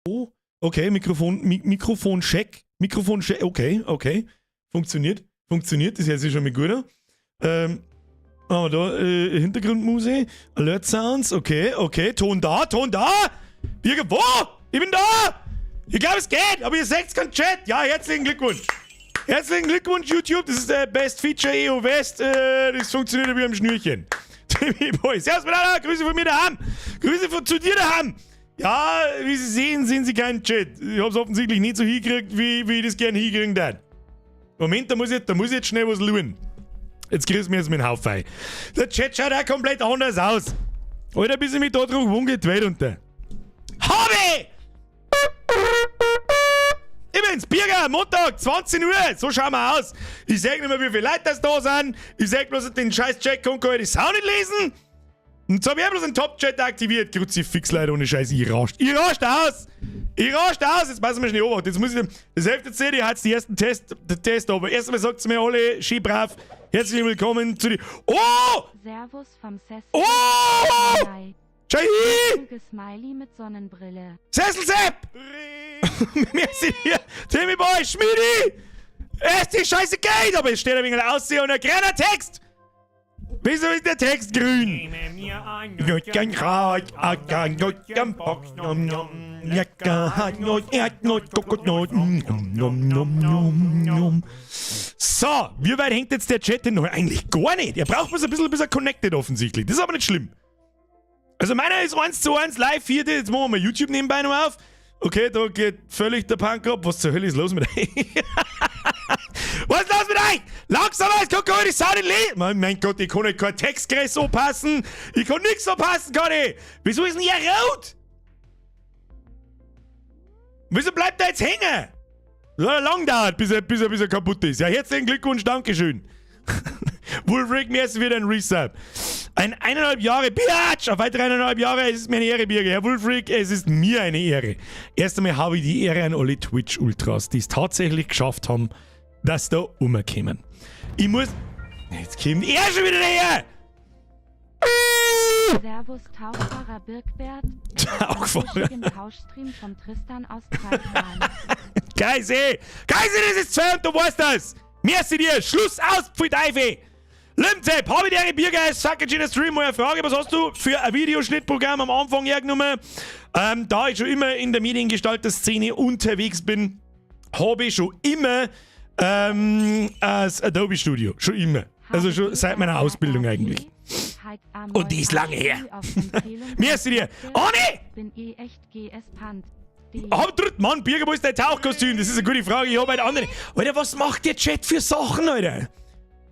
Oh, okay, Mikrofon, Mi Mikrofon check. Mikrofon check. Okay, okay. Funktioniert. Funktioniert, das hört sich schon mal gut an. Ähm, aber da, äh, Hintergrundmusik, Alert Sounds, okay, okay. Ton da, Ton da! Birger, wo? Ich bin da! Ich glaube, es geht, aber ihr seht keinen Chat. Ja, herzlichen Glückwunsch. Herzlichen Glückwunsch, YouTube. Das ist der Best Feature EU West. Äh, das funktioniert wie am Schnürchen. Timmy Boy. Servus miteinander. Grüße von mir daheim. Grüße von, zu dir daheim. Ja, wie Sie sehen, sehen Sie keinen Chat. Ich hab's offensichtlich nicht so hingekriegt, wie, wie ich das gern hinkriegen darf. Moment, da muss ich, da muss ich jetzt schnell was schauen. Jetzt kriegst du mir jetzt mit dem Haufen. Der Chat schaut auch komplett anders aus. Alter, bis ich mich da drauf umgeht, Welt unter. Habe! Ich bin's, Birger, Montag, 20 Uhr, so schauen wir aus. Ich sag nicht mehr, wie viele Leute das da sind. Ich sag bloß, den scheiß Chat kann ich die Sau nicht lesen. Und jetzt hab ich bloß einen Top-Chat aktiviert. Kruzifix, Leute, ohne Scheiß, ich rast. Ich rast aus! Ich rast aus! Jetzt passen wir schnell auf. Jetzt muss ich, das hilft jetzt nicht, ich hatte die ersten Test, den Test, aber erstmal sagt's mir alle, schön brav, herzlich willkommen zu die. Oh! Servus vom Sessel. Oh! Schau hin! Smiley mit Sonnenbrille. Sessel Sepp! Merci hier! Timmy Boy, Schmidi! Es ist die Scheiße geht, aber es steht ein wenig Aussehen und ein grüner Text! Wieso ist der Text grün? So, wie weit hängt jetzt der Chat denn noch? Eigentlich gar nicht. Er braucht bloß ein bisschen, bis er connected offensichtlich. Das ist aber nicht schlimm. Also meiner ist 1 zu 1 live hier. Jetzt machen wir mal YouTube nebenbei noch auf. Okay, da geht völlig der Punk ab. Was zur Hölle ist los mit euch? Was ist los mit euch? Langsam, es kommt gar nicht Sau nicht lesen. Mein, mein Gott, ich kann nicht kein Textgress so passen. Ich kann nichts so passen, kann ich. Wieso ist denn ihr rot? Wieso bleibt er jetzt hängen? Das hat lang dauert, bis er, bis er, bis er kaputt ist. Ja, herzlichen Glückwunsch, Dankeschön. Wolfric, mir ist wieder ein Resub. Ein eineinhalb Jahre, Biatch! Auf weitere eineinhalb Jahre, es ist mir eine Ehre, Birger. Herr Wolfric, es ist mir eine Ehre. Erst einmal habe ich die Ehre an alle Twitch-Ultras, die es tatsächlich geschafft haben, dass da umkommen. Ich muss. Jetzt kommt er schon wieder daher! Servus Tauchfahrer Birkbert. Tauchfahrer. Tauschstream vom Tristan aus Taiwan. Geise! Geise, das ist zwei und du weißt das! Merci dir! Schluss aus, pfui Teufel! Limzep, habe ich dir Biergeist, sag jetzt in der Stream mal eine Frage, was hast du für ein Videoschnittprogramm am Anfang hergenommen? Ähm, da ich schon immer in der Mediengestalter-Szene unterwegs bin, habe ich schon immer ähm, das Adobe Studio. Schon immer. Also schon seit meiner Ausbildung eigentlich. Und die ist lange her. Merci dir. Oh nee! Bin eh echt GS-Pant. Hab dritt Mann, Birger, wo ist dein Tauchkostüm? Das ist eine gute Frage. Ich hab halt andere. Alter, was macht der Chat für Sachen, Alter?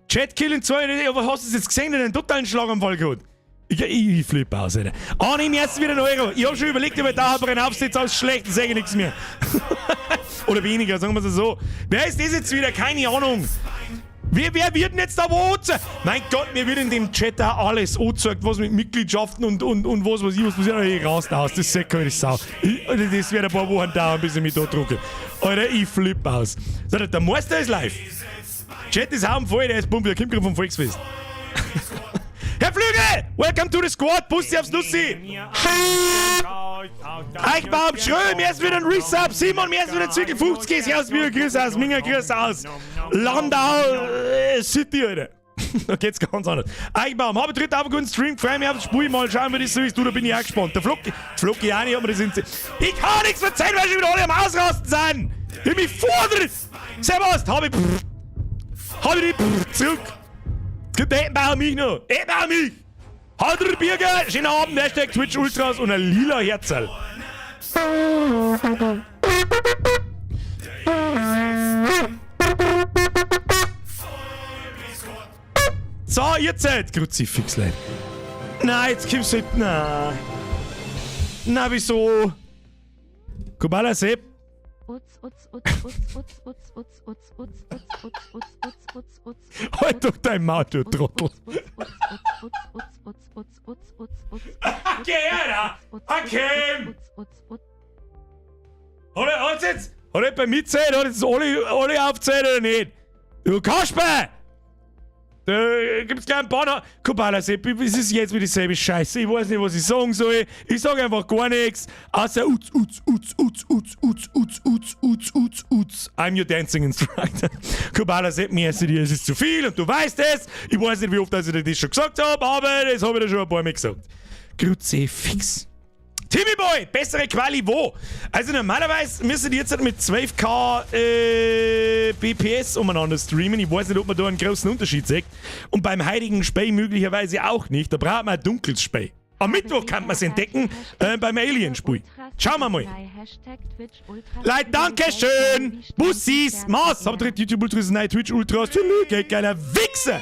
Chat killen zwei, aber hast du es jetzt gesehen, den totalen Schlaganfall gehabt? Ich, ich, ich flippe aus, Alter. Ah, nimm jetzt wieder einen Euro. Ich hab schon überlegt, ob ich da einen aufsetze, alles schlecht, dann sag ich nichts mehr. Oder weniger, sagen wir es so. Wer ist das jetzt wieder? Keine Ahnung. Wer, wer wird denn jetzt da wo angezeigt? Mein Gott, mir wird in dem Chat da alles angezeigt, was mit Mitgliedschaften und, und, und was weiß ich, was passiert. Ich rast aus, das ist keine Sau. Ich, das wird ein paar Wochen dauern, bis ich mich da drucke. Alter, ich flipp aus. So, der Meister ist live. Chat ist hauen voll, der ist Pumpe, der kommt gerade vom Volksfest. Herr Flügel, welcome to the squad, Bussi aufs Nussi. Eichbaum, Schrö, mir ist wieder ein Resub, Simon, mir ist wieder Zwickel 50, Servus, Bier, Grüß aus, Minger, Grüß aus, Landau äh, City, Alter. Da geht's ganz anders. Eichbaum, habe dritte auf guten Stream, freue mich aufs Spiel, mal schauen, wie das so ist. Du, da bin ich auch gespannt. Der Flocki, Flocki auch nicht, aber das sind sie. Ich kann nichts verzeihen, weil schon wieder alle am Ausrasten sind. Ich mich fordert. Servus, habe ich, habe ich die zurück. Es gibt Ettenbauer mich noch. Ettenbauer mich. Halter Birger, schönen Abend, Hashtag Twitch Ultras und ein lila Herzerl. So, ihr seid Kruzifix, Leute. Nein, jetzt kommst du nicht. Nein. Na, wieso? Kubala Sepp. Utz, utz, utz, utz, utz, utz, utz, utz, utz, utz, utz, utz, utz, utz, utz, Halt doch dein Maul, du Trottel. Okay, Alter. Okay. Hat er, hat's jetzt, hat er bei mitzählt, hat jetzt alle, alle aufgezählt oder nicht? Du Kasper! Da gibt's gleich einen Banner. Kubala Seppi, es ist jetzt wieder dieselbe Scheiße. Ich weiß nicht, was ich sagen soll. Ich sag einfach gar nichts. Außer Utz, Utz, Utz, Utz, Utz, Utz, Utz, Utz, Utz, Utz, Utz. I'm your dancing instructor. Kubala Sepp, mir ist dir, es ist zu viel und du weißt es. Ich weiß nicht, wie oft dass ich dir das schon gesagt habe, aber das habe ich dir schon ein paar Mal gesagt. Kruzifix. Timmy Boy, bessere Quali wo? Also normalerweise müssen die jetzt halt mit 12K BPS umeinander streamen. Ich weiß nicht, ob man da einen großen Unterschied sieht. Und beim heutigen Spiel möglicherweise auch nicht. Da braucht man ein dunkles Spiel. Am Mittwoch kann man es entdecken beim Alien-Spiel. Schauen wir mal. Leute, danke schön. Bussis, Maß. Hab direkt YouTube Ultras, nein, Twitch Ultras. Lüge, geiler Wichser.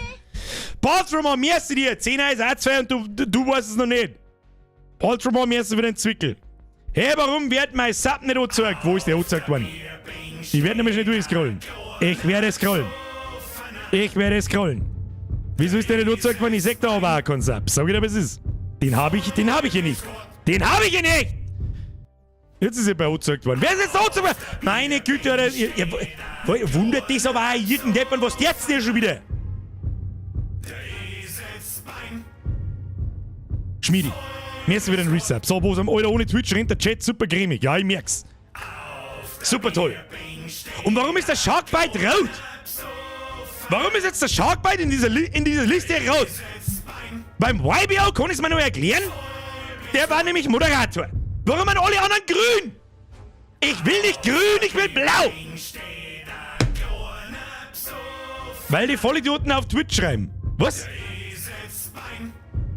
Baltimore, merci dir. 10 1 1 2 und du weißt es noch nicht. Baltimore, merci für den Zwickel. Hey, warum wird mein Sub nicht angezeigt? Wo ist der angezeigt worden? Ich werde nämlich nicht durchscrollen. Ich werde scrollen. Ich werde scrollen. Wieso ist der nicht angezeigt worden? Ich sag da aber auch keinen Sub. Sag ich dir, was es ist. Den habe ich hier nicht. Den habe ich hier nicht! Jetzt ist er bei angezeigt worden. Wer ist jetzt angezeigt worden? Meine Güte, Alter, ihr wundert das aber auch irgendjemand, was jetzt denn schon wieder? Schmiedi. Mir ist wieder ein Resub. So, wo es am Alter ohne Twitch rennt der Chat super cremig. Ja, ich merk's. Super toll. Und warum ist der Sharkbite rot? Warum ist jetzt der Sharkbite in dieser Liste rot? Beim YBO kann ich's mir nur erklären. Der war nämlich Moderator. Warum sind alle anderen grün? Ich will nicht grün, ich will blau. Weil die Vollidioten auf Twitch schreiben. Was?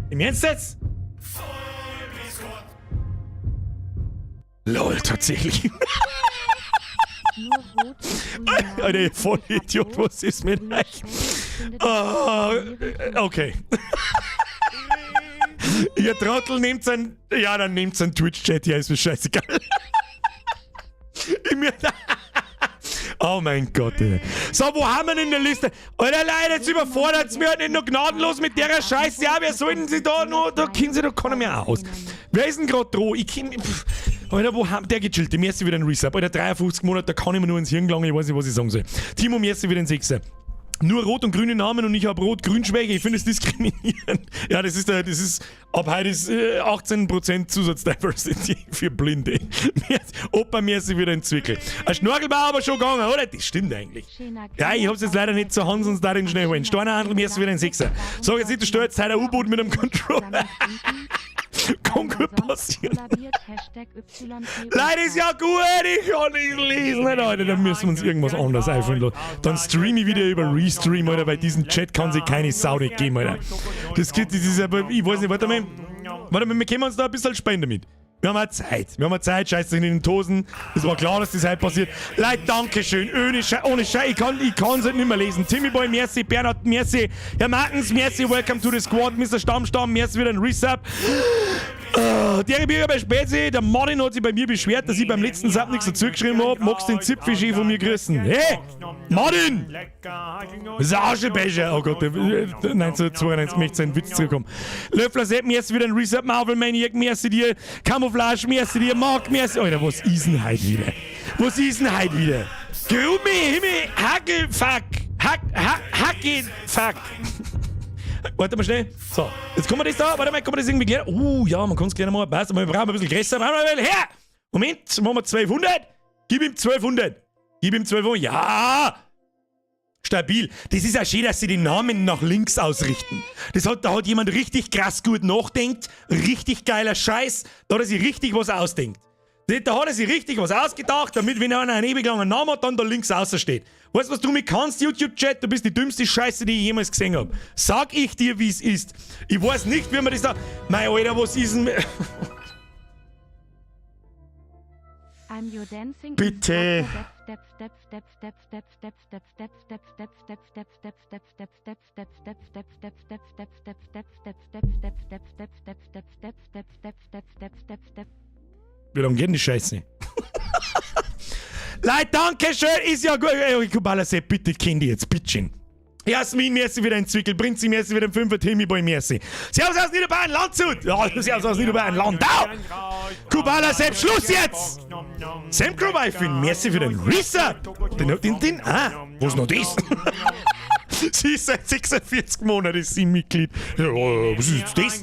Im Ernst jetzt? Lol, tatsächlich. Alter, ihr Vollidiot, was ist mit euch? Oh, okay. Ihr Trottel nehmt sein. Ja, dann nehmt sein Twitch-Chat hier, ist mir scheißegal. Ich mir. Oh mein Gott, ey. So, wo haben wir denn in der Liste? Alter, Leute, jetzt überfordert's mir halt nicht nur gnadenlos mit der Scheiße. Ja, wer sollten sie da nur? Da kennen sie doch keiner mehr aus. Wer ist denn grad dran? Ich kenn. Pff. Alter, wo haben. Der gechillt. Dem ersten wieder ein Resub. Alter, 53 Monate, da kann ich mir nur ins Hirn gelangen. Ich weiß nicht, was ich sagen soll. Timo, merci wieder ein Sechser. Nur rot und grüne Namen und ich habe rot-grün-Schwäche. Ich finde es diskriminierend. Ja, das ist, ab heute ist 18% Zusatz-Diversity für Blinde. Opa, mir ist wieder entwickelt. Ein Schnorchel war aber schon gegangen, oder? Das stimmt eigentlich. Ja, ich hab's jetzt leider nicht zur Hand, sonst da den schnell holen. Steinerhandel, mir ist wieder ein Sechser. Sag jetzt nicht, du stellst heute ein U-Boot mit einem Controller. Kann gut passieren. Leute, ist ja gut, ich kann nicht lesen. Alter, da müssen wir uns irgendwas anderes einfallen lassen. Dann streame ich wieder über Restream, Alter, weil diesen Chat kann sich keine Sau nicht geben, Alter. Das geht, das ist aber, ich weiß nicht, warte mal. Warte mal, wir können uns da ein bisschen spielen damit. Wir haben auch Zeit. Wir haben auch Zeit, scheiß dich in den Tosen. Es war klar, dass das heute passiert. Leute, danke schön. Ohne Scheiß, ohne Scheiß. Ich kann's halt nicht mehr lesen. Timmy Boy, merci. Bernhard, merci. Herr Martens, merci. Welcome to the squad. Mr. Stammstamm, merci wieder ein Resub. Der Bürger bei Spezi, der Martin hat sich bei mir beschwert, dass ich beim letzten Sub nichts dazu geschrieben hab. Magst den Zipfel von mir grüßen? Hey! Martin! Das ist ein Aschenbecher. Oh Gott, der, 1992 möchte seinen Witz zurückkommen. Löffler Sepp, merci wieder ein Resub. Marvel Maniac, merci dir. Camouflage, merci dir. Mark, merci. Alter, was ist denn heute wieder? Was ist denn heute wieder? Grummi, Himmel, Hackel, fuck. Hack, hack, Hacke, fuck. Warte mal schnell. So, jetzt kommen wir das da. Warte mal, kann man das irgendwie klären? Ja, man kann es gerne machen. Passt, aber wir brauchen ein bisschen größer. Warte mal, her! Moment, machen wir 1200. Gib ihm 1200. Gib ihm 1200. Ja! Stabil. Das ist auch schön, dass sie die Namen nach links ausrichten. Da hat jemand richtig krass gut nachdenkt. Richtig geiler Scheiß. Da hat er sich richtig was ausdenkt. Da hat er sich richtig was ausgedacht, damit, wenn einer einen ewig langen Namen hat, dann da links außer steht. Weißt du, was du mit kannst, YouTube-Chat? Du bist die dümmste Scheiße, die ich jemals gesehen hab. Sag ich dir, wie es ist. Ich weiß nicht, wie man das da. Mei, Alter, was ist denn. Bitte. Wie lange geht denn die Scheiße? Leute, danke schön, ist ja gut. Ey, Kubala, bitte, Kinder, jetzt, bitteschön. Jasmin, merci wieder ein Zwickel, Prinzi, merci wieder ein Fünfer, Timmy Boy, merci. Servus aus Niederbayern, Landshut! Ja, servus aus Niederbayern, Landau! Kubala, Sepp, Schluss jetzt! Sam Crowweifin, merci für den Resub! Den, was noch das? Sie ist seit 46 Monaten ist sie Mitglied. Ja, was ist das?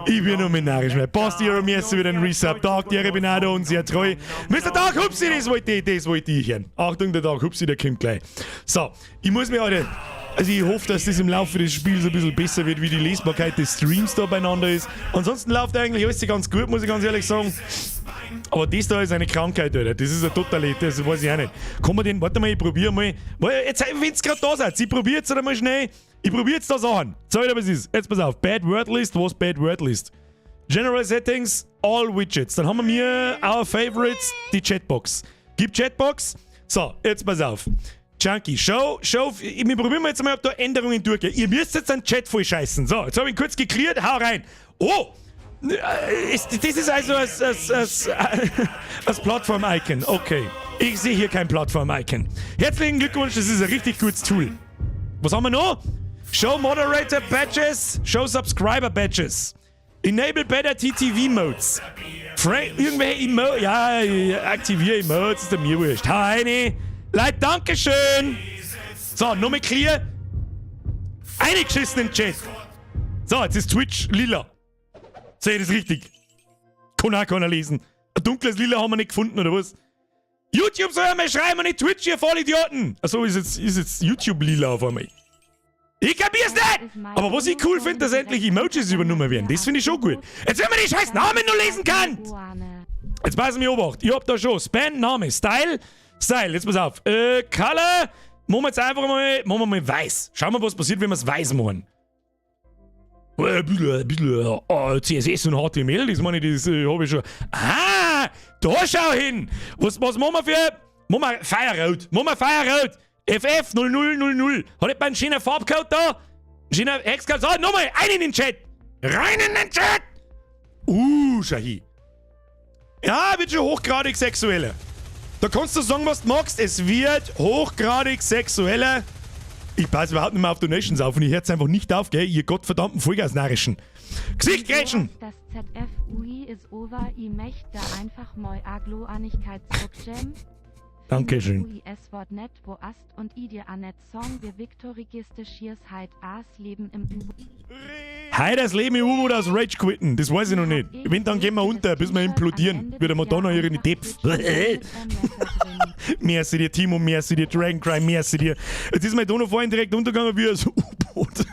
Ich bin nur narrisch mehr. Passt ihr mir jetzt wieder ein Resub. Tag, die bin auch da und sehr treu. Mr. Dark Hupsi, das wollte ich hören. Achtung, der Dark Hupsi, der kommt gleich. So, ich muss mir heute. Also ich hoffe, dass das im Laufe des Spiels ein bisschen besser wird, wie die Lesbarkeit des Streams da beieinander ist. Ansonsten läuft eigentlich alles ganz gut, muss ich ganz ehrlich sagen. Aber das da ist eine Krankheit, Alter. Das ist eine totale, das weiß ich auch nicht. Kann man den, warte mal, ich probiere mal. Jetzt, wenn es gerade da seid, ich probiere jetzt einmal schnell. Ich probiere jetzt das an. Sag ich dir, was ist. Jetzt pass auf. Bad Word List, was Bad Word List? General Settings, All Widgets. Dann haben wir mir Our Favorites, die Chatbox. Gib Chatbox. So, jetzt pass auf. Junkie, Show, Show, wir probieren jetzt mal, ob da Änderungen durchgehen. Ihr müsst jetzt einen Chat voll scheißen. So, jetzt habe ich ihn kurz gecleart, hau rein. Oh! Das ist also als Plattform-Icon. Okay. Ich sehe hier kein Plattform-Icon. Herzlichen Glückwunsch, das ist ein richtig gutes Tool. Was haben wir noch? Show Moderator Badges, Show Subscriber Badges. Enable Better TTV Modes. Fra irgendwelche Emotes. Ja, aktiviere Emotes, ist mir wurscht. Hau rein. Leute, Dankeschön. So, nochmal clear. Eingeschissen im Chat. So, jetzt ist Twitch lila. Sehe ich das richtig? Kann auch keiner lesen. Ein dunkles Lila haben wir nicht gefunden, oder was? YouTube soll ja mal schreiben und nicht Twitch, ihr Vollidioten! Achso, ist jetzt YouTube lila auf einmal. Ich kapier's nicht! Aber was ich cool finde, dass endlich Emojis übernommen werden. Das finde ich schon gut. Jetzt, wenn man die scheiß Namen nur lesen kann! Jetzt passen wir Obacht. Ich hab da schon Span, Name, Style, Style. Jetzt pass auf. Color, machen wir jetzt einfach mal, machen wir mal weiß. Schauen wir, was passiert, wenn wir es weiß machen. Ein bisschen CSS und HTML, das meine ich, das habe ich schon. Ah, da schau hin! Was machen wir für. Machen wir Feierrot. Machen wir Feierrot. FF 0000. Hat jemand einen schönen Farbcode da? Ein schöner Hexcode? So, nochmal, rein in den Chat! Rein in den Chat! Schau hin. Ja, wird schon hochgradig sexueller. Da kannst du sagen, was du magst. Es wird hochgradig sexueller. Ich passe überhaupt nicht mehr auf Donations auf und ich hör's einfach nicht auf, gell? Ihr gottverdammten Vollgasnarrischen. Gesicht grätschen! Das ZFUI is over, i mecht da einfach moi a Kloanigkeit zruckgem. Dankeschön. Ui es Wort net wo ast und i dir anet Song wir Victorigiste Schiers heit as Leben im U-Boot. Hey, das Leben im U-Boot aus Rage quitten, das weiß ich noch nicht. Wenn, dann gehen wir unter, bis wir implodieren. Wird der Madonna ihre Depf. Merci dir, Timo, merci dir, Dragon Cry, merci dir. Jetzt ist mein Dono vorhin direkt untergegangen wie ein U-Boot.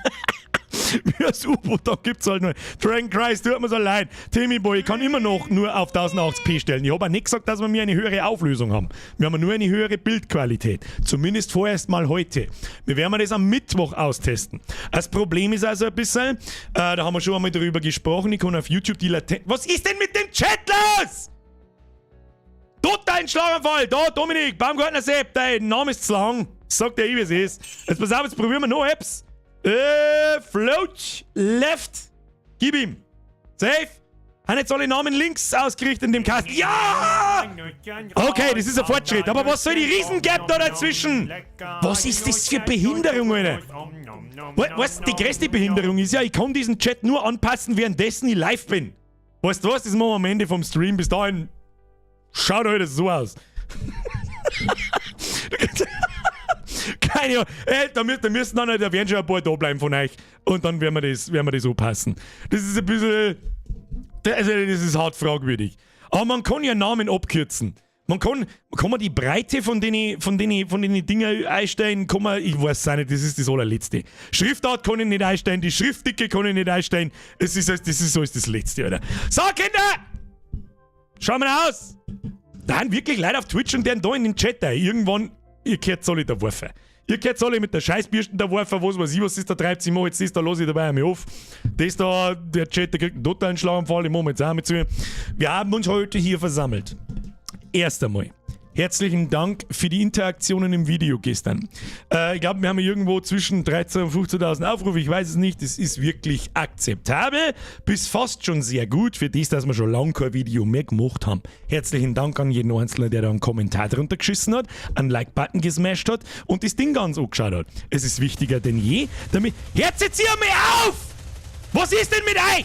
Wie ein U-Boot, da gibt's halt nur. Dragon Cry, es tut mir so leid. Timmy Boy, ich kann immer noch nur auf 1080p stellen. Ich habe auch nicht gesagt, dass wir mir eine höhere Auflösung haben. Wir haben nur eine höhere Bildqualität. Zumindest vorerst mal heute. Wir werden das am Mittwoch austesten. Das Problem ist also ein bisschen, da haben wir schon einmal darüber gesprochen, ich kann auf YouTube die Latenz. Was ist denn mit dem Chat los? Totalen Schlaganfall! Da, Dominik, Baumgartner Sepp, dein Name ist zu lang. Sagt der, wie es ist. Jetzt pass auf, jetzt probieren wir noch Apps. Float left. Gib ihm. Safe. Haben jetzt alle Namen links ausgerichtet in dem Kasten? Ja! Okay, das ist ein Fortschritt. Aber was soll die Riesengap da dazwischen? Was ist das für Behinderung, Alter? Weißt du, die größte Behinderung ist ja, ich kann diesen Chat nur anpassen, währenddessen ich live bin. Weißt du was? Das machen wir am Ende vom Stream. Bis dahin schaut heute so aus. Keine Ahnung. Ey, da müssen dann halt, da werden schon ein paar da bleiben von euch. Und dann werden wir das anpassen. Das ist ein bisschen. Also, das ist hart fragwürdig. Aber man kann ja Namen abkürzen. Man kann man die Breite von den Dinger einstellen, kann man, ich weiß es auch nicht, das ist das Allerletzte. Schriftart kann ich nicht einstellen, die Schriftdicke kann ich nicht einstellen. Das ist alles das Letzte, Alter. So, Kinder! Schauen wir aus! Da haben wirklich Leute auf Twitch und deren da in den Chat da. Irgendwann, ihr kehrt alle der Wurfe. Ihr kehrt alle mit der Scheißbürsten der Wurfe, was weiß ich, was ist da treibt, ich mach jetzt das, da lasse ich dabei einmal auf. Das da, der Chat, der kriegt einen totalen Schlaganfall, ich mach jetzt auch mit zu. Wir haben uns heute hier versammelt. Erst einmal. Herzlichen Dank für die Interaktionen im Video gestern. Ich glaube, wir haben irgendwo zwischen 13.000 und 15.000 Aufrufe. Ich weiß es nicht. Das ist wirklich akzeptabel. Bis fast schon sehr gut für das, dass wir schon lange kein Video mehr gemacht haben. Herzlichen Dank an jeden Einzelnen, der da einen Kommentar drunter geschissen hat, einen Like-Button gesmashed hat und das Ding ganz angeschaut hat. Es ist wichtiger denn je, damit. Hört jetzt hier mal auf! Was ist denn mit euch?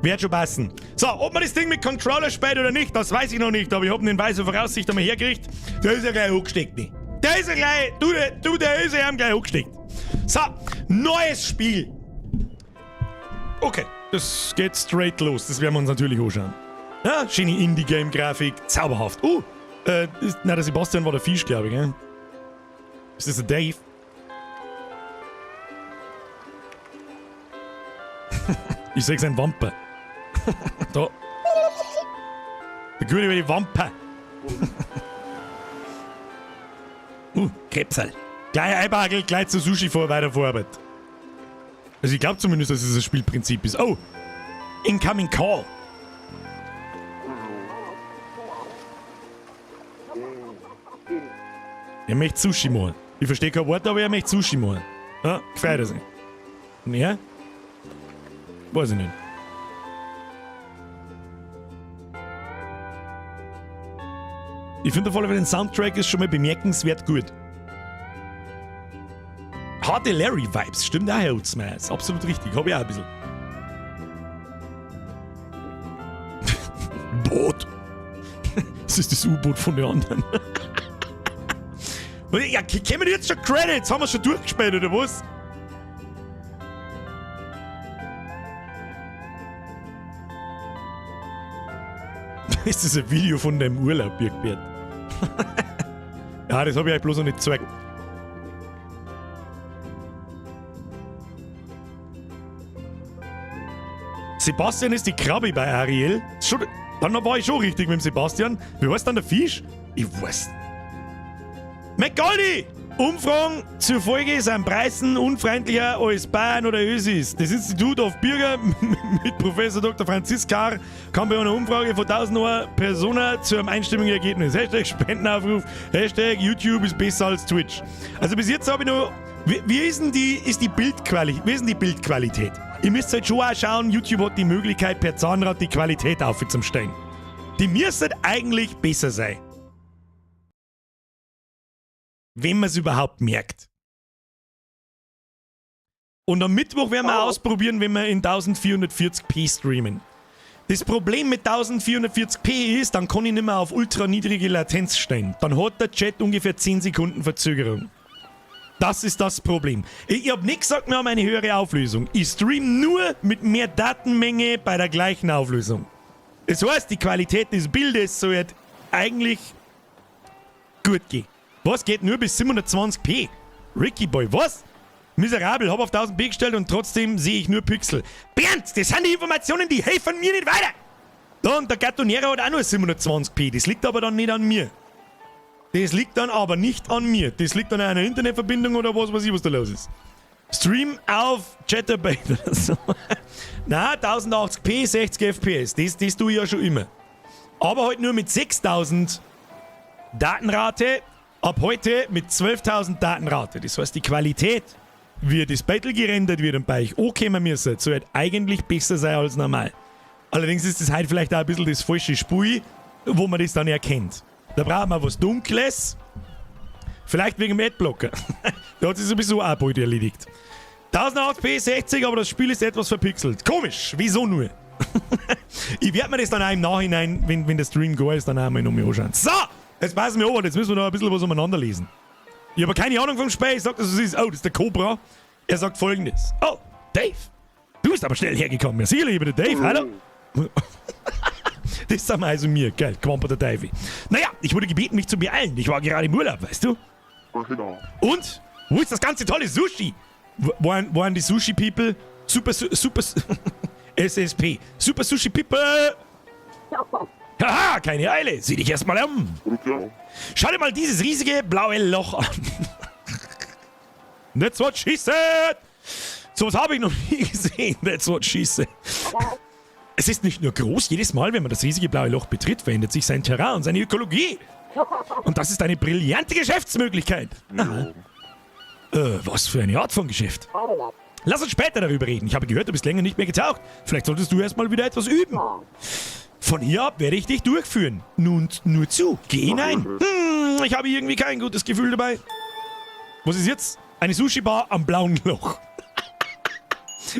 Wird schon passen. So, ob man das Ding mit Controller spielt oder nicht, das weiß ich noch nicht, aber ich hab ihn in weiser Voraussicht einmal hergekriegt. Der ist ja gleich hochgesteckt, ne? Der ist ja gleich, du, du, der ist ja gleich hochgesteckt. So, neues Spiel. Okay, das geht straight los. Das werden wir uns natürlich anschauen. Ja, schöne Indie-Game-Grafik, zauberhaft. Nein, der Sebastian war der Fisch, glaube ich, gell? Ist das der Dave? Ich seh sein Wampe. Da. Der gute alte Wampe. Krebsal. Gleich Eibagel, gleich zur Sushi vor, weiter. Also ich glaub zumindest, dass es das Spielprinzip ist. Oh! Incoming Call. Er möchte Sushi machen. Ich verstehe kein Wort, aber er möchte Sushi machen. Ja, gefällt er sich. Und er? Weiß ich nicht. Ich finde auf alle Fälle, den Soundtrack ist schon mal bemerkenswert gut. Harte Larry-Vibes, stimmt auch, Herr Utzmeier. Ist absolut richtig, hab ich auch ein bisschen. Boot. Das ist das U-Boot von den anderen. Ja, kennen wir jetzt schon Credits? Haben wir schon durchgespielt, oder was? Ist das ein Video von deinem Urlaub, Birkbert? Ja, das hab ich euch bloß noch nicht gezeigt. Sebastian ist die Krabbe bei Ariel. Schon, dann war ich schon richtig mit dem Sebastian. Wie heißt dann der Fisch? Ich weiß. McGoldi! Umfragen zur Folge sind Preisen unfreundlicher als Bayern oder Ösis. Das Institut of Bürger mit Professor Doktor Franziskar kam bei einer Umfrage von 1000 Personen zu einem einstimmigen Ergebnis. Hashtag Spendenaufruf, Hashtag YouTube ist besser als Twitch. Also bis jetzt habe ich noch... Wie, wie ist denn die, ist die Bildquali-, wie ist denn die Bildqualität? Ihr müsst halt schon auch schauen, YouTube hat die Möglichkeit, per Zahnrad die Qualität aufzustellen. Die müsste eigentlich besser sein. Wenn man's überhaupt merkt. Und am Mittwoch werden wir ausprobieren, wenn wir in 1440p streamen. Das Problem mit 1440p ist, dann kann ich nicht mehr auf ultra niedrige Latenz stellen. Dann hat der Chat ungefähr 10 Sekunden Verzögerung. Das ist das Problem. Ich hab nicht gesagt, wir haben eine höhere Auflösung. Ich stream nur mit mehr Datenmenge bei der gleichen Auflösung. Das heißt, die Qualität des Bildes soll eigentlich gut gehen. Was geht nur bis 720p? Ricky Boy, was? Miserabel, hab auf 1000p gestellt und trotzdem sehe ich nur Pixel. Bernd, das sind die Informationen, die helfen mir nicht weiter. Da, und der Gattonera hat auch nur 720p. Das liegt aber dann nicht an mir. Das liegt dann aber nicht an mir. Das liegt an einer Internetverbindung oder was weiß ich, was da los ist. Stream auf Chatterbait oder so. Na, 1080p, 60 FPS. Das tue ich ja schon immer. Aber halt nur mit 6000 Datenrate. Ab heute mit 12.000 Datenrate. Das heißt, die Qualität, wie das Battle gerendert wird und bei euch ankommen müssen, soll halt eigentlich besser sein als normal. Allerdings ist das heute vielleicht auch ein bisschen das falsche Spiel, wo man das dann erkennt. Da braucht man was Dunkles. Vielleicht wegen dem Adblocker. Da hat sich sowieso auch bald erledigt. 1080p 60, aber das Spiel ist etwas verpixelt. Komisch, wieso nur? Ich werde mir das dann auch im Nachhinein, wenn der Stream go ist, dann auch mal nochmal anschauen. So, jetzt passen wir auf, jetzt müssen wir noch ein bisschen was umeinander lesen. Ich habe keine Ahnung vom Spiel, ich sag, dass es ist. Oh, das ist der Cobra. Er sagt folgendes. Oh, Dave, du bist aber schnell hergekommen. Ja, sicherlich, ich bin der Dave, hallo. Das sind wir also mir, geil, Quamper der Davy. Naja, ich wurde gebeten, mich zu beeilen. Ich war gerade im Urlaub, weißt du? Genau. Und? Wo ist das ganze tolle Sushi? Waren die Sushi-People? Super, super, SSP. Super Sushi People! Haha, keine Eile. Sieh dich erstmal um. Schau dir mal dieses riesige blaue Loch an. That's what she said! So was habe ich noch nie gesehen. That's what she said. Es ist nicht nur groß, jedes Mal, wenn man das riesige blaue Loch betritt, verändert sich sein Terrain und seine Ökologie. Und das ist eine brillante Geschäftsmöglichkeit. Aha. Was für eine Art von Geschäft? Lass uns später darüber reden. Ich habe gehört, du bist länger nicht mehr getaucht. Vielleicht solltest du erstmal wieder etwas üben. Von hier ab werde ich dich durchführen. Nun, nur zu. Geh hinein. Ich habe irgendwie kein gutes Gefühl dabei. Was ist jetzt? Eine Sushi-Bar am blauen Loch.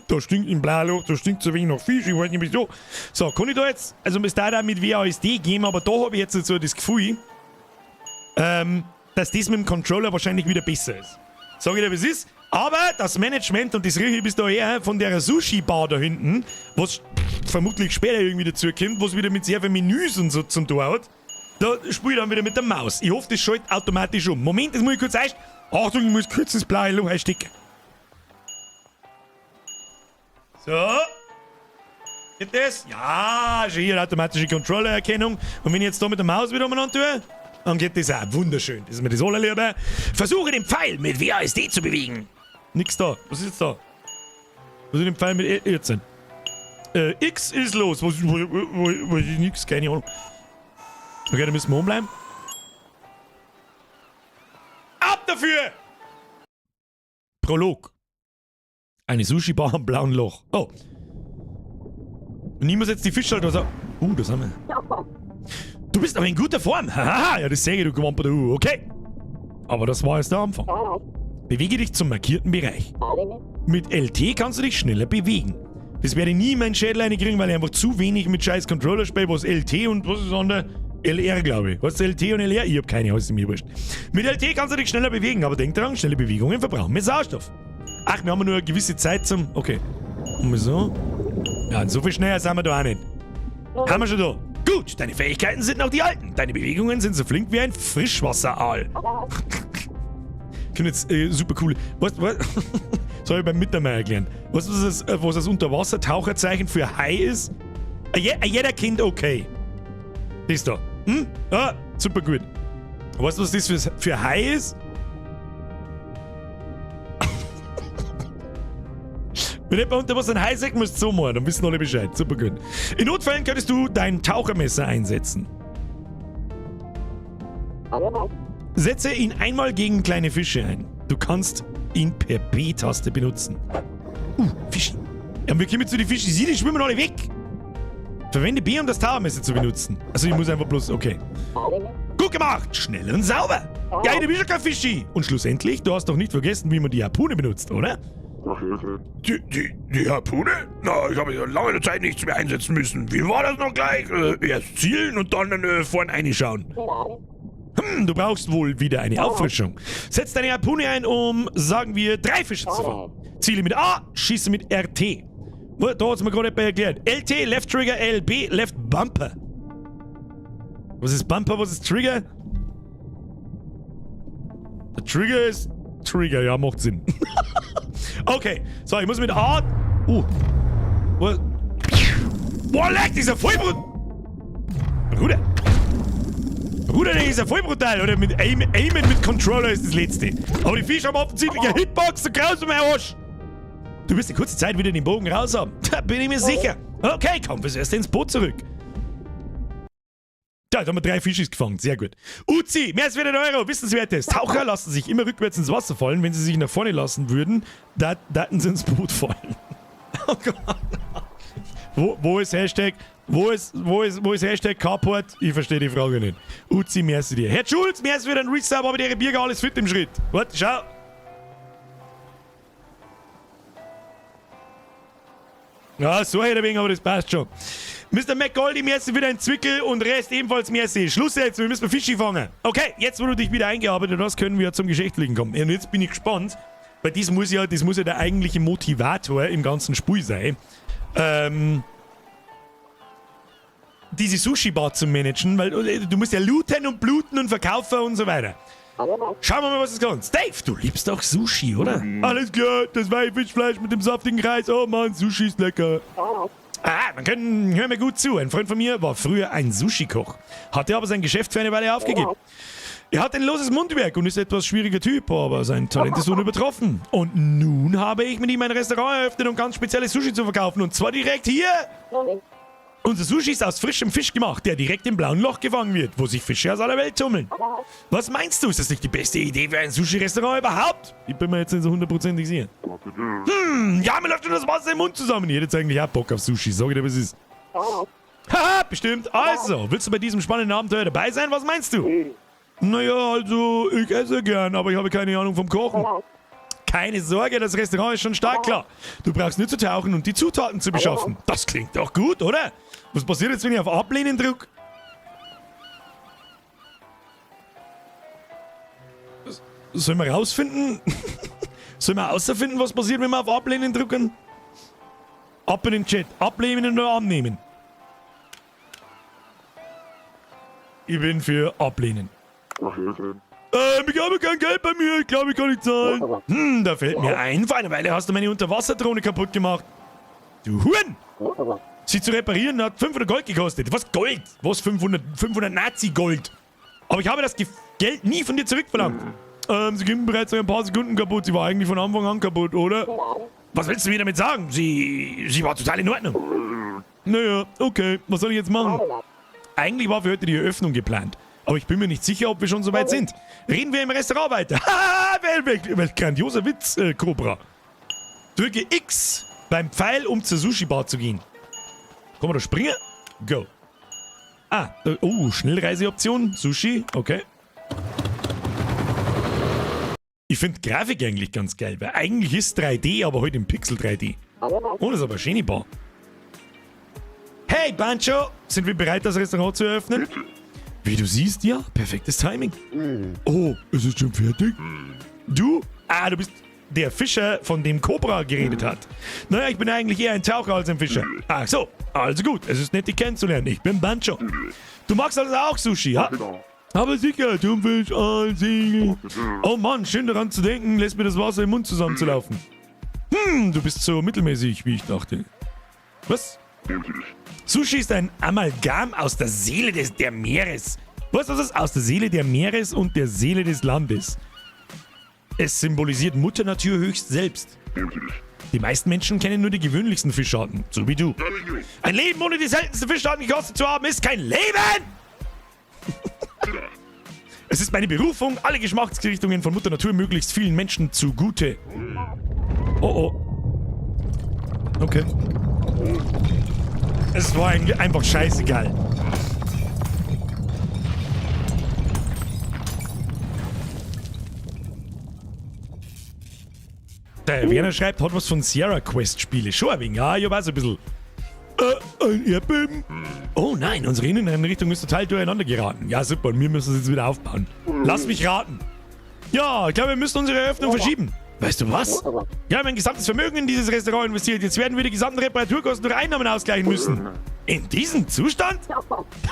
Da stinkt im Bleiloch, da stinkt so wenig nach Fisch, ich weiß nicht wieso. So, kann ich da jetzt, also es da auch mit WASD gehen, aber da habe ich jetzt so das Gefühl, dass das mit dem Controller wahrscheinlich wieder besser ist. Sag ich dir, wie es ist. Aber das Management, und das rieche ich bis daher, von der Sushi-Bar da hinten, was vermutlich später irgendwie dazu kommt, was wieder mit sehr vielen Menüs und so zum tun hat, da spiele ich dann wieder mit der Maus. Ich hoffe, das schaltet automatisch um. Moment, das muss ich kurz einstellen. Achtung, ich muss kurz das blaue Loch einstecken. So. Geht das? Ja, schon hier automatische Controller-Erkennung. Und wenn ich jetzt da mit der Maus wieder umeinander tue, dann geht das auch. Wunderschön. Das ist mir das allerliebe. Versuche den Pfeil mit WASD zu bewegen. Nix da. Was ist jetzt da? Was ist den Pfeil mit E jetzt? X ist los. Was, was ist nix? Keine Ahnung. Okay, da müssen wir umbleiben. Ab dafür! Prolog. Eine Sushi-Bar am blauen Loch. Oh. Und ich muss jetzt die Fische halt was. Das haben wir. Du bist aber in guter Form. Haha, ja, das sehe ich, du Gewamper, du. Okay. Aber das war erst der Anfang. Bewege dich zum markierten Bereich. Mit LT kannst du dich schneller bewegen. Das werde ich nie in meinen Schädel reinkriegen, weil ich einfach zu wenig mit scheiß Controller spiele, was LT und was ist andere? LR, glaube ich. Was ist LT und LR? Ich hab keine Ahnung, ist mir wurscht. Mit LT kannst du dich schneller bewegen, aber denk dran, schnelle Bewegungen verbrauchen mehr Sauerstoff. Ach, wir haben nur eine gewisse Zeit zum... Okay. Und so. Ja, so viel schneller sind wir da auch nicht. Haben wir schon da. Gut, deine Fähigkeiten sind noch die alten. Deine Bewegungen sind so flink wie ein Frischwasseraal. Können jetzt super cool. Was? Soll ich beim Mittermeier erklären? Weißt du, was das Unterwassertaucherzeichen für Hai ist? Jeder Kind okay. Das da. Hm? Ah, super gut. Weißt du, was das für Hai ist? Wenn jemand unter Wasser ein Hai sagt, musst du so machen, dann wissen alle Bescheid. Super gut. In Notfällen könntest du dein Tauchermesser einsetzen. Setze ihn einmal gegen kleine Fische ein. Du kannst ihn per B-Taste benutzen. Fische. Ja, wir kommen zu den Fischen. Sie, die schwimmen alle weg. Verwende B, um das Tauchermesser zu benutzen. Also ich muss einfach bloß... Okay. Gut gemacht. Schnell und sauber. Ja, du bist schon kein Fischi. Und schlussendlich, du hast doch nicht vergessen, wie man die Harpune benutzt, oder? Die Harpune? Na, ich habe ja lange Zeit nichts mehr einsetzen müssen. Wie war das noch gleich? Erst zielen und dann vorn reinschauen. Du brauchst wohl wieder eine Auffrischung. Setz deine Harpune ein, um, sagen wir, 3 Fische zu fangen. Ziele mit A, schieße mit RT. Da hat's mir gerade jemand erklärt. LT, Left Trigger, LB, Left Bumper. Was ist Bumper, was ist Trigger? Der Trigger ist Trigger, ja, macht Sinn. Okay, so, ich muss mit A... Was? Boah, leck, dieser voll Bruder! Bruder, der ist ja voll brutal, oder? Mit Aimen mit Controller ist das Letzte. Aber die Fische haben offensichtlich eine Hitbox, so graus um meinen Arsch. Du wirst in kurzer Zeit wieder den Bogen raus haben. Da bin ich mir sicher. Okay, komm fürs Erste ins Boot zurück. Da, da haben wir 3 Fischis gefangen. Sehr gut. Uzi, mehr als 400 Euro. Wissenswertes. Taucher lassen sich immer rückwärts ins Wasser fallen. Wenn sie sich nach vorne lassen würden, da hätten sie ins Boot fallen. Oh Gott. Wo ist Hashtag? Wo ist Hashtag Carport? Ich verstehe die Frage nicht. Uzi, merci dir. Herr Schulz, merci für den Resub, aber die Birger alles fit im Schritt. Warte, schau. Ja, so ein wenig, aber das passt schon. Mister McGoldi, merci für deinen Zwickel und Rest ebenfalls merci. Schluss jetzt, wir müssen Fische fangen. Okay, jetzt wo du dich wieder eingearbeitet hast, können wir zum Geschäftlichen kommen. Und jetzt bin ich gespannt, weil das muss ja der eigentliche Motivator im ganzen Spiel sein. Diese Sushi-Bar zu managen, weil du musst ja looten und bluten und verkaufen und so weiter. Schauen wir mal, was es kann. Dave, du liebst doch Sushi, oder? Alles klar, das war Fischfleisch mit dem saftigen Reis. Oh Mann, Sushi ist lecker. Ah, man kann, hör mir gut zu. Ein Freund von mir war früher ein Sushi-Koch, hatte aber sein Geschäft für eine Weile aufgegeben. Er hat ein loses Mundwerk und ist etwas schwieriger Typ, aber sein Talent ist unübertroffen. Und nun habe ich mit ihm ein Restaurant eröffnet, um ganz spezielles Sushi zu verkaufen. Und zwar direkt hier. Unser Sushi ist aus frischem Fisch gemacht, der direkt im blauen Loch gefangen wird, wo sich Fische aus aller Welt tummeln. Was meinst du? Ist das nicht die beste Idee für ein Sushi-Restaurant überhaupt? Ich bin mir jetzt nicht so hundertprozentig sicher. Ja, mir läuft schon das Wasser im Mund zusammen. Ich hätte jetzt eigentlich auch Bock auf Sushi, sag ich dir, was es ist. Haha, bestimmt. Also, willst du bei diesem spannenden Abenteuer dabei sein? Was meinst du? Naja, also, ich esse gern, aber ich habe keine Ahnung vom Kochen. Keine Sorge, das Restaurant ist schon stark klar. Du brauchst nur zu tauchen und die Zutaten zu beschaffen. Das klingt doch gut, oder? Was passiert jetzt, wenn ich auf Ablehnen drücke? Sollen wir rausfinden? Sollen wir herausfinden, was passiert, wenn wir auf Ablehnen drücken? Ab in den Chat. Ablehnen oder annehmen? Ich bin für Ablehnen. Ich habe kein Geld bei mir. Ich glaube, ich kann nicht zahlen. Da fällt mir ein, vor einer Weile hast du meine Unterwasserdrohne kaputt gemacht. Du Huren! Sie zu reparieren hat 500 Gold gekostet. Was Gold? Was 500, 500 Nazi-Gold? Aber ich habe das Ge Geld nie von dir zurückverlangt. Sie ging bereits nach ein paar Sekunden kaputt. Sie war eigentlich von Anfang an kaputt, oder? Was willst du mir damit sagen? Sie war total in Ordnung. Naja, okay. Was soll ich jetzt machen? Eigentlich war für heute die Eröffnung geplant. Aber ich bin mir nicht sicher, ob wir schon so weit sind. Reden wir im Restaurant weiter. Haha, welch grandioser Witz, Cobra. Drücke X beim Pfeil, um zur Sushi-Bar zu gehen. Kann man da springen? Go. Ah, oh, Schnellreiseoption. Sushi, okay. Ich finde Grafik eigentlich ganz geil, weil eigentlich ist 3D, aber heute im Pixel 3D. Oh, das ist aber eine schöne Bar. Hey, Bancho! Sind wir bereit, das Restaurant zu eröffnen? Wie du siehst, ja, perfektes Timing. Oh, ist es schon fertig? Du? Ah, du bist der Fischer, von dem Cobra geredet hat. Naja, ich bin eigentlich eher ein Taucher als ein Fischer. Ach so, also gut, es ist nett, dich kennenzulernen. Ich bin Bancho. Du magst also auch Sushi, ja? Aber sicher, Thunfisch, Aalsegel. Oh Mann, schön daran zu denken, lässt mir das Wasser im Mund zusammenzulaufen. Du bist so mittelmäßig, wie ich dachte. Was? Sushi ist ein Amalgam aus der Seele der Meeres. Was ist das? Aus der Seele der Meeres und der Seele des Landes. Es symbolisiert Mutter Natur höchst selbst. Die meisten Menschen kennen nur die gewöhnlichsten Fischarten, so wie du. Ein Leben ohne die seltensten Fischarten gekostet zu haben, ist kein Leben! Es ist meine Berufung, alle Geschmacksrichtungen von Mutter Natur möglichst vielen Menschen zugute. Oh oh. Okay. Es war einfach scheißegal. Der Werner schreibt, hat was von Sierra Quest Spiele. Schon ein wenig. Ja, ich weiß ein bisschen. Ein Erdbeben? Oh nein, unsere Inneneinrichtung ist total durcheinander geraten. Ja, super, und wir müssen es jetzt wieder aufbauen. Lass mich raten. Ja, ich glaube, wir müssen unsere Eröffnung verschieben. Weißt du was? Wir haben ein gesamtes Vermögen in dieses Restaurant investiert. Jetzt werden wir die gesamten Reparaturkosten durch Einnahmen ausgleichen müssen. In diesem Zustand?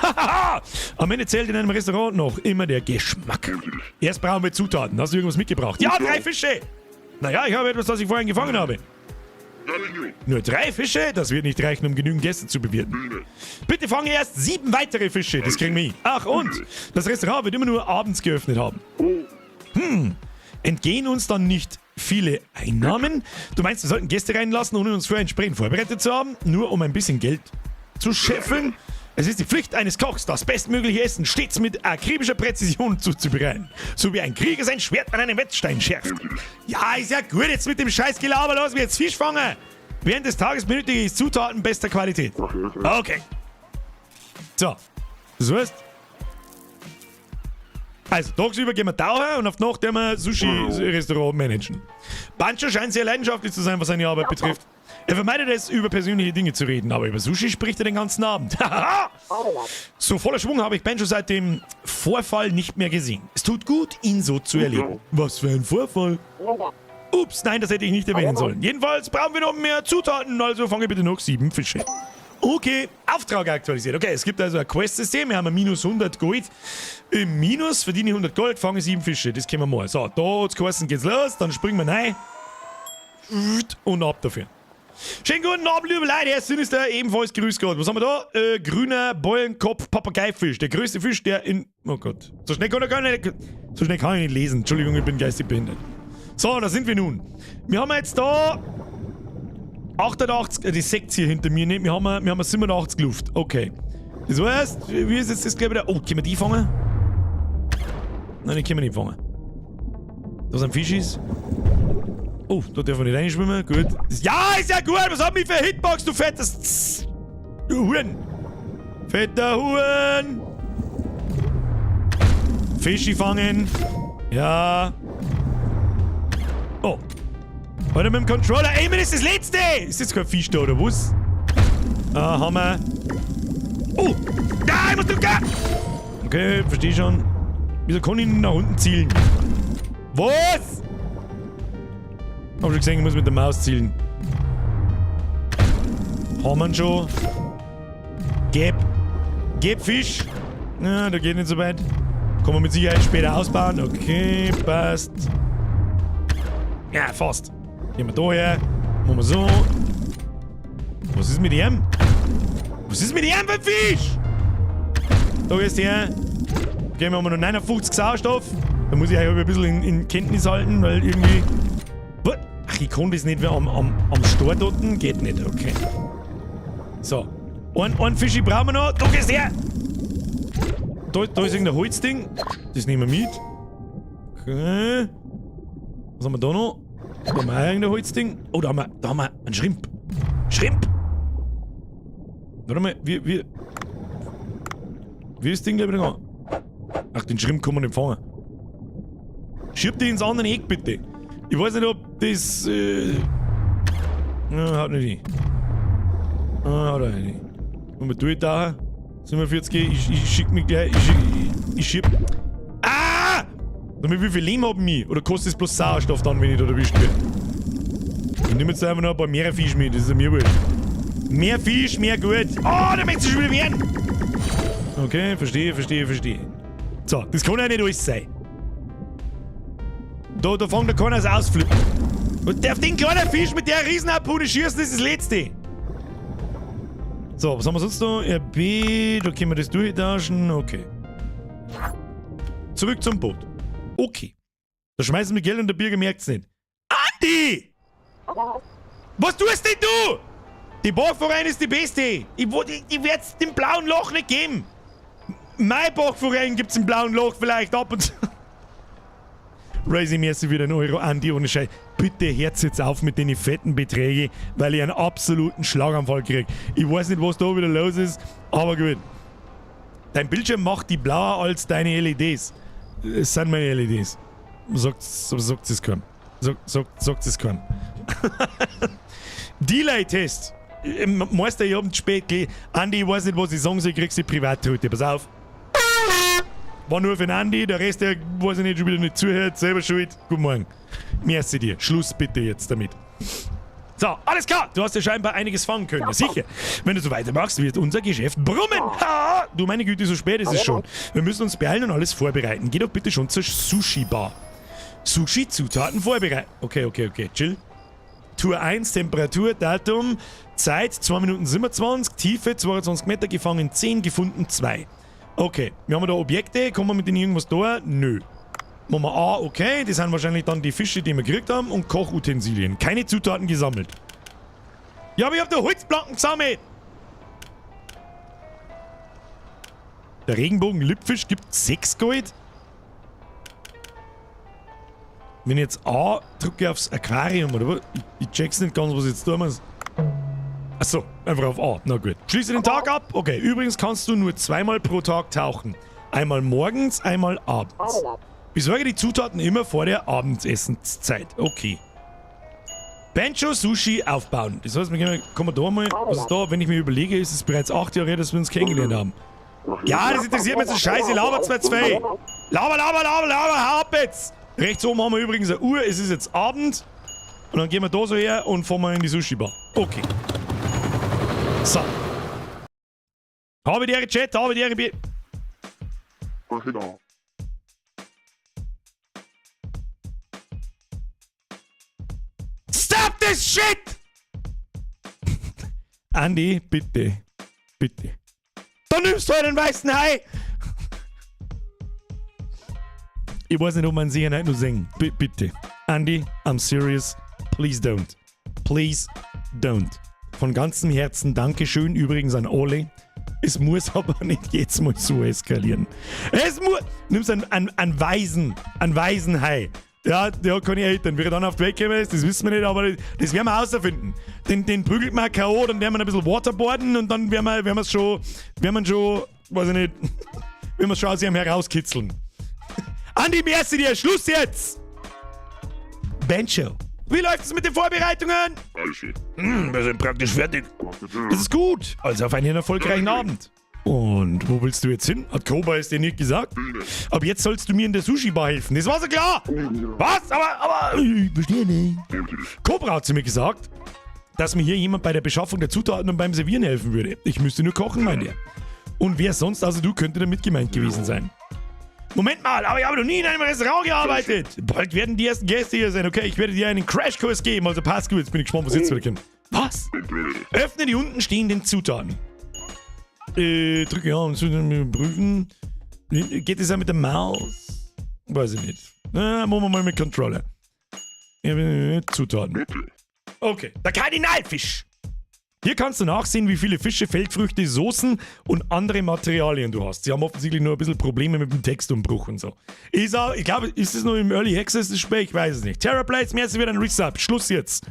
Hahaha! Am Ende zählt in einem Restaurant noch immer der Geschmack. Erst brauchen wir Zutaten. Hast du irgendwas mitgebracht? Ja, 3 Fische! Naja, ich habe etwas, das ich vorhin gefangen habe. Nur 3 Fische? Das wird nicht reichen, um genügend Gäste zu bewirten. Bitte fange erst 7 weitere Fische. Das kriegen wir hin. Ach und, das Restaurant wird immer nur abends geöffnet haben. Entgehen uns dann nicht viele Einnahmen? Du meinst, wir sollten Gäste reinlassen, ohne uns vorher entsprechend vorbereitet zu haben? Nur um ein bisschen Geld zu scheffeln? Es ist die Pflicht eines Kochs, das bestmögliche Essen stets mit akribischer Präzision zuzubereiten. So wie ein Krieger sein Schwert an einem Wettstein schärft. Ja, ist ja gut jetzt mit dem scheiß Gelaber, los, wir jetzt Fisch fangen. Während des Tages benötige ich Zutaten bester Qualität. Okay. So. Das heißt... Also, tagsüber gehen wir tauchen und auf die Nacht werden wir Sushi-Restaurant managen. Bancho scheint sehr leidenschaftlich zu sein, was seine Arbeit betrifft. Er vermeidet es, über persönliche Dinge zu reden, aber über Sushi spricht er den ganzen Abend. So voller Schwung habe ich Bancho seit dem Vorfall nicht mehr gesehen. Es tut gut, ihn so zu erleben. Was für ein Vorfall? Ups, nein, das hätte ich nicht erwähnen sollen. Jedenfalls brauchen wir noch mehr Zutaten, also fange bitte noch 7 Fische. Okay, Auftrag aktualisiert. Okay, es gibt also ein Quest-System. Wir haben ein minus 100 Gold. Im Minus verdiene ich 100 Gold, fange 7 Fische. Das können wir mal. So, da hat's geheißen, geht's los. Dann springen wir rein. Und ab dafür. Schönen guten Abend, liebe Leute. Herr Sinister, ebenfalls grüß Gott. Was haben wir da? Grüner Beulenkopf Papageifisch. Der größte Fisch, der in... Oh Gott. So schnell kann ich gar nicht, so schnell kann ich nicht lesen. Entschuldigung, ich bin geistig behindert. So, da sind wir nun. Wir haben jetzt da... 88, die Sekt hier hinter mir, ne? Wir haben 87 Luft. Okay. Das heißt, wie ist jetzt das gleich wieder? Oh, können wir die fangen? Nein, die können wir nicht fangen. Da sind Fischis. Oh, da dürfen wir nicht reinschwimmen. Gut. Ja, ist ja gut. Was hat mich für Hitbox, du fettes Huhn? Fetter Huhn. Fischi fangen. Ja. Oh. Alter, mit dem Controller. Ey, das ist das letzte! Ist das kein Fisch da, oder was? Ah, haben wir. Oh! Da, ich muss drücken! Okay, verstehe schon. Wieso kann ich nicht nach unten zielen? Was? Hab schon gesehen, ich muss mit der Maus zielen. Haben wir ihn schon. Geb. Geb Fisch. Na, da geht nicht so weit. Kann man mit Sicherheit später ausbauen. Okay, passt. Ja, fast. Gehen wir da her. Machen wir so. Was ist mit ihm? Was ist mit ihm für ein Fisch? Da ist der. Okay, wir haben noch 59 Sauerstoff. Da muss ich euch ein bisschen in Kenntnis halten, weil irgendwie. Ach, ich kann das nicht mehr am Stor dort. Geht nicht, okay. So. Ein Fischi brauchen wir noch. Da geht's her! Da ist irgendein Holzding. Das nehmen wir mit. Okay. Was haben wir da noch? Da haben wir auch irgendein Holzding. Oh, da haben wir einen Shrimp. Shrimp! Warte mal, wie ist das Ding gleich wieder gegangen? Ach, den Shrimp kann man nicht fangen. Schieb dich ins andere Eck, bitte. Ich weiß nicht, ob das. Ja, haut nicht hin. Ah, haut auch nicht hin. Wenn wir durchtauchen, 47, ich schick mich gleich. Ich schieb. Ah! Damit, wie viel Leben haben wir? Oder kostet es bloß Sauerstoff dann, wenn ich da erwischt werde? Ich nehme jetzt einfach noch ein paar mehr Fisch mit, das ist mir wurscht. Mehr Fisch, mehr gut. Oh, da möchte ich schon wieder werden! Okay, verstehe, verstehe, verstehe. So, das kann ja nicht alles sein. Da fängt der keiner das Ausflippen. Und darf den kleinen Fisch mit der Riesenharpune schießen, das ist das Letzte. So, was haben wir sonst noch? RB, da können wir das durchtauschen. Okay. Zurück zum Boot. Okay. Da schmeißen wir Geld und der Birger merkt's nicht. Andi! Was tust denn du? Die Bachforelle ist die beste. Ich werd's dem blauen Loch nicht geben. Mein Bachforellen gibt's im blauen Loch vielleicht ab und zu. Raisi, merci wieder einen Euro, Andi, ohne Scheiß. Bitte hört's jetzt auf mit den fetten Beträgen, weil ich einen absoluten Schlaganfall krieg. Ich weiß nicht, was da wieder los ist, aber gut. Dein Bildschirm macht die blauer als deine LEDs. Es sind meine LEDs. Sagt es keinem. Sagt es keinem. Delay-Test. Meister, ich hab ihn spät gelesen. Andi, ich weiß nicht, was ich sagen soll, kriegst du die Privattröte. Pass auf. War nur für den Andi, der Rest, der weiß ich nicht, schon wieder nicht zuhört, selber schuld. Guten Morgen. Merci dir. Schluss bitte jetzt damit. So, alles klar. Du hast ja scheinbar einiges fangen können. Ja, sicher. Wenn du so weitermachst, wird unser Geschäft brummen. Ha! Du, meine Güte, so spät ist es schon. Wir müssen uns beeilen und alles vorbereiten. Geh doch bitte schon zur Sushi-Bar. Sushi-Zutaten vorbereiten. Okay, okay, okay. Chill. Tour 1, Temperatur, Datum, Zeit, 2 Minuten 27, Tiefe, 22 Meter, gefangen 10, gefunden 2. Okay, wir haben da Objekte, kommen wir mit denen irgendwas da? Nö. Machen wir A, okay, das sind wahrscheinlich dann die Fische, die wir gekriegt haben, und Kochutensilien. Keine Zutaten gesammelt. Ja, aber ich hab da Holzplanken gesammelt! Der Regenbogen-Lippfisch gibt 6 Gold. Wenn ich jetzt A drücke aufs Aquarium, oder was? Ich check's nicht ganz, was ich jetzt tun muss. Achso, einfach auf A. Na gut. Schließe den Tag ab. Okay, übrigens kannst du nur zweimal pro Tag tauchen. Einmal morgens, einmal abends. Besorge die Zutaten immer vor der Abendessenszeit. Okay. Bancho Sushi aufbauen. Das heißt, wir gehen, kommen wir da mal. Was ist da? Wenn ich mir überlege, ist es bereits 8 Jahre her, dass wir uns kennengelernt haben. Ja, das interessiert mich jetzt so scheiße. Laber 2-2. Laber, laber, laber, laber, hau ab jetzt! Rechts oben haben wir übrigens eine Uhr. Es ist jetzt Abend. Und dann gehen wir da so her und fahren wir in die Sushi-Bar. Okay. So. Habe die Ehre, Chat, habe die Ehre, B. Stop this shit! Andi, bitte. Bitte. Da nimmst du einen weißen Hai! Ich weiß nicht, ob man sie nicht nur singen. B bitte. Andi, I'm serious. Please don't. Please don't. Von ganzem Herzen Dankeschön übrigens an alle. Es muss aber nicht jetzt mal so eskalieren. Es muss. Nimmst einen weisen Hai. Ja, der hat keine Eltern. Wie er dann auf die Welt gekommen ist, das wissen wir nicht, aber das werden wir herausfinden. Den prügelt man K.O., dann werden wir ein bisschen waterboarden und dann werden wir schon, weiß ich nicht, werden wir es schon aus ihm herauskitzeln. Andi, merci dir, Schluss jetzt! Bancho. Wie läuft es mit den Vorbereitungen? Wir sind praktisch fertig. Das ist gut. Also auf einen erfolgreichen Abend. Und wo willst du jetzt hin? Hat Cobra es dir nicht gesagt? Aber jetzt sollst du mir in der Sushi-Bar helfen. Das war so klar. Was? Aber, ich verstehe nicht. Cobra hat zu mir gesagt, dass mir hier jemand bei der Beschaffung der Zutaten und beim Servieren helfen würde. Ich müsste nur kochen, meint er. Und wer sonst außer du könnte damit gemeint gewesen sein? Moment mal, aber ich habe noch nie in einem Restaurant gearbeitet. Bald werden die ersten Gäste hier sein. Okay, ich werde dir einen Crashkurs geben. Also pass gut, jetzt bin ich gespannt, was jetzt wieder kommt. Was? Öffne die unten stehenden Zutaten. Drücke ja, und Zutaten prüfen. Geht das auch mit der Maus? Weiß ich nicht. Na, machen wir mal mit Controller. Ja, Zutaten. Okay, der Kardinalfisch. Hier kannst du nachsehen, wie viele Fische, Feldfrüchte, Soßen und andere Materialien du hast. Sie haben offensichtlich nur ein bisschen Probleme mit dem Textumbruch und so. Ist auch, ich glaube, ist es noch im Early Access das Spiel? Ich weiß es nicht. TerraBlaze, merci wieder ein Resub. Schluss jetzt.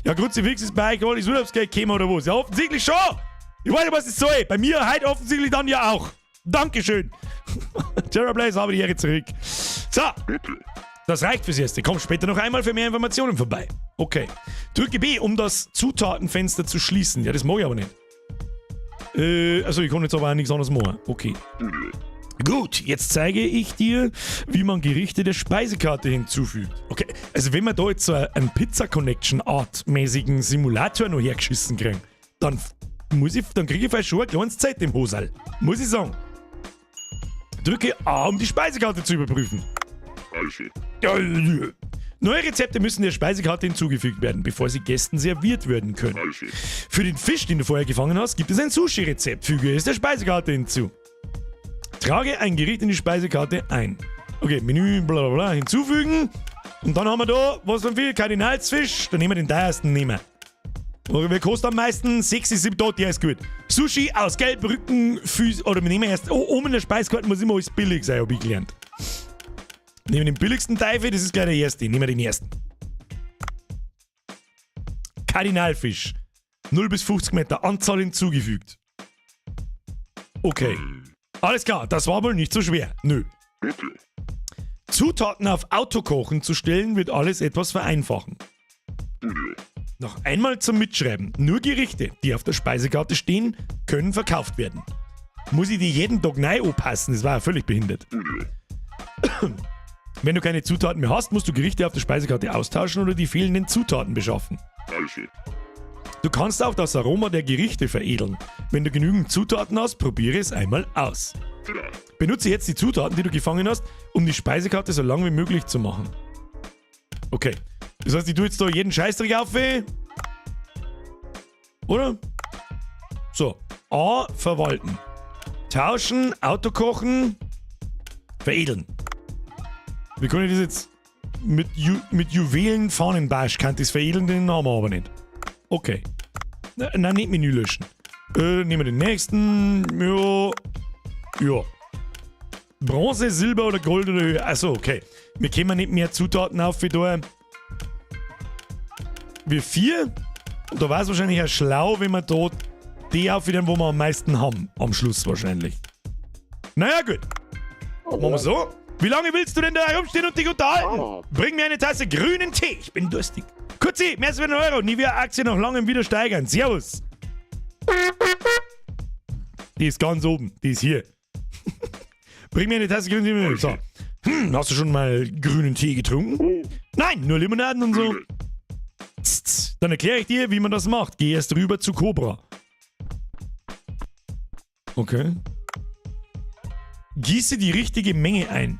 Ja, Kruzifix ist bei euch alles Urlaubsgeld gekommen oder was? Ja, offensichtlich schon. Ich weiß nicht, was es soll. Bei mir heute offensichtlich dann ja auch. Dankeschön. TerraBlaze, habe die Ehre zurück. So. Das reicht fürs Erste. Komm später noch einmal für mehr Informationen vorbei. Okay. Drücke B, um das Zutatenfenster zu schließen. Ja, das mag ich aber nicht. Also ich kann jetzt aber auch nichts anderes machen. Okay. Gut, jetzt zeige ich dir, wie man Gerichte der Speisekarte hinzufügt. Okay, also wenn wir da jetzt so einen Pizza Connection Art mäßigen Simulator noch hergeschissen kriegen, dann kriege ich vielleicht schon eine kleine Zeit im Hosal. Muss ich sagen. Drücke A, um die Speisekarte zu überprüfen. Neue Rezepte müssen der Speisekarte hinzugefügt werden, bevor sie Gästen serviert werden können. Für den Fisch, den du vorher gefangen hast, gibt es ein Sushi-Rezept. Füge es der Speisekarte hinzu. Trage ein Gericht in die Speisekarte ein. Okay, Menü, bla bla bla, hinzufügen. Und dann haben wir da, was für viel? Kardinalsfisch. Dann nehmen wir den teuersten, nehmen wir. Wer kostet am meisten? 6, 7, da, der ist gut. Sushi aus Gelb, Rücken, Füße, oder wir nehmen erst, oh, oben in der Speisekarte muss immer alles billig sein, hab ich gelernt. Nehmen wir den billigsten Teufel, das ist gleich der erste. Nehmen wir den ersten. Kardinalfisch. 0 bis 50 Meter, Anzahl hinzugefügt. Okay. Alles klar, das war wohl nicht so schwer. Nö. Zutaten auf Autokochen zu stellen, wird alles etwas vereinfachen. Noch einmal zum Mitschreiben. Nur Gerichte, die auf der Speisekarte stehen, können verkauft werden. Muss ich die jeden Tag neu anpassen? Das war ja völlig behindert. Wenn du keine Zutaten mehr hast, musst du Gerichte auf der Speisekarte austauschen oder die fehlenden Zutaten beschaffen. Du kannst auch das Aroma der Gerichte veredeln. Wenn du genügend Zutaten hast, probiere es einmal aus. Benutze jetzt die Zutaten, die du gefangen hast, um die Speisekarte so lang wie möglich zu machen. Okay. Das heißt, ich tue jetzt da jeden Scheißdreck auf. Oder? So. A. Verwalten. Tauschen, Autokochen, veredeln. Wie kann ich das jetzt mit Juwelen Fahnenbarsch kann das veredeln, den Namen aber nicht. Okay. Nein, nicht Menü löschen. Nehmen wir den nächsten. Ja. Ja. Bronze, Silber oder Gold oder Höhe. Achso, okay. Wir können nicht mehr Zutaten auf wie da. Wir 4. Und da war es wahrscheinlich auch schlau, wenn wir da die aufwiedern, wo wir am meisten haben. Am Schluss wahrscheinlich. Naja, gut. Machen wir so. Wie lange willst du denn da herumstehen und dich unterhalten? Bring mir eine Tasse grünen Tee. Ich bin durstig. Kurzi, mehr als 1 Euro. Nivea-Aktie noch lange wieder steigern. Servus. Die ist ganz oben. Die ist hier. Bring mir eine Tasse grünen Tee. So. Hast du schon mal grünen Tee getrunken? Nein, nur Limonaden und so. Tss, tss. Dann erkläre ich dir, wie man das macht. Geh erst rüber zu Cobra. Okay. Gieße die richtige Menge ein.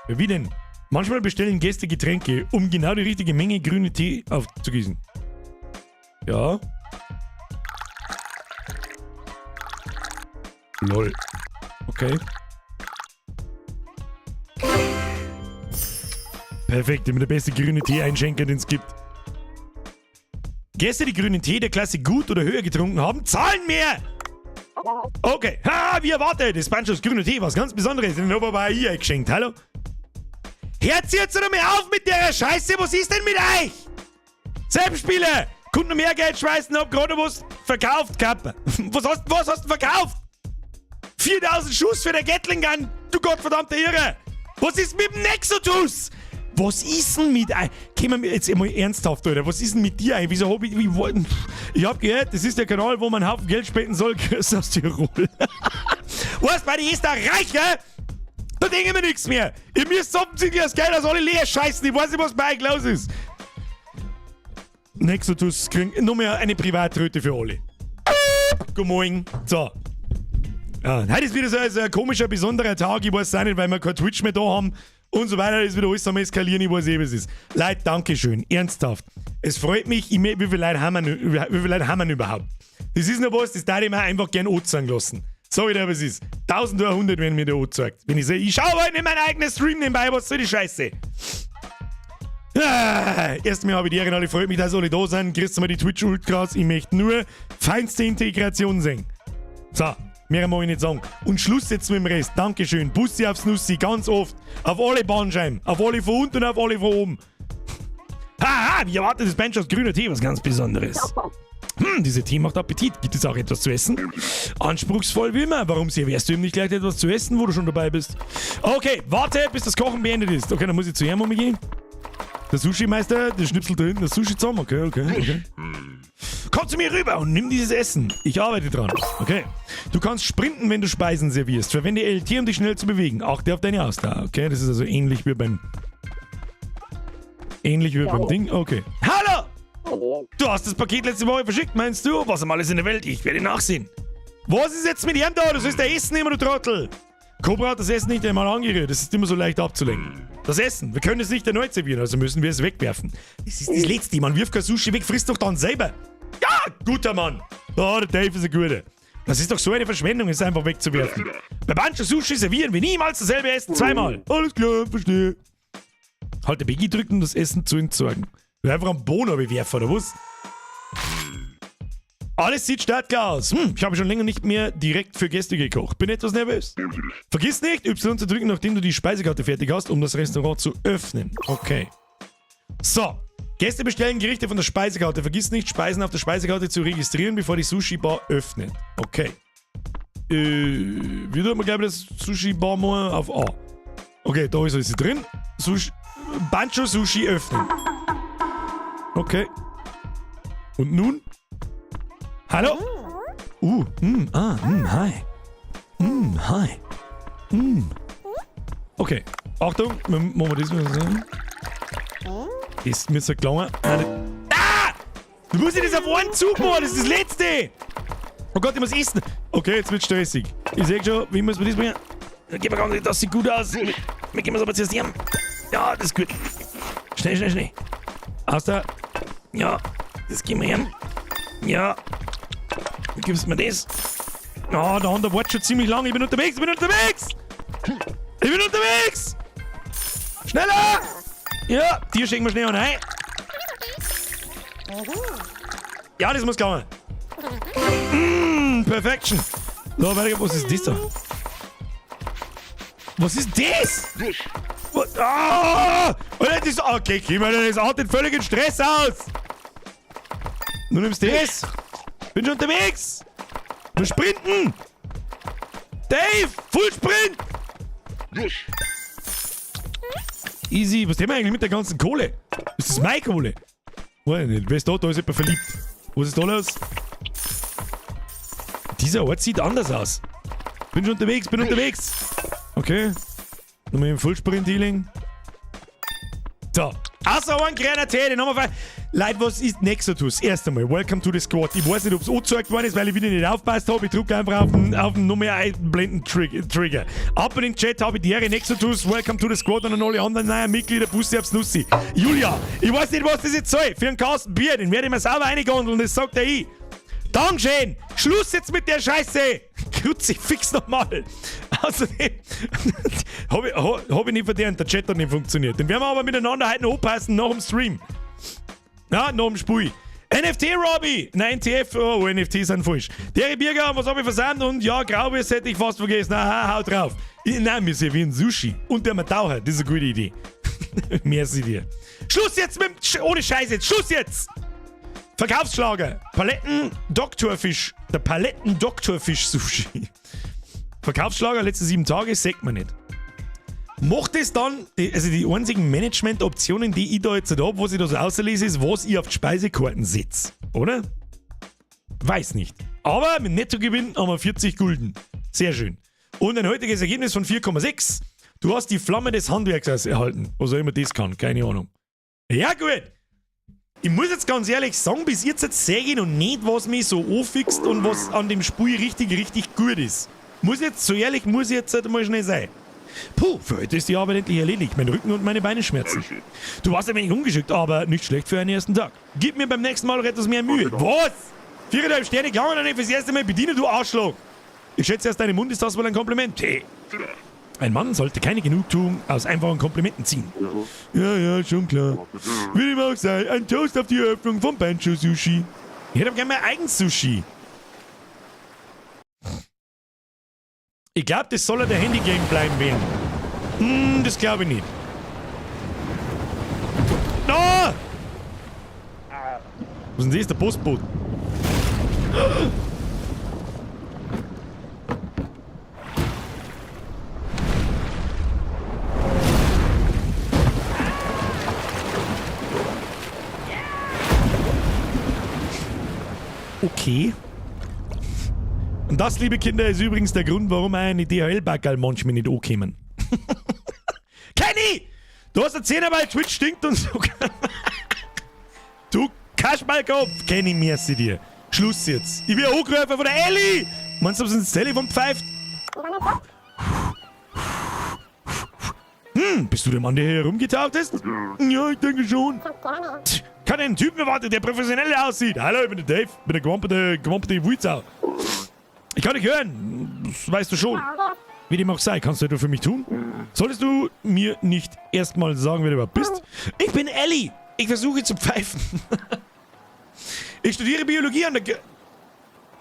Ja, wie denn? Manchmal bestellen Gäste Getränke, um genau die richtige Menge grüne Tee aufzugießen. Ja. Lol. Okay. Perfekt, immer der beste grüne Tee-Einschenker, den es gibt. Gäste, die grünen Tee der Klasse gut oder höher getrunken haben, zahlen mehr! Okay. Ha, wie erwartet. Das Panchos grüner Tee, was ganz Besonderes. Den habe aber auch ich geschenkt. Hallo? Hört jetzt noch mal auf mit der Scheiße. Was ist denn mit euch? Selbstspieler! Kunden mehr Geld schmeißen, hab gerade was verkauft gehabt. Was hast du verkauft? 4000 Schuss für der Gatling Gun, du gottverdammte Irre! Was ist mit dem Nexotus? Was ist denn mit euch? Kommen wir jetzt einmal ernsthaft, Alter. Was ist denn mit dir eigentlich? Wieso hab ich. Wie, ich hab gehört, das ist der Kanal, wo man einen Haufen Geld spenden soll. Grüß aus Tirol. Was, weil ich ist da reich, gell? Da denke ich mir nichts mehr. Ihr müsst offensichtlich das Geld aus alle leer scheißen. Ich weiß nicht, was bei euch los ist. Nexotus kriegen nur mehr eine Privatröte für alle. Guten Morgen. So. Ja, heute ist wieder so ein komischer, besonderer Tag. Ich weiß auch nicht, weil wir kein Twitch mehr da haben und so weiter. Ist wieder alles am Eskalieren. Ich weiß eh, was es ist. Leute, Dankeschön. Ernsthaft. Es freut mich, ich, wie viele Leute haben wir, wie viele Leute haben wir überhaupt? Das ist noch was, das darf ich mir einfach gern anzeigen lassen. Sag ich dir, was es ist. 1100 werden mir da angezeigt. Wenn ich sehe, ich schaue heute in meinen eigenen Stream nebenbei, was soll die Scheiße? Ah, erstmal habe ich die Ehre, alle freut mich, dass alle da sind. Grüßt mal die Twitch-Ultras. Ich möchte nur feinste Integration sehen. So, mehr mag ich nicht sagen. Und Schluss jetzt mit dem Rest. Dankeschön. Bussi aufs Nussi, ganz oft. Auf alle Bandscheiben. Auf alle von unten und auf alle von oben. Haha, wie erwartet das Bench aus grüner Tee, was ganz Besonderes. Dieser Tee macht Appetit. Gibt es auch etwas zu essen? Anspruchsvoll wie immer. Warum servierst du ihm nicht gleich etwas zu essen, wo du schon dabei bist? Okay, warte, bis das Kochen beendet ist. Okay, dann muss ich zu ihm umgehen. Der Sushi-Meister, der schnipselt da hinten das Sushi zusammen. Okay. Komm zu mir rüber und nimm dieses Essen. Ich arbeite dran. Okay. Du kannst sprinten, wenn du Speisen servierst. Verwende LT, um dich schnell zu bewegen. Achte auf deine Ausdauer. Okay, das ist also ähnlich wie beim Ding. Okay. Hallo! Du hast das Paket letzte Woche verschickt, meinst du? Was um alles in der Welt? Ich werde nachsehen. Was ist jetzt mit ihm da? Du sollst der Essen nehmen, du Trottel. Cobra hat das Essen nicht einmal angerührt. Das ist immer so leicht abzulenken. Das Essen. Wir können es nicht erneut servieren, also müssen wir es wegwerfen. Das ist das Letzte. Man wirft kein Sushi weg, frisst doch dann selber. Ja, guter Mann. Oh, der Dave ist ein guter. Das ist doch so eine Verschwendung, es einfach wegzuwerfen. Bei Bancho Sushi servieren wir niemals dasselbe Essen zweimal. Alles klar, verstehe. Halt der Biggie drücken, um das Essen zu entsorgen. Wir einfach am Boden bewerfen, oder was? Alles sieht startklar aus. Ich habe schon länger nicht mehr direkt für Gäste gekocht. Bin etwas nervös. Vergiss nicht, Y zu drücken, nachdem du die Speisekarte fertig hast, um das Restaurant zu öffnen. Okay. So. Gäste bestellen Gerichte von der Speisekarte. Vergiss nicht, Speisen auf der Speisekarte zu registrieren, bevor die Sushi-Bar öffnet. Okay. Wie tut man, glaube ich, das Sushi-Bar mal auf A? Okay, da ist alles drin. Sushi, Bancho Sushi öffnen. Okay. Und nun? Hallo? Ah, hi. Hi. Okay. Achtung, machen wir das mal so. Ist mir so gelangen. Ah! Du musst ja das auf einen Zug machen, das ist das Letzte! Oh Gott, ich muss essen. Okay, jetzt wird's stressig. Ich seh schon, wie muss man das bringen? Da geht mir gar nicht, das sieht gut aus. Wir gehen es aber zuerst hin. Ja, das ist gut. Schnell, schnell, schnell. Aus da. Ja, das gehen wir hin. Ja. Du gibst mir das. Oh, der andere wartet schon ziemlich lange. Ich bin unterwegs, ich bin unterwegs! Ich bin unterwegs! Schneller! Ja, dir schenken wir schnell und rein. Ja, das muss klappen. Perfection. So, weiter, was ist das da? Was ist das? Was? Ah! Alter, das ist, okay, komm, Alter, das artet völlig in Stress aus. Du nimmst das. Bin schon unterwegs. Wir sprinten. Dave, Full Sprint. Easy. Was tun wir eigentlich mit der ganzen Kohle? Ist das meine Kohle? Weiß ich nicht. Wer ist da? Da ist jemand verliebt. Was ist da los? Dieser Ort sieht anders aus. Bin schon unterwegs, bin unterwegs. Okay. Nochmal im Fullsprint-Healing. So. Außer ein kleiner Tee, den haben wir. Leute, was ist Nexotus? Erst einmal, welcome to the squad. Ich weiß nicht, ob es angezeigt worden ist, weil ich wieder nicht aufpasst habe. Ich drücke einfach auf den Nummer einblenden Trigger. Ab in den Chat habe ich die Ehre Nexotus, welcome to the squad und an alle anderen neuen Mitglieder, Bussi aufs Nussi. Julia, ich weiß nicht, was das jetzt soll. Für einen Kasten Bier, den werde ich mir sauber reingondeln, das sagt er ich. Dankeschön! Schluss jetzt mit der Scheiße! Kruzifix nochmal! Außerdem habe ich, hab ich nicht verdient, der Chat hat nicht funktioniert. Den werden wir aber miteinander heute noch anpassen nach dem Stream. Ja, nach dem Spiel. NFT Robbie! Nein, NTF, oh, NFT sind falsch. Der Birger, was habe ich versandt? Und ja, Grauwürst hätte ich fast vergessen. Aha, haut drauf. Nein, wir servieren Sushi. Und der Taucher, das ist eine gute Idee. Merci dir. Schluss jetzt mit dem, ohne Scheiß jetzt, Schluss jetzt! Verkaufsschlager. Paletten Doktorfisch. Der Paletten Doktorfisch Sushi. Verkaufsschlager letzte 7 Tage, sagt man nicht. Macht es dann, also die einzigen Management-Optionen, die ich da jetzt habe, was ich da so auslese, ist, was ich auf die Speisekarten setze. Oder? Weiß nicht. Aber mit Nettogewinn haben wir 40 Gulden. Sehr schön. Und ein heutiges Ergebnis von 4,6. Du hast die Flamme des Handwerkers erhalten. Was auch immer das kann, keine Ahnung. Ja, gut. Ich muss jetzt ganz ehrlich sagen, bis jetzt sehe ich noch nicht, was mich so anfixt und was an dem Spiel richtig, richtig gut ist. Muss jetzt, so ehrlich muss ich jetzt halt mal schnell sein. Puh, für heute ist die Arbeit endlich erledigt. Mein Rücken und meine Beine schmerzen. Du warst ein wenig ungeschickt, aber nicht schlecht für einen ersten Tag. Gib mir beim nächsten Mal noch etwas mehr Mühe. Was? 4,5 Sterne kann man doch nicht fürs erste Mal bedienen, du Arschloch. Ich schätze, aus deinem Mund ist das wohl ein Kompliment. Hey. Ein Mann sollte keine Genugtuung aus einfachen Komplimenten ziehen. Ja, ja, schon klar. Wie dem auch sei, ein Toast auf die Eröffnung vom Bancho Sushi. Ich hätte aber gerne mein eigenes Sushi. Ich glaube, das soll ja der Handygame bleiben werden. Das glaube ich nicht. Ah! Was ist denn das? Der Postbote. Okay. Und das, liebe Kinder, ist übrigens der Grund, warum eine DHL-Backerl manchmal nicht ankommen. Kenny! Du hast einen Zehner, weil Twitch stinkt und so. Du Kasperlkopf! Kenny, merci dir. Schluss jetzt. Ich bin angerufen von der Elli! Meinst du, ob sie ins Telefon pfeift? Bist du der Mann, der hier herumgetaucht ist? Ja, ich denke schon. Tch, kann einen Typen erwarten, der professionell aussieht. Hallo, ich bin der Dave. Ich bin der gewampelte Wulzau. Ich kann dich hören. Das weißt du schon. Wie dem auch sei, kannst du etwas für mich tun? Solltest du mir nicht erstmal sagen, wer du überhaupt bist? Ich bin Elli. Ich versuche zu pfeifen. Ich studiere Biologie an der Ge...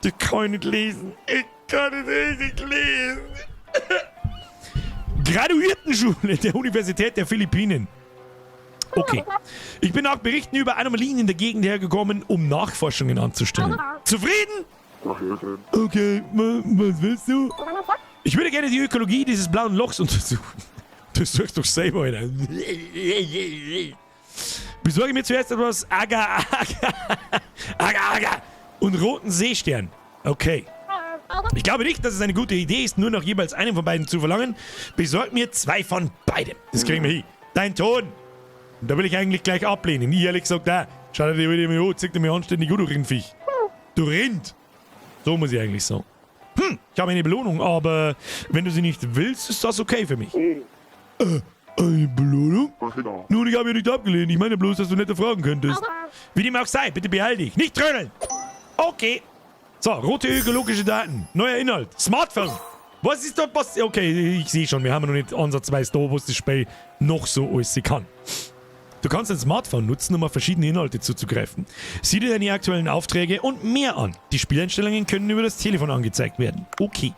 Das kann ich nicht lesen. Ich kann es nicht lesen. Graduiertenschule der Universität der Philippinen. Okay. Ich bin nach Berichten über Anomalien in der Gegend hergekommen, um Nachforschungen anzustellen. Zufrieden? Okay, was willst du? Ich würde gerne die Ökologie dieses blauen Lochs untersuchen. Das suchst doch selber, Alter. Besorge mir zuerst etwas Agar Agar Agar Agar und roten Seestern. Okay. Ich glaube nicht, dass es eine gute Idee ist, nur noch jeweils einen von beiden zu verlangen. Besorg mir 2 von beidem. Das kriegen wir hin. Dein Ton. Und da will ich eigentlich gleich ablehnen. Ich ehrlich gesagt, da. Schau dir wieder mal an, zeig dir mal anständig gut, du Rindviech. Du Rind. So muss ich eigentlich sagen. Ich habe eine Belohnung, aber wenn du sie nicht willst, ist das okay für mich. Eine Belohnung? Nun, ich habe ja nicht abgelehnt. Ich meine bloß, dass du netter fragen könntest. Wie dem auch sei, bitte beeil dich. Nicht trödeln! Okay. So, rote ökologische Daten. Neuer Inhalt. Smartphone. Was ist da passiert? Okay, ich sehe schon, wir haben noch nicht ansatzweise da, was das Spiel noch so alles kann. Du kannst ein Smartphone nutzen, um auf verschiedene Inhalte zuzugreifen. Sieh dir deine aktuellen Aufträge und mehr an. Die Spieleinstellungen können über das Telefon angezeigt werden. Okay.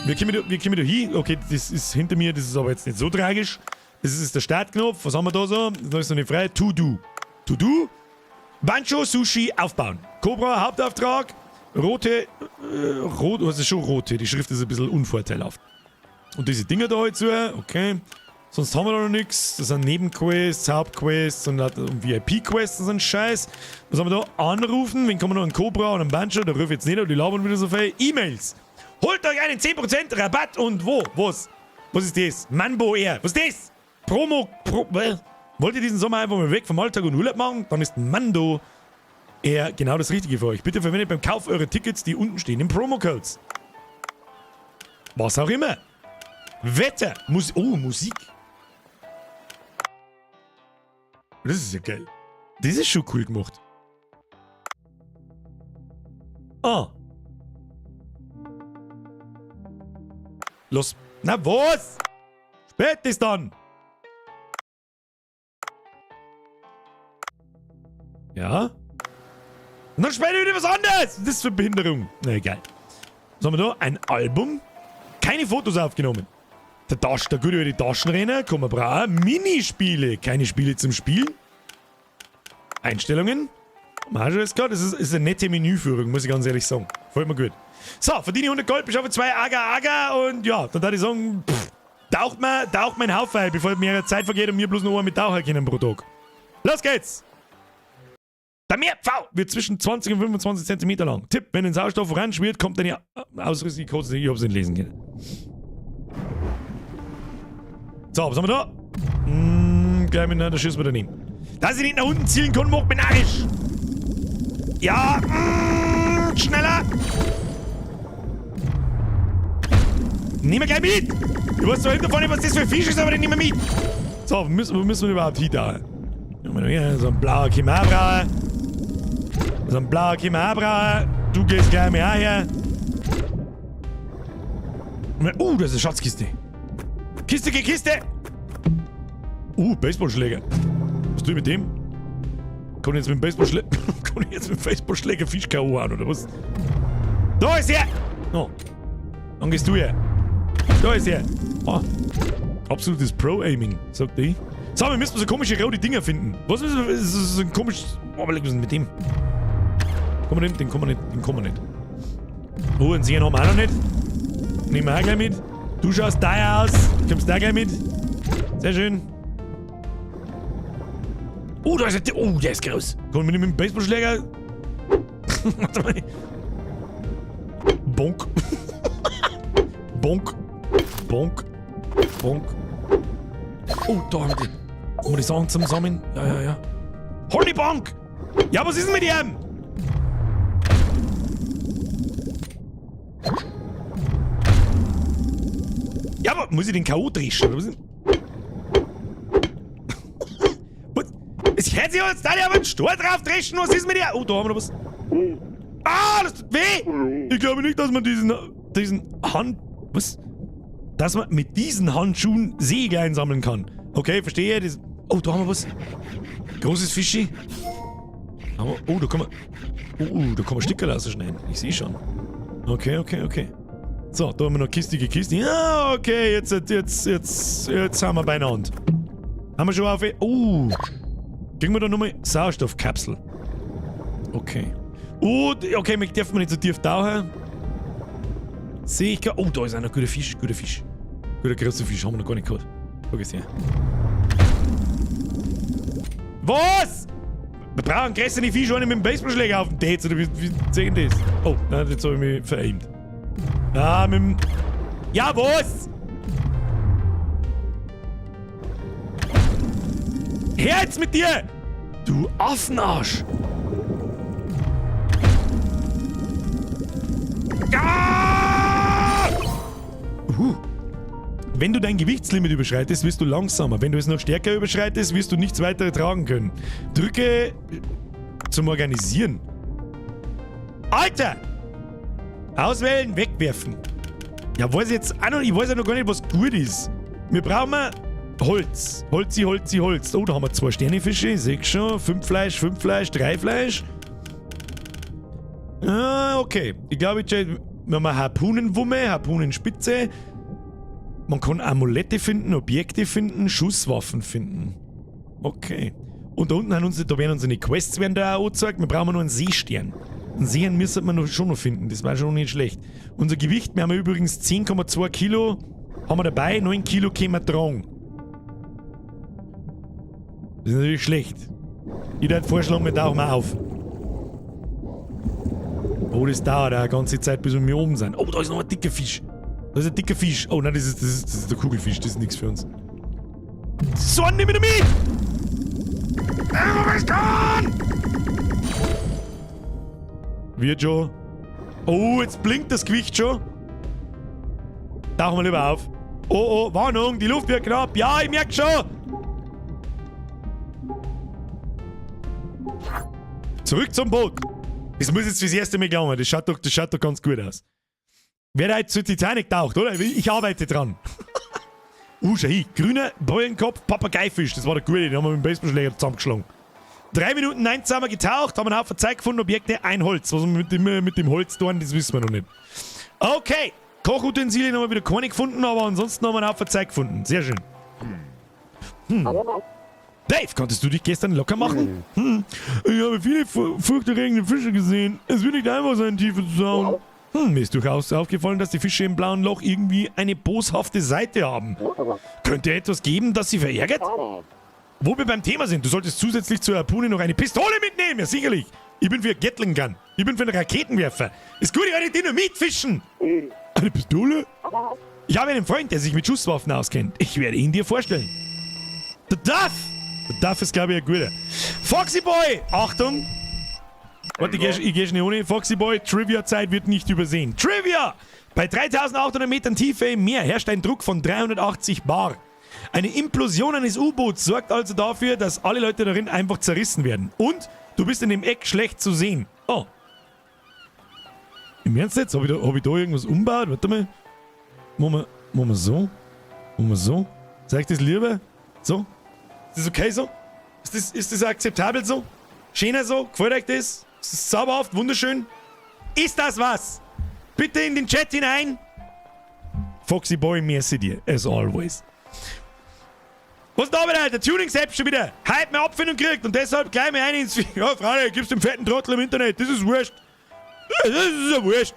Wir kommen da hin. Okay, das ist hinter mir, das ist aber jetzt nicht so tragisch. Das ist der Startknopf. Was haben wir da so? Das ist noch nicht frei. To do. To do. Bancho Sushi aufbauen. Cobra Hauptauftrag. Rote, rot, was ist schon rote? Die Schrift ist ein bisschen unvorteilhaft. Und diese Dinger da halt so, okay. Sonst haben wir da noch nix. Das sind Nebenquests, Hauptquests und VIP-Quests und so ein Scheiß. Was haben wir da? Anrufen. Wen kommen wir noch? Einen Cobra und einen Bancho. Da ruf ich jetzt nicht an, die labern wieder so viel. E-Mails. Holt euch einen 10% Rabatt und wo? Was? Was ist das? Manbo Air. Was ist das? Promo, Pro, was? Wollt ihr diesen Sommer einfach mal weg vom Alltag und Urlaub machen? Dann ist Mando Air genau das Richtige für euch. Bitte verwendet beim Kauf eure Tickets die unten stehenden Promo-Codes. Was auch immer. Wetter. Oh, Musik. Das ist ja geil. Das ist schon cool gemacht. Ah. Los. Na was? Spät ist dann. Ja. Und dann später wieder was anderes. Das ist für Behinderung. Na egal. Was haben wir da? Ein Album. Keine Fotos aufgenommen. Der Tasch, der gute alte Taschenrenner, kann man brauchen. Minispiele. Keine Spiele zum Spielen. Einstellungen. Das ist eine nette Menüführung, muss ich ganz ehrlich sagen. Gefällt mir gut. So, verdiene 100 Gold, beschaffe 2 Agar Agar und ja, dann würde ich sagen, pff, Taucht mir, taucht mein Haufen ein, bevor mehr Zeit vergeht und mir bloß noch einen mit tauchen können pro Tag. Los geht's! Der Meerpfau wird zwischen 20 und 25 cm lang. Tipp, wenn ein Sauerstoff voranschwirrt, kommt deine Ausrüstung, ich hab's nicht lesen können. So, was haben wir da? Gleich mit einer Schuss wir daneben. Dass ich nicht nach unten zielen kann, macht mich narrisch. Ja, schneller. Nehmen wir gleich mit. Ich weiß zwar hinter nicht, was das für ein Fisch ist, aber den nehmen wir mit. So, wo müssen wir überhaupt hin da? So ein blauer Chimabrauer. So ein blauer Chimabrauer. Du gehst gleich mal her. Das ist eine Schatzkiste. Kiste, geh Kiste! Baseballschläger. Was tue ich mit dem? Kann ich jetzt mit dem Baseballschläger. Kann ich jetzt mit dem Baseballschläger Fisch K.O. hauen, oder was? Da ist er! Oh. Dann gehst du her. Da ist er! Oh. Absolutes Pro-Aiming, sagt ich. So, wir müssen so komische rote Dinger finden. Was ist das? Das ist ein komisches. Oh, was ist denn mit dem? Kommen wir nicht, den kommen wir nicht, den kommen wir nicht. Oh, einen Sehen haben wir auch noch nicht. Nehmen wir auch gleich mit. Du schaust da aus. Kommst da gleich mit. Sehr schön. Oh, da ist er. Oh, der ist groß. Komm, mit dem Baseballschläger. Warte mal. Bonk. Bonk. Bonk. Bonk. Oh, da haben wir die. Haben wir die Sachen zum Sammeln? Ja, ja, ja. Hol die Bank! Ja, was ist denn mit ihm? Ja, aber muss ich den K.O. dreschen, oder was? Was? Es hört sich jetzt da aber einen Stor drauf dreschen, was ist mit dir? Oh, da haben wir noch was. Ah, das tut weh! Ich glaube nicht, dass man diesen Hand... Was? Dass man mit diesen Handschuhen Säge einsammeln kann. Okay, verstehe. Das, oh, da haben wir was. Großes Fischi. Aber, oh, da kann man... Oh, da kann man Stickerl rausschneiden. Ich sehe schon. Okay, okay, okay. So, da haben wir noch kistige Kiste. Ja, okay, jetzt haben wir beieinander. Haben wir schon auf... Oh. Kriegen wir da nochmal Sauerstoffkapsel. Okay. Oh, okay, wir dürfen nicht so tief tauchen. Sehe ich gar... Oh, da ist einer. Guter Fisch, guter Fisch. Guter großer Fisch, haben wir noch gar nicht gehabt. Schau es her. Was? Wir brauchen größere Fisch, einen mit dem Baseballschläger auf dem Date, oder wie sehen das? Oh, nein, jetzt habe ich mich veraimt. Ah, mit dem... Ja, was? Her jetzt mit dir! Du Affenarsch! Ah! Wenn du dein Gewichtslimit überschreitest, wirst du langsamer. Wenn du es noch stärker überschreitest, wirst du nichts weiter tragen können. Drücke zum Organisieren. Alter! Auswählen, wegwerfen. Ja, weiß ich jetzt auch noch, ich weiß ja noch gar nicht, was gut ist. Wir brauchen Holz. Holzi, Holzi, Holz. Oh, da haben wir 2 Sternefische. Ich seh schon. 5 Fleisch, 5 Fleisch, 3 Fleisch. Ah, okay. Ich glaube, wir haben eine Harpunenwumme, Harpunenspitze. Man kann Amulette finden, Objekte finden, Schusswaffen finden. Okay. Und da unten haben unsere, da werden unsere Quests werden da auch angezeigt. Wir brauchen nur einen Seestern. Einen Seestern müsste man schon noch finden. Das war schon nicht schlecht. Unser Gewicht, wir haben übrigens 10,2 Kilo haben wir dabei, 9 Kilo können wir tragen. Das ist natürlich schlecht. Ich würde vorschlagen, wir tauchen mal auf. Oh, das dauert auch eine ganze Zeit, bis wir hier oben sind. Oh, da ist noch ein dicker Fisch. Da ist ein dicker Fisch. Oh nein, das ist der Kugelfisch. Das ist nichts für uns. So, nimm ihn mit! Ah, was kann? Wird schon. Oh, jetzt blinkt das Gewicht schon. Tauchen wir lieber auf. Oh, oh, Warnung, die Luft wird knapp. Ja, ich merk schon. Zurück zum Boot. Das muss jetzt fürs erste Mal gelangen. Das schaut doch ganz gut aus. Wer da jetzt zur Titanic taucht, oder? Ich arbeite dran. Schau hin. Grüner Beulenkopf, Papageifisch. Das war der gute, den haben wir mit dem Baseballschläger zusammengeschlagen. 3 Minuten 9 haben wir getaucht, haben einen Haufen Zeug gefunden, Objekte, ein Holz. Was wir mit dem Holz tun, das wissen wir noch nicht. Okay. Kochutensilien haben wir wieder keine gefunden, aber ansonsten haben wir einen Haufen Zeug gefunden. Sehr schön. Dave, konntest du dich gestern locker machen? Ich habe viele furchterregende Fische gesehen. Es wird nicht einfach sein, Tiefe zu schauen. Mir ist durchaus aufgefallen, dass die Fische im blauen Loch irgendwie eine boshafte Seite haben. Könnte etwas geben, das sie verärgert? Wo wir beim Thema sind, du solltest zusätzlich zur Harpune noch eine Pistole mitnehmen. Ja, sicherlich. Ich bin für Gatling Gun. Ich bin für einen Raketenwerfer. Ist gut, ich werde Dynamit fischen. Eine Pistole? Ich habe einen Freund, der sich mit Schusswaffen auskennt. Ich werde ihn dir vorstellen. Der Duff! Der Duff ist, glaube ich, ein guter. Foxy Boy! Achtung! Warte, ich geh schnell ohne. Foxy Boy, Trivia-Zeit wird nicht übersehen. Trivia! Bei 3800 Metern Tiefe im Meer herrscht ein Druck von 380 Bar. Eine Implosion eines U-Boots sorgt also dafür, dass alle Leute darin einfach zerrissen werden. Und du bist in dem Eck schlecht zu sehen. Oh. Im Ernst jetzt? Hab ich da irgendwas umgebaut? Warte mal. Machen wir so? Machen wir so? Sag ich das lieber? So? Ist das okay so? Ist das akzeptabel so? Schöner so? Gefällt euch das? Ist das zauberhaft? Wunderschön? Ist das was? Bitte in den Chat hinein! Foxy Boy, merci dir, as always. Was ist da wieder? Der Tuning-Sepp schon wieder. Heute meine Abfindung gekriegt und deshalb gleich mal rein ins... Ja, Freilich, gibst dem fetten Trottel im Internet. Das ist wurscht. Das ist ja wurscht.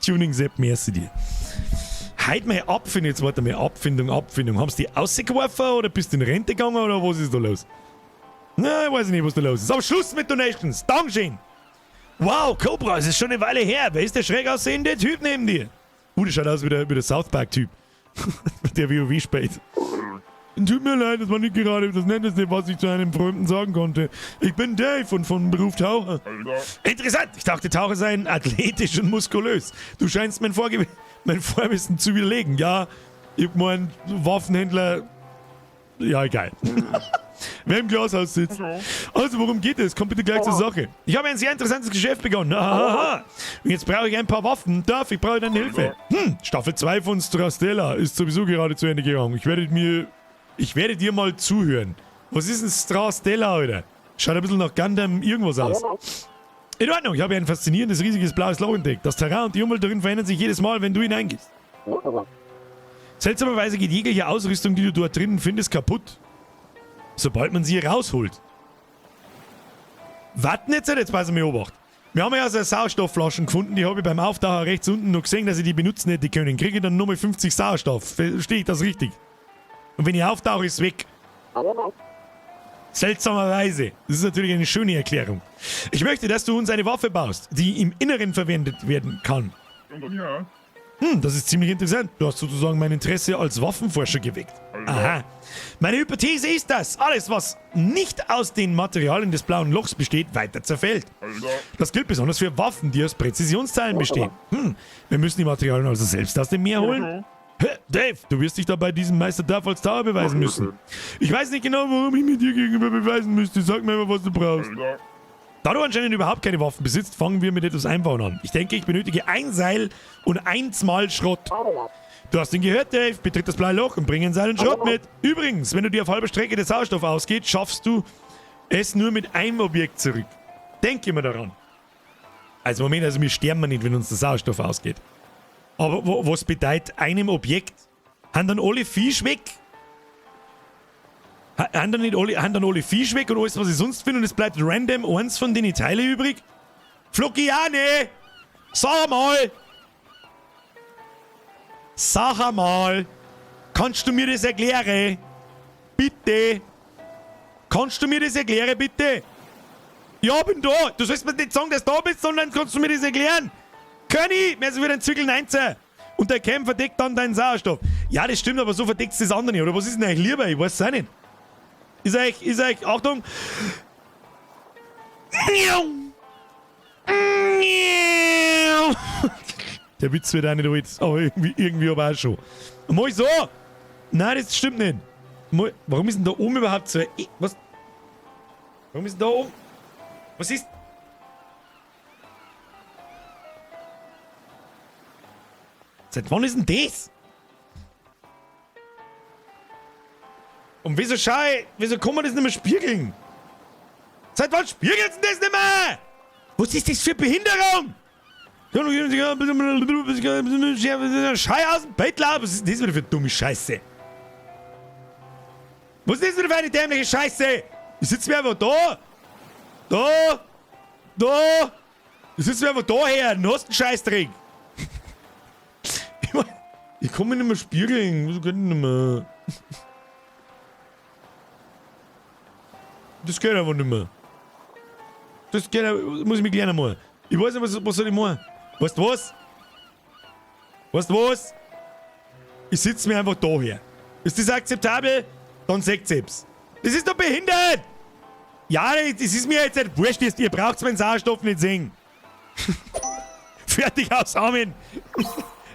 Tuning-Sepp, merci dir. Heute meine Abfindung, jetzt warte mal, Abfindung, Abfindung. Haben sie die rausgeworfen oder bist du in Rente gegangen oder was ist da los? Na, ich weiß nicht, was da los ist. Aber Schluss mit Donations. Dankeschön. Wow, Cobra, es ist schon eine Weile her. Wer ist der schräg aussehende Typ neben dir? Das schaut aus wie der South Park-Typ. Der WoW spielt. Tut mir leid, das war nicht gerade das Netteste, was ich zu einem Fremden sagen konnte. Ich bin Dave und von Beruf Taucher. Interessant, ich dachte, Taucher seien athletisch und muskulös. Du scheinst mein Vorwissen zu widerlegen. Ja, ich mein Waffenhändler... Ja, egal. Wer im Glashaus sitzt. Also, worum geht es? Kommt bitte gleich zur Sache. Ich habe ein sehr interessantes Geschäft begonnen. Ahaha. Und jetzt brauche ich ein paar Waffen. Darf ich brauche deine Hilfe. Staffel 2 von Strastella ist sowieso gerade zu Ende gegangen. Ich werde dir mal zuhören. Was ist denn Strastella, Alter? Schaut ein bisschen nach Gundam irgendwas aus. In Ordnung, ich habe ein faszinierendes, riesiges blaues Loch entdeckt. Das Terrain und die Umwelt darin verändern sich jedes Mal, wenn du hineingehst. Seltsamerweise geht jegliche Ausrüstung, die du dort drinnen findest, kaputt. Sobald man sie rausholt. Warten jetzt, jetzt passen wir Obacht. Wir haben ja so Sauerstoffflaschen gefunden, die habe ich beim Auftauchen rechts unten noch gesehen, dass ich die benutzen hätte können. Kriege ich dann nur mal 50 Sauerstoff. Verstehe ich das richtig? Und wenn ich auftauche, ist es weg. Seltsamerweise. Das ist natürlich eine schöne Erklärung. Ich möchte, dass du uns eine Waffe baust, die im Inneren verwendet werden kann. Ja. Das ist ziemlich interessant. Du hast sozusagen mein Interesse als Waffenforscher geweckt. Aha. Meine Hypothese ist, dass alles, was nicht aus den Materialien des blauen Lochs besteht, weiter zerfällt. Das gilt besonders für Waffen, die aus Präzisionsteilen bestehen. Wir müssen die Materialien also selbst aus dem Meer holen. Dave, du wirst dich da bei diesem Meister Duff als Taucher beweisen müssen. Ich weiß nicht genau, warum ich mir dir gegenüber beweisen müsste. Sag mir mal, was du brauchst. Da du anscheinend überhaupt keine Waffen besitzt, fangen wir mit etwas Einfachen an. Ich denke, ich benötige ein Seil und 1 Mal Schrott. Du hast ihn gehört, Dave. Betritt das blaue Loch und bring ein Seil und Schrott mit. Übrigens, wenn du dir auf halber Strecke der Sauerstoff ausgeht, schaffst du es nur mit einem Objekt zurück. Denk immer daran. Also Moment, also wir sterben nicht, wenn uns der Sauerstoff ausgeht. Aber was bedeutet einem Objekt? Haben dann alle Fisch weg? Haben dann nicht alle, haben dann alle Fisch weg und alles, was ich sonst finde, und es bleibt random eins von den Teilen übrig? Flockiane! Sag mal! Sag mal! Kannst du mir das erklären? Bitte! Kannst du mir das erklären, bitte? Ja, bin da! Du sollst mir nicht sagen, dass du da bist, sondern kannst du mir das erklären? König! Mehr so wie ein Zwickl 19! Und der Cam verdeckt dann deinen Sauerstoff. Ja, das stimmt, aber so verdeckt das andere nicht. Oder was ist denn eigentlich lieber? Ich weiß es auch nicht. Ist euch, Achtung! Der Witz wird auch nicht alt, aber irgendwie aber auch schon. Mach ich so? Nein, das stimmt nicht. Warum ist denn da oben überhaupt so ein was? Warum ist denn da oben? Was ist? Seit wann ist denn das? Und wieso schau ich, wieso kann man das nicht mehr spiegeln? Seit wann spiegelt denn das nicht mehr? Was ist das für Behinderung? Schei aus dem Bettler. Was ist denn das wieder für dumme Scheiße? Was ist das wieder für eine dämliche Scheiße? Ich sitze mir einfach da. Da. Da. Ich sitze mir einfach da her. Und hast einen Scheißdreck. Ich kann mich nicht mehr spiegeln. Wieso geht denn nicht mehr? Das geht einfach nicht mehr. Das geht einfach, muss ich mich gleich machen. Ich weiß nicht, was soll ich machen? Weißt du was? Weißt du was? Ich sitze mir einfach da her. Ist das akzeptabel? Dann sagt selbst. Das ist doch behindert! Ja, das ist mir jetzt nicht wurscht, ihr braucht meinen Sauerstoff nicht sehen. Fertig aus, Amen.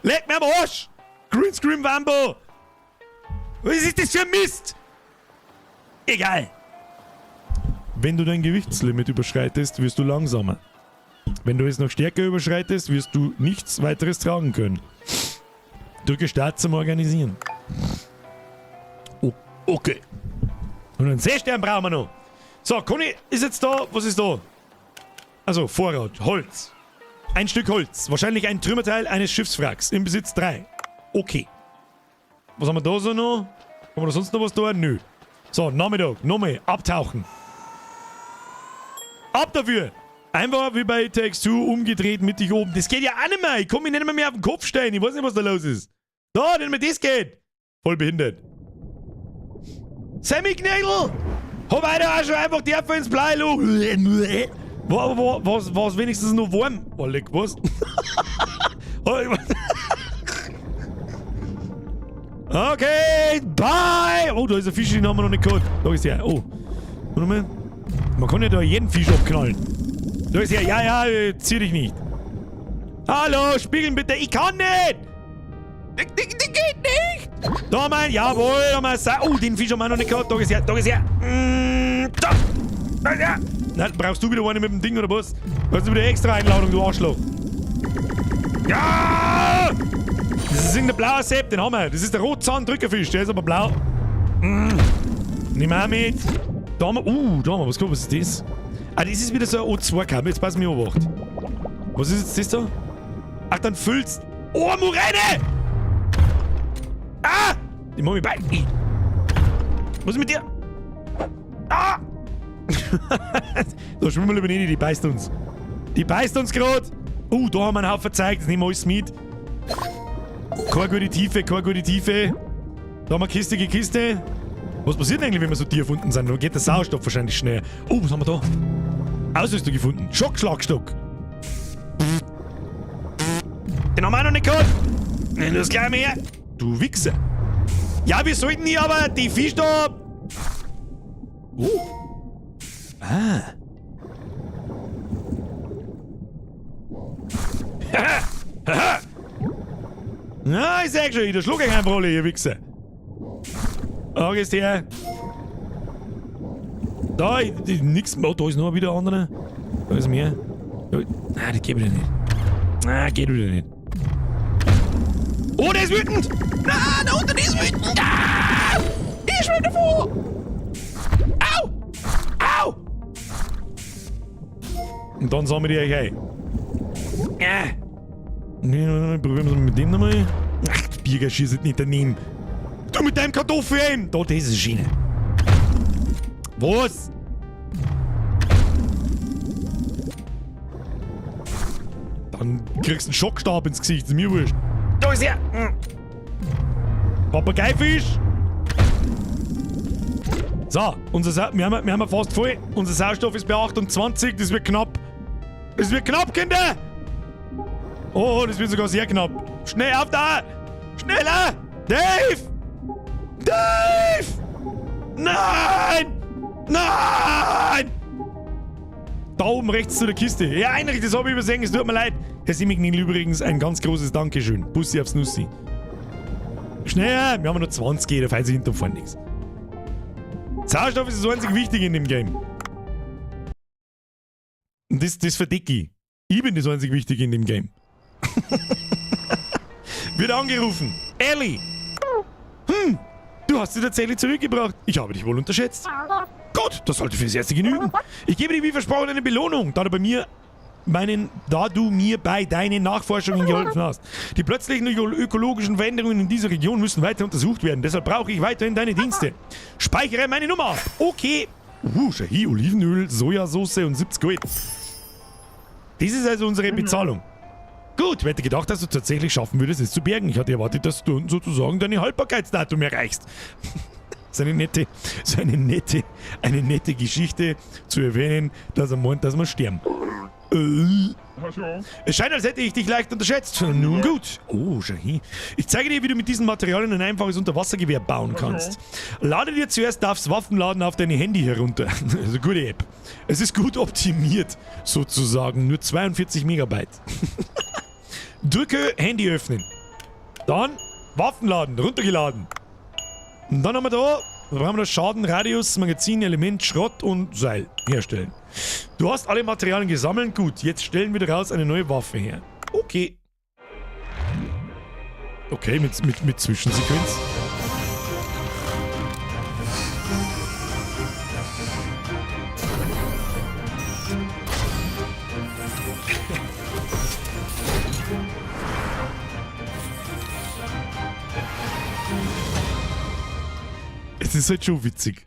Leck mir am Arsch! Greenscreen Wambo! Was ist das für ein Mist? Egal. Wenn du dein Gewichtslimit überschreitest, wirst du langsamer. Wenn du es noch stärker überschreitest, wirst du nichts weiteres tragen können. Drücke Start zum Organisieren. Oh, okay. Und einen Seestern brauchen wir noch. So, Conny ist jetzt da. Was ist da? Also, Vorrat, Holz. Ein Stück Holz. Wahrscheinlich ein Trümmerteil eines Schiffswracks. Im Besitz 3. Okay. Was haben wir da so noch? Haben wir da sonst noch was da? Nö. So, Nachmittag. Nochmal. Abtauchen. Ab dafür! Einfach wie bei It Takes Two umgedreht mit dich oben. Das geht ja auch nicht mehr. Ich komme mich nicht mehr auf den Kopf stellen. Ich weiß nicht, was da los ist. Da, nicht mehr das geht. Voll behindert. Sammy Knädel! Hab einer auch schon einfach die ins Bleiloch. War's wenigstens noch warm? Oh, leck, was? Okay, bye! Oh, da ist ein Fisch, den haben wir noch nicht gehabt. Da ist er. Oh. Warte mal. Man kann ja da jeden Fisch abknallen. Da ist er. Ja, ja, zieh dich nicht. Hallo, spiegeln bitte. Ich kann nicht! Das geht nicht! Da mein, jawohl, da mal. Oh, den Fisch haben wir noch nicht gehabt. Da ist er, da ist er. Da! Da ist er! Na, brauchst du wieder eine mit dem Ding oder was? Brauchst du wieder extra Einladung, du Arschloch? Ja! Das ist irgendein blauer Sepp, den haben wir. Das ist der Rotzahn-Drückerfisch, der ist aber blau. Nimm auch mit. Da haben wir, da haben wir was gehabt. Was ist das? Ah, das ist wieder so ein O2-Kabel. Jetzt pass mir auf. Was ist jetzt das da? Ach, dann füllst. Oh, Muräne! Ah! Die mach mich bei. Was ist mit dir? Ah! Da schwimmen wir lieber nicht, die beißt uns. Die beißt uns gerade. Da haben wir einen Haufen Zeug, das nehmen wir alles mit. Keine gute Tiefe, keine gute Tiefe. Da haben wir Kiste, Kiste. Was passiert denn eigentlich, wenn wir so tief unten sind? Da geht der Sauerstoff wahrscheinlich schneller. Oh, was haben wir da? Ausrüstung gefunden. Schockschlagstock. Den haben wir auch noch nicht gehabt. Nimm das gleich mehr. Du Wichser. Ja, wir sollten hier aber die Fisch da... Oh. Ah. Haha. Na, ich sag schon, der schluck ich einfach alle, ihr Wichser. Da gehst her. Da, nix. Oh, da ist noch wieder ein anderer. Da ist mehr. Nein, das geht wieder nicht. Nein, geht wieder nicht. Oh, der ist wütend! Na, da unten ist wütend! Ah! Ich schwimme davor! Au! Au! Und dann sammeln die euch ein. Nee, probieren wir es mit dem nochmal. Ach, die Birger schießt nicht daneben. Du mit deinem Kartoffeln! Da, das ist eine Schiene. Was? Dann kriegst du einen Schockstab ins Gesicht, ist mir wurscht. Da ist er! Papageifisch! So, wir haben fast voll. Unser Sauerstoff ist bei 28, das wird knapp. Das wird knapp, Kinder! Oh, das wird sogar sehr knapp. Schnell, auf da! Schneller! Dave! Dave! Nein! Nein! Da oben rechts zu der Kiste. Ja, Heinrich, das habe ich übersehen, es tut mir leid. Herr Simignil übrigens ein ganz großes Dankeschön. Bussi aufs Nussi. Schneller! Wir haben noch 20, da fällt sich hinterm vorne nichts. Sauerstoff ist das einzig Wichtige in dem Game. Und das verdecke ich. Ich bin das einzig Wichtige in dem Game. Wird angerufen. Ellie! Du hast sie tatsächlich zurückgebracht. Ich habe dich wohl unterschätzt. Gut, das sollte fürs Erste genügen. Ich gebe dir wie versprochen eine Belohnung, da du mir bei deinen Nachforschungen geholfen hast. Die plötzlichen ökologischen Veränderungen in dieser Region müssen weiter untersucht werden. Deshalb brauche ich weiterhin deine Dienste. Speichere meine Nummer ab. Okay. Shahi, Olivenöl, Sojasauce und 70 Gold. Das ist also unsere Bezahlung. Gut, wer hätte gedacht, dass du tatsächlich schaffen würdest, es zu bergen. Ich hatte erwartet, dass du unten sozusagen deine Haltbarkeitsdatum erreichst. Das ist eine nette, so eine nette, eine nette Geschichte zu erwähnen, dass er meint, dass wir sterben. Es scheint, als hätte ich dich leicht unterschätzt. Nun gut. Oh, schau hin. Ich zeige dir, wie du mit diesen Materialien ein einfaches Unterwassergewehr bauen kannst. Lade dir zuerst Darfs Waffenladen auf dein Handy herunter. Das ist eine gute App. Es ist gut optimiert, sozusagen. Nur 42 Megabyte. Drücke Handy öffnen. Dann Waffenladen, runtergeladen. Und dann haben wir da, da haben wir da Schaden, Radius, Magazin, Element, Schrott und Seil herstellen. Du hast alle Materialien gesammelt. Gut, jetzt stellen wir daraus eine neue Waffe her. Okay. Okay, mit Zwischensequenz. Es ist halt schon witzig.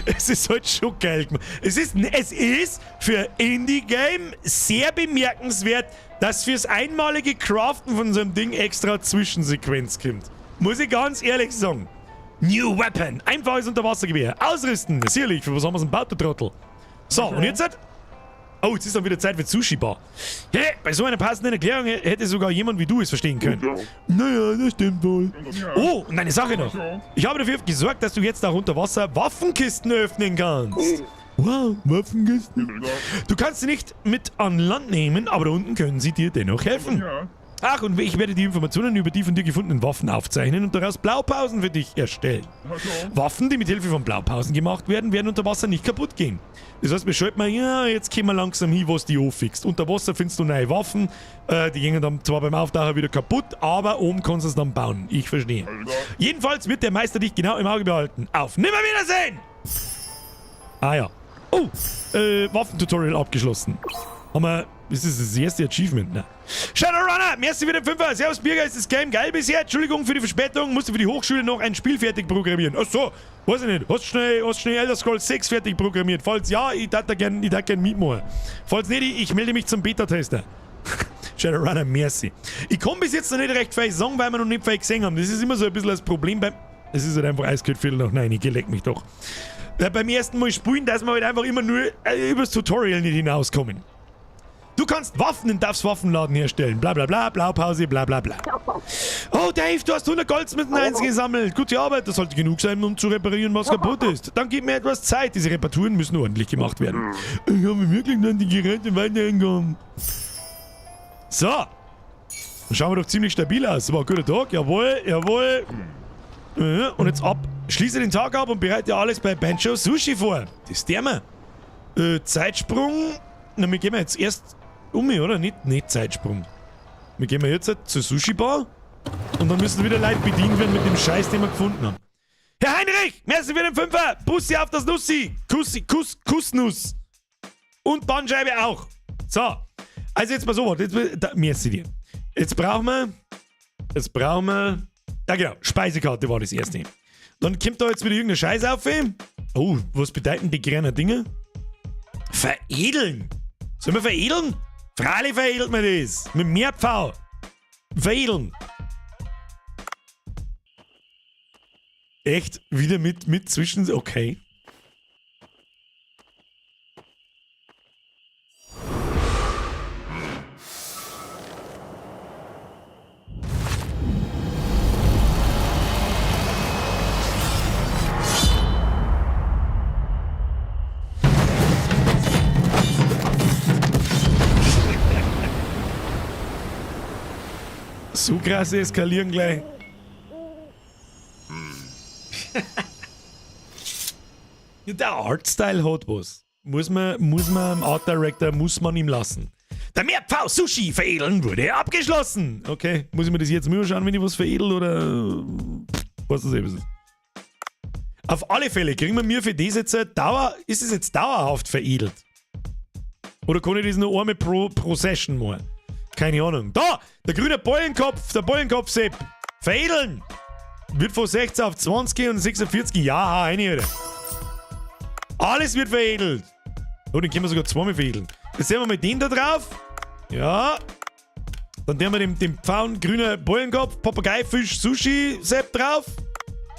Es ist halt schon geil gemacht. Es ist für Indie-Game sehr bemerkenswert, dass fürs einmalige Craften von so einem Ding extra Zwischensequenz kommt. Muss ich ganz ehrlich sagen. New Weapon. Einfaches Unterwassergewehr. Ausrüsten. Sicherlich. Für was haben wir so einen Bautertrottel? So, und jetzt halt... Oh, jetzt ist dann wieder Zeit für Sushi-Bar. Hey, bei so einer passenden Erklärung hätte sogar jemand wie du es verstehen können. Naja, das stimmt wohl. Oh, und eine Sache noch. Ich habe dafür gesorgt, dass du jetzt auch unter Wasser Waffenkisten öffnen kannst. Wow, Waffenkisten. Du kannst sie nicht mit an Land nehmen, aber da unten können sie dir dennoch helfen. Ach, und ich werde die Informationen über die von dir gefundenen Waffen aufzeichnen und daraus Blaupausen für dich erstellen. Waffen, die mit Hilfe von Blaupausen gemacht werden, werden unter Wasser nicht kaputt gehen. Das heißt, wir schalten mal, ja, jetzt kommen wir langsam hin, was die anfixt. Unter Wasser findest du neue Waffen, die gehen dann zwar beim Auftauchen wieder kaputt, aber oben kannst du es dann bauen. Ich verstehe. Jedenfalls wird der Meister dich genau im Auge behalten. Auf Nimmerwiedersehen! Ah ja. Oh, Waffentutorial abgeschlossen. Haben wir... Ist das das erste Achievement? Ne? Shadowrunner, merci für den Fünfer. Servus Birger, ist das Game geil bisher? Entschuldigung für die Verspätung, musste für die Hochschule noch ein Spiel fertig programmieren. Ach so, weiß ich nicht. Hast du schnell Elder Scrolls 6 fertig programmiert? Falls ja, ich darf da gern, ich darf gern mitmachen. Falls nicht, ich melde mich zum Beta-Tester. Shadowrunner, merci. Ich komme bis jetzt noch nicht recht viel sagen, weil wir noch nicht viel gesehen haben. Das ist immer so ein bisschen das Problem beim... Es ist halt einfach eiskalt Viertel nach neun, ich leck mich doch. Beim ersten Mal spielen, dass wir halt einfach immer nur übers Tutorial nicht hinauskommen. Du kannst Waffen in Darfs Waffenladen herstellen. Bla bla bla, Blaupause, bla bla bla. Oh Dave, du hast 100 Goldmünzen eingesammelt. Gute Arbeit, das sollte genug sein, um zu reparieren, was kaputt ist. Dann gib mir etwas Zeit, diese Reparaturen müssen ordentlich gemacht werden. Ich habe wirklich dann die Geräte weitergegangen. So. Dann schauen wir doch ziemlich stabil aus. War ein guter Tag, jawohl, jawohl. Und jetzt ab. Schließe den Tag ab und bereite alles bei Bancho Sushi vor. Das ist der mal. Zeitsprung. Na, wir gehen jetzt erst um, oder? Nicht Zeitsprung. Wir gehen jetzt zur Sushi-Bar und dann müssen wieder Leute bedient werden mit dem Scheiß, den wir gefunden haben. Herr Heinrich, merci für den Fünfer. Bussi auf das Nussi. Kussi, Kuss, Kussnuss. Und Bandscheibe auch. So. Also jetzt mal so, jetzt, da, merci dir. Jetzt brauchen wir, ja genau, Speisekarte war das erste. Dann kommt da jetzt wieder irgendein Scheiß auf. Oh, was bedeuten die kleinen Dinge? Veredeln. Sollen wir veredeln? Freilich veredelt man das. Mit mehr Pfau. Veredeln. Echt? Wieder mit zwischen... Okay. So krass eskalieren gleich. Der Artstyle hat was. Muss man dem Art Director, muss man ihm lassen. Der Meerpfau Sushi veredeln wurde abgeschlossen. Okay, muss ich mir das jetzt mal anschauen, wenn ich was veredel oder was das eben ist. Auf alle Fälle kriegen wir mir für das jetzt Dauer, ist es jetzt dauerhaft veredelt? Oder kann ich das nur einmal pro Session machen? Keine Ahnung. Da! Der grüne Bollenkopf, der Bollenkopf-Sepp. Veredeln! Wird von 16 auf 20 und 46. Ja, rein, Alter. Alles wird veredelt. Oh, den können wir sogar zweimal veredeln. Jetzt sehen wir mal den da drauf. Ja. Dann tun wir dem Pfauen grüner Bollenkopf, Papageifisch, Sushi, Sepp drauf.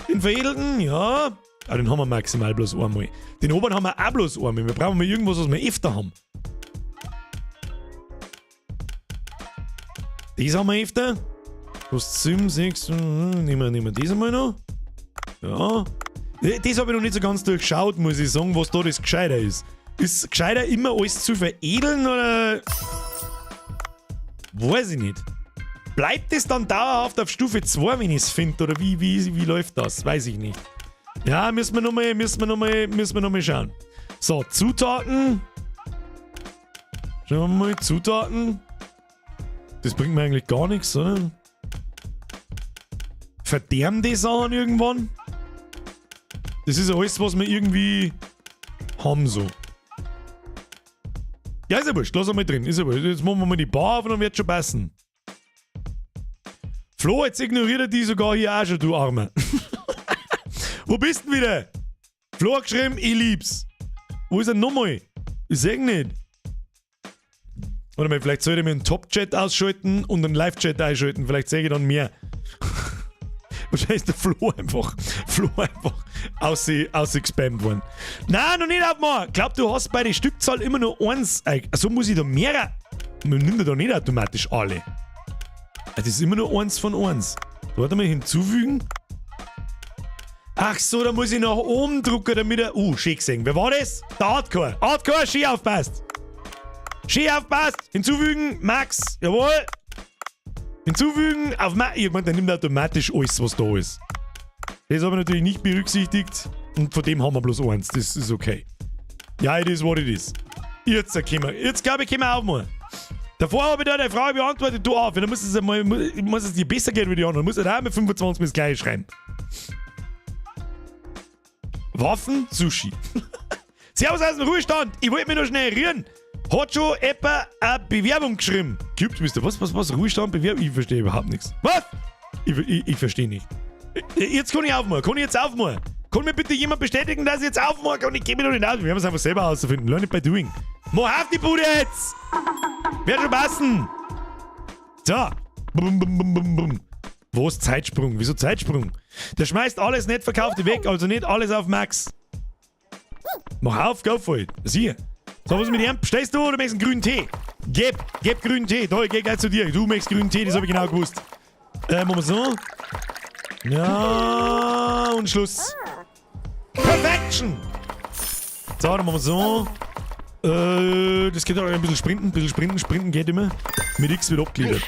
Den veredelten, ja. Ah, den haben wir maximal bloß einmal. Den oberen haben wir auch bloß einmal. Wir brauchen mal irgendwas, was wir öfter haben. Das haben wir öfter. Kostet 7, 6, nehmen wir das einmal noch. Ja. Das habe ich noch nicht so ganz durchschaut, muss ich sagen, was da das Gescheiter ist. Ist gescheiter immer alles zu veredeln oder... Weiß ich nicht. Bleibt es dann dauerhaft auf Stufe 2, wenn ich's find, oder wie läuft das? Weiß ich nicht. Ja, müssen wir noch mal schauen. So, Zutaten. Schauen wir mal, Zutaten. Das bringt mir eigentlich gar nichts, oder? Verderben die Sachen irgendwann? Das ist ja alles, was wir irgendwie haben so. Ja, ist ja wurscht, lass einmal drin, ist ja wurscht. Jetzt machen wir mal die Bar auf und dann wird's schon passen. Flo, jetzt ignoriert er die sogar hier auch schon, du Armer. Wo bist denn wieder? Flo hat geschrieben, ich lieb's. Wo ist er nochmal? Ich seh ihn nicht. Warte mal, vielleicht sollte ich mir einen Top-Chat ausschalten und einen Live-Chat einschalten. Vielleicht sehe ich dann mehr. Wahrscheinlich ist der Flo einfach ausgespammt worden. Nein, noch nicht aufmachen. Glaub, du hast bei der Stückzahl immer nur eins. Also muss ich da mehrere. Man nimmt ja da nicht automatisch alle. Das ist immer nur eins von eins. Warte mal, hinzufügen. Ach so, da muss ich nach oben drücken, damit er... Schön gesehen. Wer war das? Der Hardcore. Hardcore, schön aufpasst. Schön aufpasst. Hinzufügen, Max. Jawohl. Hinzufügen, auf Max. Ich meine, der nimmt automatisch alles, was da ist. Das habe ich natürlich nicht berücksichtigt. Und von dem haben wir bloß eins. Das ist okay. Ja, it is what it is. Jetzt können wir. Jetzt glaube ich, können wir aufmachen. Davor habe ich da deine Frage beantwortet, du auf. Dann muss es, einmal, muss es dir besser gehen wie die anderen. Muss auch mit 25 das gleiche schreiben. Waffen, Sushi. Servus aus dem Ruhestand. Ich wollte mich noch schnell rühren. Hat schon jemand eine Bewerbung geschrieben? Gibt, wisst ihr, was? Ruhestand, Bewerbung? Ich verstehe überhaupt nichts. Was? Ich verstehe nicht. Jetzt kann ich aufmachen. Kann ich jetzt aufmachen? Kann mir bitte jemand bestätigen, dass ich jetzt aufmachen kann? Ich gebe mir doch nicht aus. Wir haben es einfach selber herauszufinden. Learn it by doing. Mach auf die Bude jetzt! Wird schon passen! So. Bum, bum, bum, bum, bum. Wo ist Zeitsprung? Wieso Zeitsprung? Der schmeißt alles nicht verkaufte weg, also nicht alles auf Max. Mach auf, go for it. Sieh. So, was ist mit ihm? Bestellst du oder möchtest einen grünen Tee? Gib grünen Tee. Da, ich geh gleich zu dir. Du möchtest grünen Tee, das hab ich genau gewusst. Machen wir so. Ja, und Schluss. Perfection! So, dann machen wir so. Das geht auch ein bisschen sprinten, sprinten geht immer. Mit X wird abgeliefert.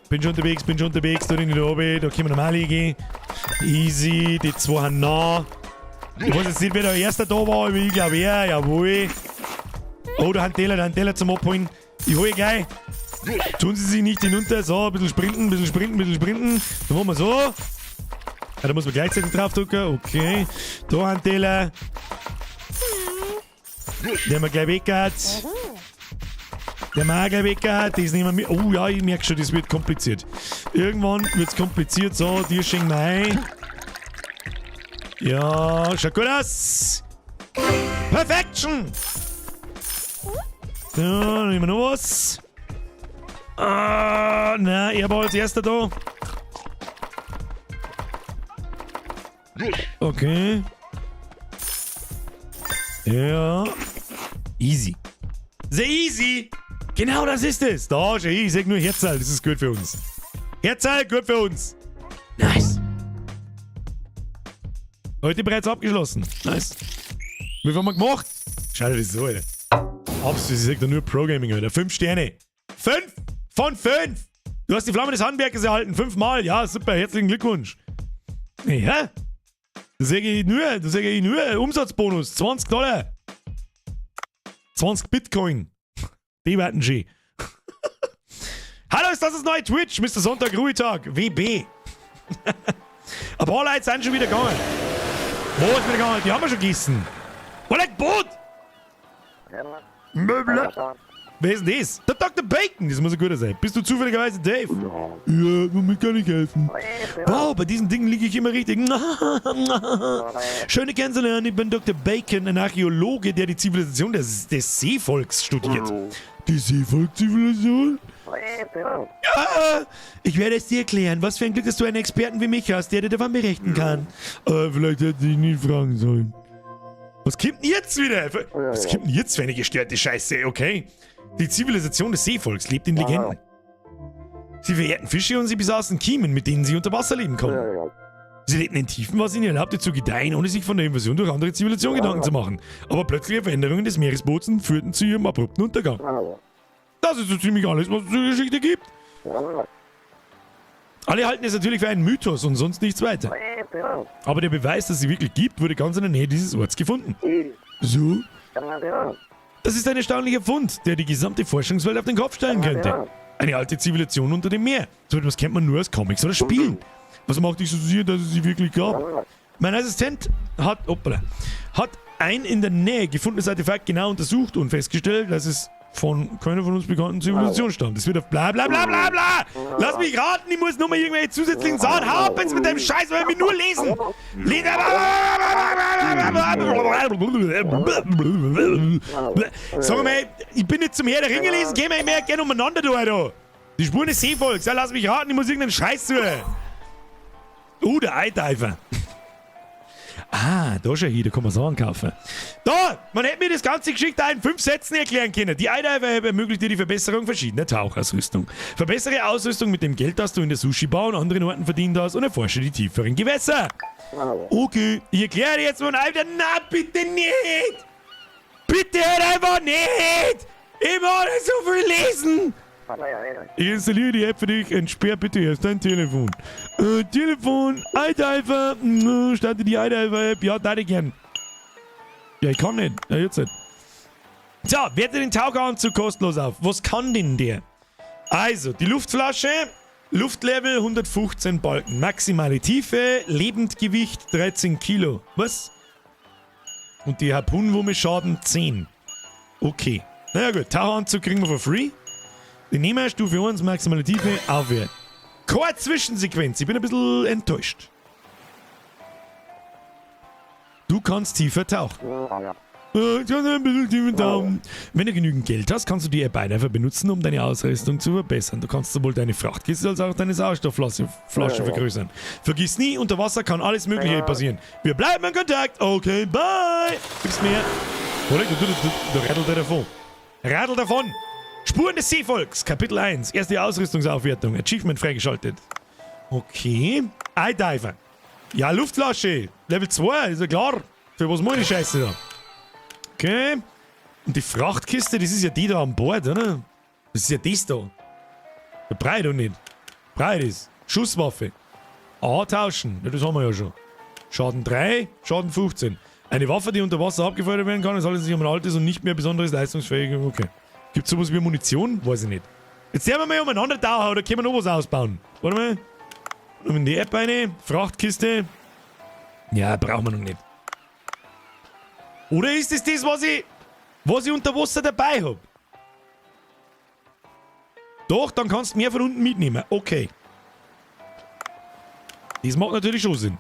Bin schon unterwegs, da bin ich da oben, da können wir normal hingehen. Easy, die zwei haben nah. Ich weiß jetzt nicht, wer der Erste da war, aber ich glaube er, jawohl. Oh, da haben Teller zum Abholen. Ich hole gleich. Tun sie sich nicht hinunter, so, ein bisschen sprinten, ein bisschen sprinten, ein bisschen sprinten. Dann machen wir so. Ja, da muss man gleichzeitig drauf drücken, okay. Da haben Teller. Den haben wir gleich weggehört. Der Mager weggehört, das nehmen wir mit. Oh ja, ich merke schon, das wird kompliziert. Irgendwann wird es kompliziert. So, dir schenken wir ein. Ja, schaut gut aus. Perfection! So, dann nehmen wir noch was. Ah, nein, er war als erster da. Okay. Ja. Easy. Sehr easy. Genau das ist es. Da, schau, ich sag nur Herzal, das ist gut für uns. Herzal, gut für uns. Nice. Heute bereits abgeschlossen. Nice. Wie viel haben wir gemacht? Schau dir das so, Alter. Absolut, ich sag da nur Pro-Gaming, Alter. 5 Sterne. 5 von 5. Du hast die Flamme des Handwerkers erhalten. 5-mal. Ja, super. Herzlichen Glückwunsch. Ja. Da sag ich nur, Umsatzbonus. 20 Dollar. 20 Bitcoin. Die werden schön. Hallo, ist das das neue Twitch? Mr. Sonntag, Ruhetag. WB. Ein paar Leute sind schon wieder gegangen. Wo ist wieder gegangen? Die haben wir schon gegessen. Wo liegt Boot? Möble. Wer ist denn das? Der Dr. Bacon. Das muss ein guter sein. Bist du zufälligerweise Dave? Ja, womit kann ich helfen? Wow, bei diesen Dingen liege ich immer richtig. Schöne kennenzulernen. Ich bin Dr. Bacon, ein Archäologe, der die Zivilisation des Seevolks studiert. Die Seevolk-Zivilisation? Ja, Ah, ich werde es dir erklären. Was für ein Glück, dass du einen Experten wie mich hast, der dir davon berichten kann. Vielleicht hätte ich nie fragen sollen. Was kommt denn jetzt wieder? Was kommt denn jetzt für eine gestörte Scheiße, okay? Die Zivilisation des Seevolks lebt in Legenden. Sie verehrten Fische und sie besaßen Kiemen, mit denen sie unter Wasser leben konnten. Sie lebten in Tiefen, was ihnen erlaubte zu gedeihen, ohne sich von der Invasion durch andere Zivilisationen Gedanken zu machen. Aber plötzliche Veränderungen des Meeresbodens führten zu ihrem abrupten Untergang. Das ist so ziemlich alles, was es zur Geschichte gibt. Alle halten es natürlich für einen Mythos und sonst nichts weiter. Aber der Beweis, dass sie wirklich gibt, wurde ganz in der Nähe dieses Orts gefunden. So? Das ist ein erstaunlicher Fund, der die gesamte Forschungswelt auf den Kopf stellen könnte. Eine alte Zivilisation unter dem Meer. So etwas kennt man nur aus Comics oder Spielen. Was macht dich so sicher, dass es sie wirklich gab? Mein Assistent hat, hoppala, hat ein in der Nähe gefundenes Artefakt genau untersucht und festgestellt, dass es von keiner von uns bekannten Zivilisation stammt. Es wird auf bla bla bla bla bla. Lass mich raten, ich muss nur mal irgendwelche zusätzlichen Sachen haben jetzt mit dem Scheiß, weil wir nur lesen. Lesen. Sag mal, ich bin nicht zum Herr der Ringe lesen, geh mal mehr gerne umeinander, du, Alter. Die Spuren des Seevolks, ja, lass mich raten, ich muss irgendeinen Scheiß suchen. Der iDiver. Ah, da schau hier, da kann man Sachen kaufen. Da, man hätte mir das ganze Geschichte auch in 5 Sätzen erklären können. Die iDiver ermöglicht dir die Verbesserung verschiedener Tauchausrüstung. Verbessere Ausrüstung mit dem Geld, das du in der Sushi-Bar und anderen Orten verdient hast und erforsche die tieferen Gewässer. Okay, ich erkläre dir jetzt mal einen Alter. Na, bitte nicht! Bitte hör einfach nicht! Ich muss nicht so viel lesen! Ich installiere die App für dich, entsperr bitte erst dein Telefon. Telefon, iDiver, starte die iDiver-App, ja, da gern. Ja, ich kann nicht. Ja, jetzt nicht. So, werte den Taucheranzug kostenlos auf. Was kann denn der? Also, die Luftflasche, Luftlevel 115 Balken, maximale Tiefe, Lebendgewicht 13 Kilo. Was? Und die Harpunenwurme Schaden 10. Okay. Naja gut, Taucheranzug kriegen wir for free. Die nehmen wir, Stufe 1, maximale Tiefe, aufwärts. Keine Zwischensequenz, ich bin ein bisschen enttäuscht. Du kannst tiefer tauchen. Ich kann ein bisschen tiefer tauchen. Wenn du genügend Geld hast, kannst du die App einfach benutzen, um deine Ausrüstung zu verbessern. Du kannst sowohl deine Frachtkiste als auch deine Sauerstoffflasche vergrößern. Vergiss nie, unter Wasser kann alles Mögliche passieren. Wir bleiben in Kontakt. Okay, bye. Gib's mir. Oder? Du radelt er davon. Radel davon. Spuren des Seevolks, Kapitel 1. Erste Ausrüstungsaufwertung. Achievement freigeschaltet. Okay. iDiver. Ja, Luftflasche. Level 2, ist ja klar. Für was mache ich die Scheiße da? Okay. Und die Frachtkiste, das ist ja die da an Bord, oder? Das ist ja das da. Der breit oder nicht? Breit ist. Schusswaffe. A tauschen. Ja, das haben wir ja schon. Schaden 3, Schaden 15. Eine Waffe, die unter Wasser abgefeuert werden kann, es handelt sich um ein altes und nicht mehr besonderes leistungsfähiges. Okay. Gibt's sowas wie Munition? Weiß ich nicht. Jetzt sehen wir mal umeinander tauchen oder können wir noch was ausbauen? Warte mal. Noch in die App eine. Frachtkiste. Ja, brauchen wir noch nicht. Oder ist es das, was ich unter Wasser dabei hab? Doch, dann kannst du mehr von unten mitnehmen. Okay. Das macht natürlich schon Sinn.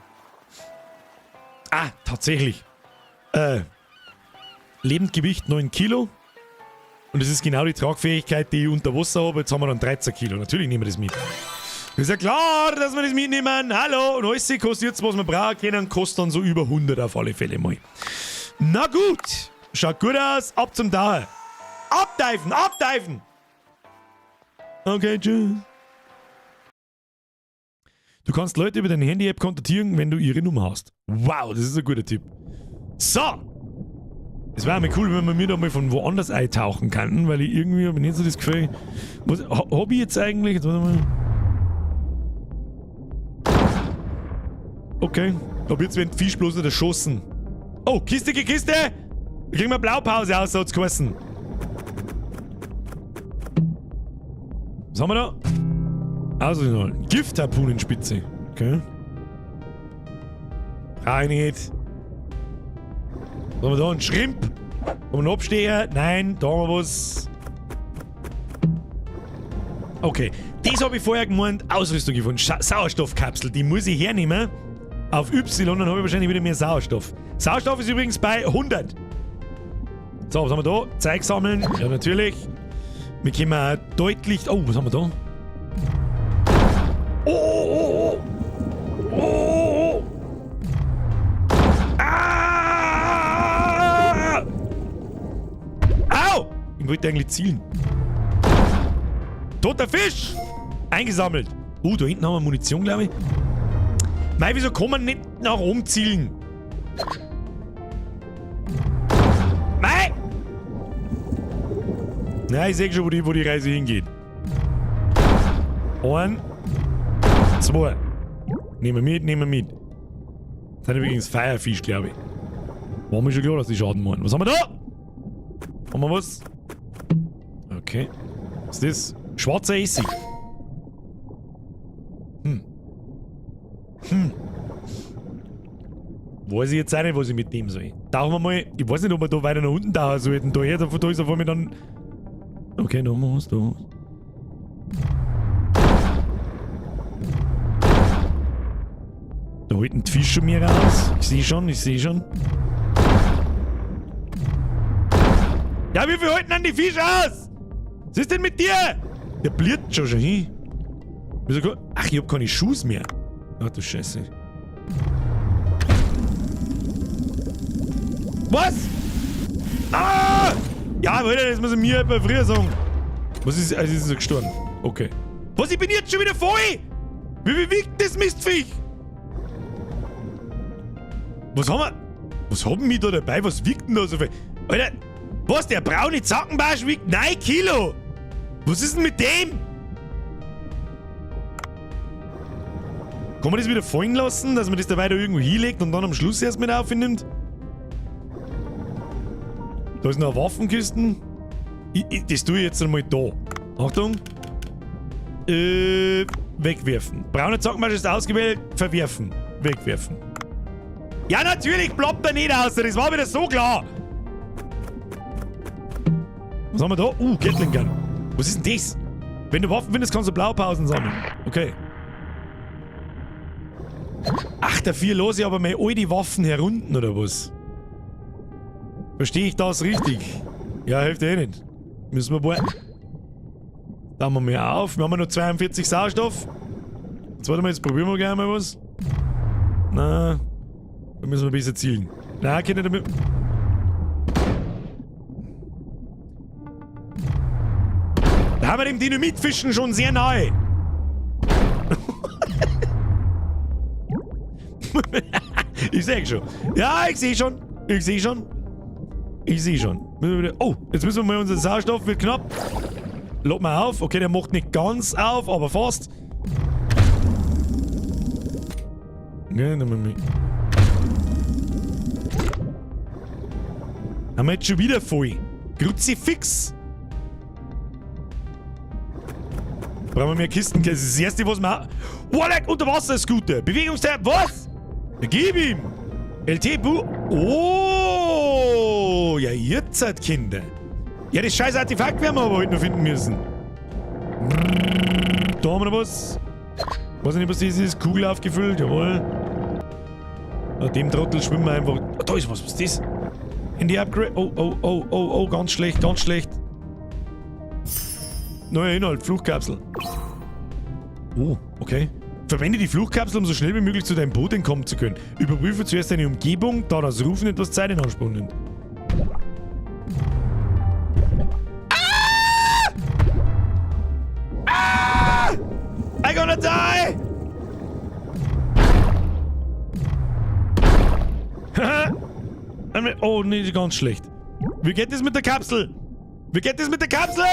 Ah, tatsächlich. Lebendgewicht 9 Kilo. Und das ist genau die Tragfähigkeit, die ich unter Wasser habe. Jetzt haben wir dann 13 Kilo. Natürlich nehmen wir das mit. Ist ja klar, dass wir das mitnehmen. Hallo. Und alles kostet jetzt, was wir brauchen können, kostet dann so über 100 auf alle Fälle mal. Na gut. Schaut gut aus. Ab zum Taucher. Abdiven, abdiven. Okay, tschüss. Du kannst Leute über deine Handy-App kontaktieren, wenn du ihre Nummer hast. Wow, das ist ein guter Tipp. So. Es wäre mal cool, wenn wir mir da mal von woanders eintauchen könnten, weil ich irgendwie habe nicht so das Gefühl. Was hab ich jetzt eigentlich? Jetzt warte mal. Okay. Ab jetzt werden Fisch bloß nicht erschossen. Oh, Kiste, Kiste! Da kriegen wir Blaupause aus, so hat's geheißen. Was haben wir da? Also, Giftharpunenspitze. Okay. Brauch ich nicht. Was haben wir da? Ein Schrimp? Haben wir einen Absteher? Nein, da haben wir was. Okay, das habe ich vorher gemeint. Ausrüstung gefunden. Sauerstoffkapsel, die muss ich hernehmen. Auf Y, dann habe ich wahrscheinlich wieder mehr Sauerstoff. Sauerstoff ist übrigens bei 100. So, was haben wir da? Zeug sammeln. Ja, natürlich. Wir können auch deutlich... Oh, was haben wir da? Oh, oh, oh, oh. Oh, oh. Ah! Au! Ich wollte eigentlich zielen. Toter Fisch! Eingesammelt. Da hinten haben wir Munition, glaube ich. Mei, wieso kann man nicht nach oben zielen? Mei! Na, ich seh schon, wo die Reise hingeht. 1, 2. Nehmen wir mit, nehmen wir mit. Das sind übrigens Firefish, glaube ich. War mir schon klar, dass die Schaden machen. Was haben wir da? Haben wir was? Okay. Was ist das? Schwarzer Essig. Weiß ich jetzt auch nicht, was ich mit dem soll. Tauchen wir mal. Ich weiß nicht, ob wir da weiter nach unten tauchen sollten. Da her, da, da ist auf einmal dann. Okay, da haben wir was, da. Da halten die Fische schon mehr raus. Ich seh schon, ich seh schon. Ja, wie viel halten denn die Fische aus? Was ist denn mit dir? Der bliert schon hin. Wieso Ach, ich hab keine Schuhe mehr. Ach du Scheiße. Was? Ah! Ja, Alter, das muss ich mir etwa früher sagen. Was ist. Also, ist er gestorben. Okay. Was? Ich bin jetzt schon wieder voll! Wie viel wiegt das Mistviech? Was haben wir? Was haben wir da dabei? Was wiegt denn da so viel? Alter, was? Der braune Zackenbarsch wiegt 9 Kilo! Was ist denn mit dem? Kann man das wieder fallen lassen, dass man das dabei da irgendwo hinlegt und dann am Schluss erst mit aufnimmt? Da ist noch eine Waffenkiste. Das tue ich jetzt einmal da. Achtung. Wegwerfen. Brauner Zackenbarsch ist ausgewählt. Verwerfen. Wegwerfen. Ja, natürlich ploppt er nicht aus. Das war wieder so klar. Was haben wir da? Gatling Gun. Was ist denn das? Wenn du Waffen findest, kannst du Blaupausen sammeln. Okay. Ach, dafür lasse ich aber meine alte Waffen herunten, oder was? Verstehe ich das richtig? Ja, hilft eh nicht. Müssen wir warten. Tauchen wir mal auf. Wir haben ja noch 42 Sauerstoff. Jetzt warte mal, jetzt probieren wir gleich mal was. Na, da müssen wir ein bisschen zielen. Na, kann ich damit. Da haben wir dem Dynamitfischen schon sehr nahe. Ich seh schon. Ja, ich seh schon. Ich seh schon. Ich seh schon. Oh, jetzt müssen wir mal unseren Sauerstoff, wird knapp. Lad mal auf. Okay, der macht nicht ganz auf, aber fast. Okay, nehmen wir mit. Haben wir jetzt schon wieder voll. Kruzifix. Brauchen wir mehr Kisten. Das ist das erste, was wir... Warlock, Unterwasser-Scooter. Bewegungsteil. Was? Gib ihm. LT Bu. Oh. Ja, ihr seid Kinder. Ja, das scheiß Artefakt werden wir aber heute noch finden müssen. Da haben wir noch was. Weiß nicht, was das ist. Kugel aufgefüllt, jawohl. Na, dem Trottel schwimmen wir einfach. Oh, da ist was. Was ist das? In die Upgrade. Oh, oh, oh, oh, oh. Ganz schlecht, ganz schlecht. Neuer Inhalt, Fluchtkapsel. Oh, okay. Verwende die Fluchtkapsel, um so schnell wie möglich zu deinem Boot entkommen zu können. Überprüfe zuerst deine Umgebung, da das Rufen etwas Zeit in Anspruch nimmt. Ah! Ah! I gonna die! Oh, nee, ganz schlecht. Wie geht das mit der Kapsel? Wie geht das mit der Kapsel?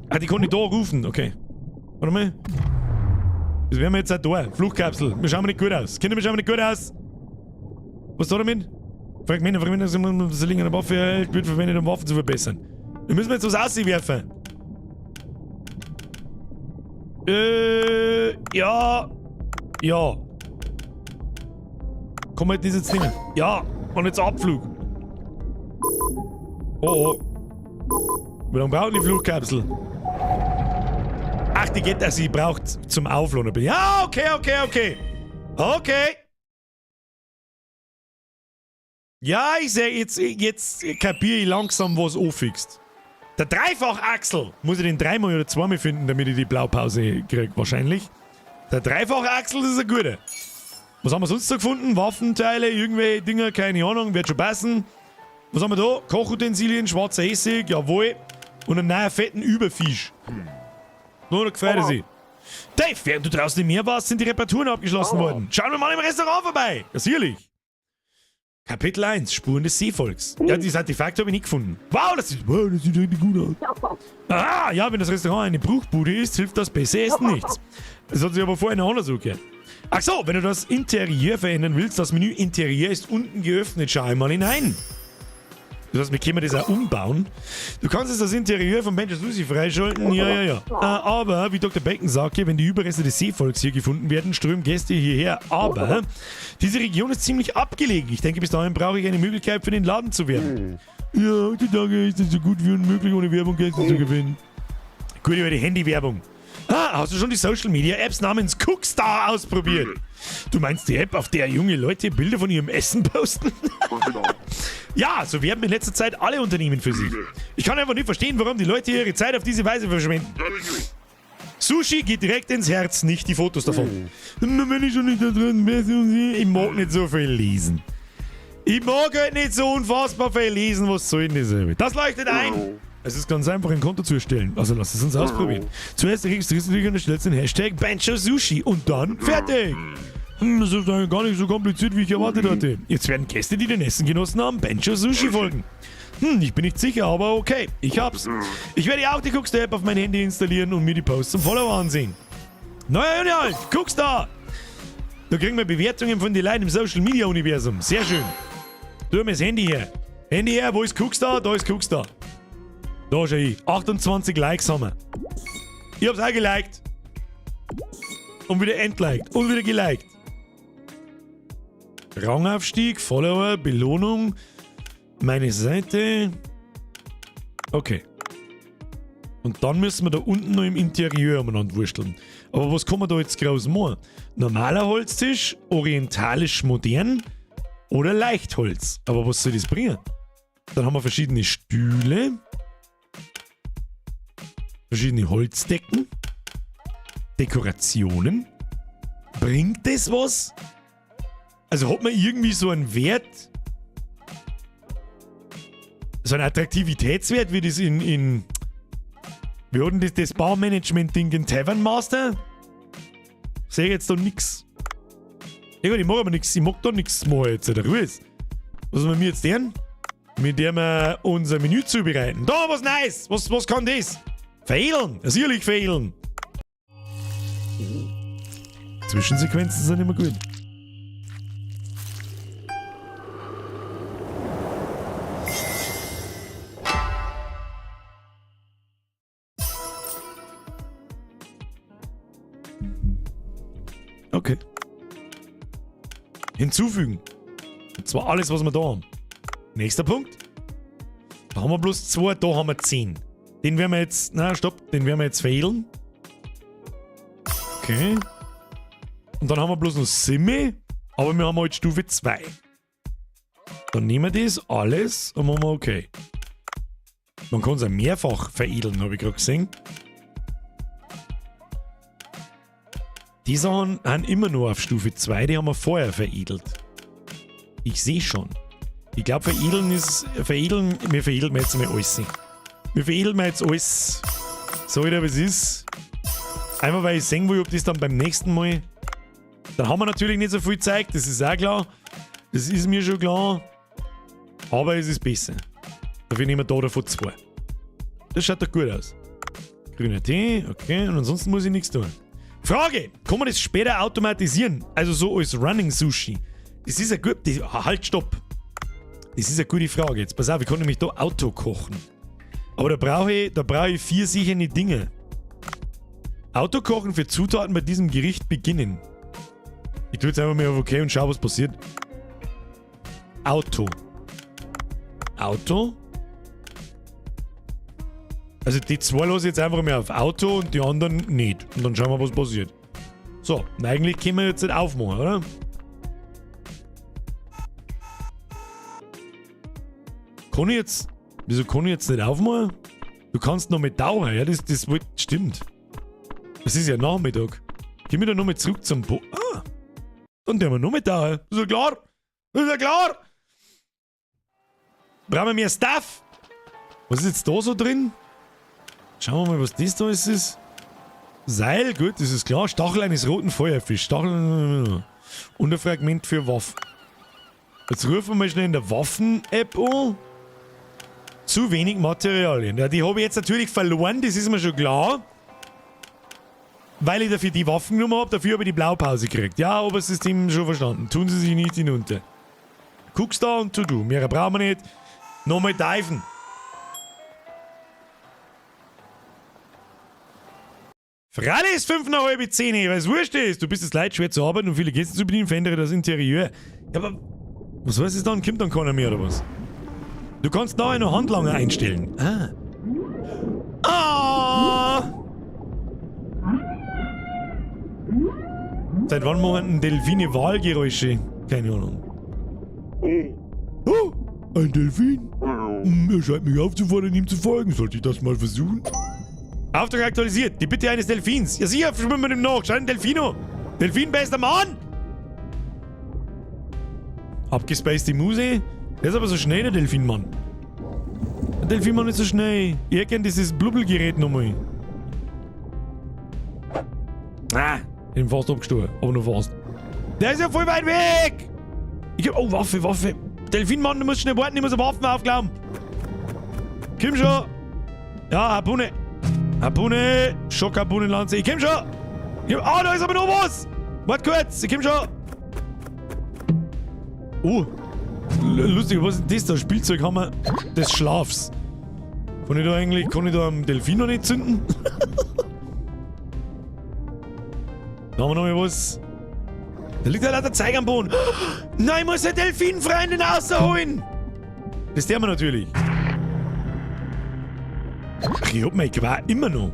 Ah, die kann ich da rufen. Okay. Warte mal. Das werden wir jetzt auch da. Fluchtkapsel. Wir schauen nicht gut aus. Kinder, wir schauen nicht gut aus. Was ist da damit? Fragmente, Fragmente, das liegen an der Waffe erhält, wird verwendet, um Waffen zu verbessern. Da müssen wir jetzt was auswerfen. Ja. Ja. Komm halt dieses Ding. Ja. Und jetzt Abflug. Oh, oh. Wie lange braucht die Fluchtkapsel? Ach, die geht, also sie braucht zum Aufladen. Ja, okay, okay, okay. Okay. Ja, ich seh, jetzt kapier ich langsam, was anfixt. Der Dreifachachsel! Muss ich den dreimal oder zweimal finden, damit ich die Blaupause krieg, wahrscheinlich. Der Dreifachachsel, das ist ein guter. Was haben wir sonst so gefunden? Waffenteile, irgendwelche Dinger, keine Ahnung, wird schon passen. Was haben wir da? Kochutensilien, schwarzer Essig, jawohl. Und einen neuen fetten Überfisch. Nur da gefreut er sich. Dave, während du draußen im Meer warst, sind die Reparaturen abgeschlossen worden. Schauen wir mal im Restaurant vorbei. Ja, sicherlich. Kapitel 1, Spuren des Seevolks. Ja, dieses Artefakt habe ich nicht gefunden. Wow, das sieht richtig gut aus. Ah, ja, wenn das Restaurant eine Bruchbude ist, hilft das beste Essen nichts. Das hat sich aber vorher noch anders angehört. Ach so, wenn du das Interieur verändern willst, das Menü Interieur ist unten geöffnet. Schau einmal hinein. Das heißt, wir können das auch umbauen. Du kannst jetzt das Interieur von Banjo Sushi freischalten. Ja, ja, ja. Aber, wie Dr. Bacon sagte, wenn die Überreste des Seevolks hier gefunden werden, strömen Gäste hierher. Aber diese Region ist ziemlich abgelegen. Ich denke, bis dahin brauche ich eine Möglichkeit, für den Laden zu werben. Ja, heutzutage ist es so gut wie unmöglich, ohne Werbung Gäste zu gewinnen. Gut über die Handywerbung. Ah, hast du schon die Social Media Apps namens Cookstar ausprobiert? Du meinst die App, auf der junge Leute Bilder von ihrem Essen posten? Ja, so werben in letzter Zeit alle Unternehmen für sich. Ich kann einfach nicht verstehen, warum die Leute ihre Zeit auf diese Weise verschwenden. Sushi geht direkt ins Herz, nicht die Fotos davon. Na, wenn ich schon nicht da drin bin, ich mag nicht so viel lesen. Ich mag halt nicht so unfassbar viel lesen, was soll denn das? Das leuchtet ein. Es ist ganz einfach, ein Konto zu erstellen. Also lass es uns ausprobieren. Zuerst registrierst du dich und erstellst den Hashtag Banjo Sushi und dann fertig. Das ist eigentlich gar nicht so kompliziert, wie ich erwartet hatte. Jetzt werden Gäste, die den Essen genossen haben, Banjo Sushi folgen. Ich bin nicht sicher, aber okay, ich hab's. Ich werde auch die Cookstar App auf mein Handy installieren und mir die Posts zum Follower ansehen. Neuer Inhalt, Cookstar! Da kriegen wir Bewertungen von den Leuten im Social Media Universum. Sehr schön. Tu mir das Handy her. Handy her, wo ist Cookstar? Da ist Cookstar. Da schau ich. 28 Likes haben wir. Ich hab's auch geliked. Und wieder entliked. Und wieder geliked. Rangaufstieg, Follower, Belohnung. Meine Seite. Okay. Und dann müssen wir da unten noch im Interieur umeinander wursteln. Aber was kann man da jetzt groß machen? Normaler Holztisch, orientalisch modern oder Leichtholz. Aber was soll das bringen? Dann haben wir verschiedene Stühle. Verschiedene Holzdecken. Dekorationen. Bringt das was? Also hat man irgendwie so einen Wert, so einen Attraktivitätswert, wie das in wie hat denn das Barmanagement-Ding in Tavern Master? Sehe ich jetzt da nix. Ja gut, ich mag aber nix, ich mag da nix machen jetzt, oder Ruhe ist. Was wollen wir jetzt tun? Mit dem wir unser Menü zubereiten. Da, was nice! Was kann das? Veredeln! Sicherlich veredeln! Zwischensequenzen sind immer gut. Okay. Hinzufügen. Und zwar alles, was wir da haben. Nächster Punkt. Da haben wir bloß 2, da haben wir 10. Den werden wir jetzt... Na, stopp. Den werden wir jetzt veredeln. Okay. Und dann haben wir bloß noch Simme. Aber wir haben halt Stufe 2. Dann nehmen wir das alles und machen wir okay. Man kann es auch mehrfach veredeln, habe ich gerade gesehen. Die Sachen sind immer nur auf Stufe 2, die haben wir vorher veredelt. Ich sehe schon. Ich glaub, veredeln ist... Veredeln, wir veredeln jetzt mal alles. Wir veredeln jetzt alles. So, wie es ist. Einfach weil ich sehen will, ob das dann beim nächsten Mal... Dann haben wir natürlich nicht so viel Zeug, das ist auch klar. Das ist mir schon klar. Aber es ist besser. Dafür nehmen wir da davon 2. Das schaut doch gut aus. Grüner Tee, okay. Und ansonsten muss ich nichts tun. Frage! Kann man das später automatisieren? Also so als Running Sushi? Das ist ja gut. Das, ah, halt, stopp! Das ist eine gute Frage. Jetzt pass auf, ich kann nämlich da Auto kochen. Aber da brauche ich 4 sichere Dinge. Autokochen für Zutaten bei diesem Gericht beginnen. Ich tue jetzt einfach mal auf OK und schau, was passiert. Auto. Auto. Also die 2 lasse ich jetzt einfach mal auf Auto und die anderen nicht. Und dann schauen wir, was passiert. So, und eigentlich können wir jetzt nicht aufmachen, oder? Kann ich jetzt... Wieso kann ich jetzt nicht aufmachen? Du kannst noch mit dauern, ja, das stimmt. Es ist ja Nachmittag. Gehen wir da nochmal zurück zum Bo. Ah! Dann tun wir noch mit dauern. Ist ja klar! Ist ja klar! Brauchen wir mehr Stuff? Was ist jetzt da so drin? Schauen wir mal, was das da ist. Seil, gut, das ist klar. Stachel eines roten Feuerfischs. Stachel. Und ein Fragment für Waffen. Jetzt rufen wir mal schnell in der Waffen-App an. Zu wenig Materialien. Ja, die habe ich jetzt natürlich verloren, das ist mir schon klar. Weil ich dafür die Waffen genommen habe, dafür habe ich die Blaupause gekriegt. Ja, aber System schon verstanden. Tun Sie sich nicht hinunter. Guckst da und to do. Mehr brauchen wir nicht. Nochmal diven. Freilich ist 5 nach halb 10, weil es wurscht ist. Du bist es leid, schwer zu arbeiten und viele Gäste zu bedienen, verändere das Interieur. Ja, aber was heißt das dann? Kommt dann keiner mehr oder was? Du kannst nachher noch Handlanger einstellen. Ah. Ah! Seit wann machen denn Delfine Wahlgeräusche? Keine Ahnung. Oh, ein Delfin. Er scheint mich aufzufordern, ihm zu folgen. Sollte ich das mal versuchen? Auftrag aktualisiert. Die Bitte eines Delfins. Ja sicher, schwimmen wir dem nach. Schau den Delfino. Delfin, bester Mann! Abgespaced die Muse. Der ist aber so schnell, der Delfinmann. Der Delfinmann ist so schnell. Ich hätte gern dieses Blubbelgerät nochmal. Ah, ich bin fast abgestorben. Aber nur fast. Der ist ja voll weit weg! Ich hab, oh, Waffe, Waffe. Delfinmann, du musst schnell warten, ich muss Waffen aufklauen. Komm schon. Ja, Harpune. Harpune. Schockharpunenlanze. Ich komm schon. Ah, da ist aber noch was. Warte kurz, ich komm schon. Oh. Lustig, was ist denn das da? Spielzeughammer des Schlafs. Kann ich da eigentlich, kann ich da am Delfin noch nicht zünden? Da haben wir noch mal was. Da liegt ja lauter Zeug am Boden. Nein, ich muss den Delfinfreundin rausholen. Das der wir natürlich. Ach, ich hab mein Gewehr immer noch.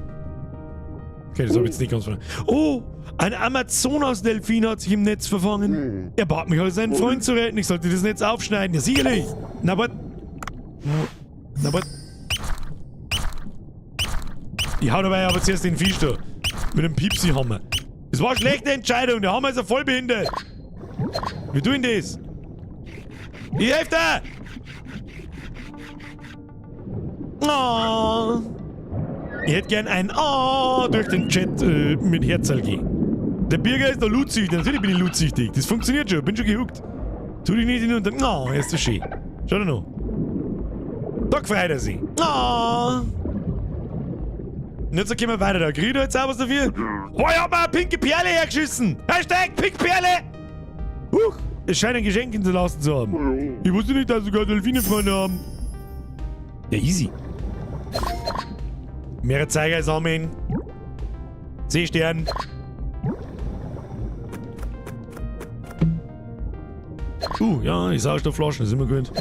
Okay, das hab ich jetzt nicht ganz verstanden. Oh, ein Amazonas-Delfin hat sich im Netz verfangen. Er bat mich, also seinen Freund zu retten. Ich sollte das Netz aufschneiden. Ja, sicherlich. Na, warte. Na, warte. Ich hau dabei aber zuerst den Fisch da. Mit dem Piepsi-Hammer. Das war eine schlechte Entscheidung. Der Hammer ist ja voll behindert. Wie tun das? Ich helfe dir! Oh. Ich hätte gern ein Oh durch den Chat mit Herzl gehen. Der Birger ist doch lutsüchtig. Natürlich bin ich lutsüchtig. Das funktioniert schon. Bin schon gehuckt. Tu dich nicht hinunter. Oh, er ist so schön. Schau dir noch. Da gefreut er sich. Oh. Und jetzt gehen wir weiter. Da kriegt er jetzt auch was dafür. Oh, ich hab mir eine pinke Perle hergeschissen. Hashtag pinke Perle. Huch. Es scheint ein Geschenk hinterlassen zu haben. Ich wusste nicht, dass sogar Delfine Freunde haben. Ja, easy. Mehrere Zeiger sammeln. Seestern. Ja, die Sauerstoffflaschen, das ist immer gut.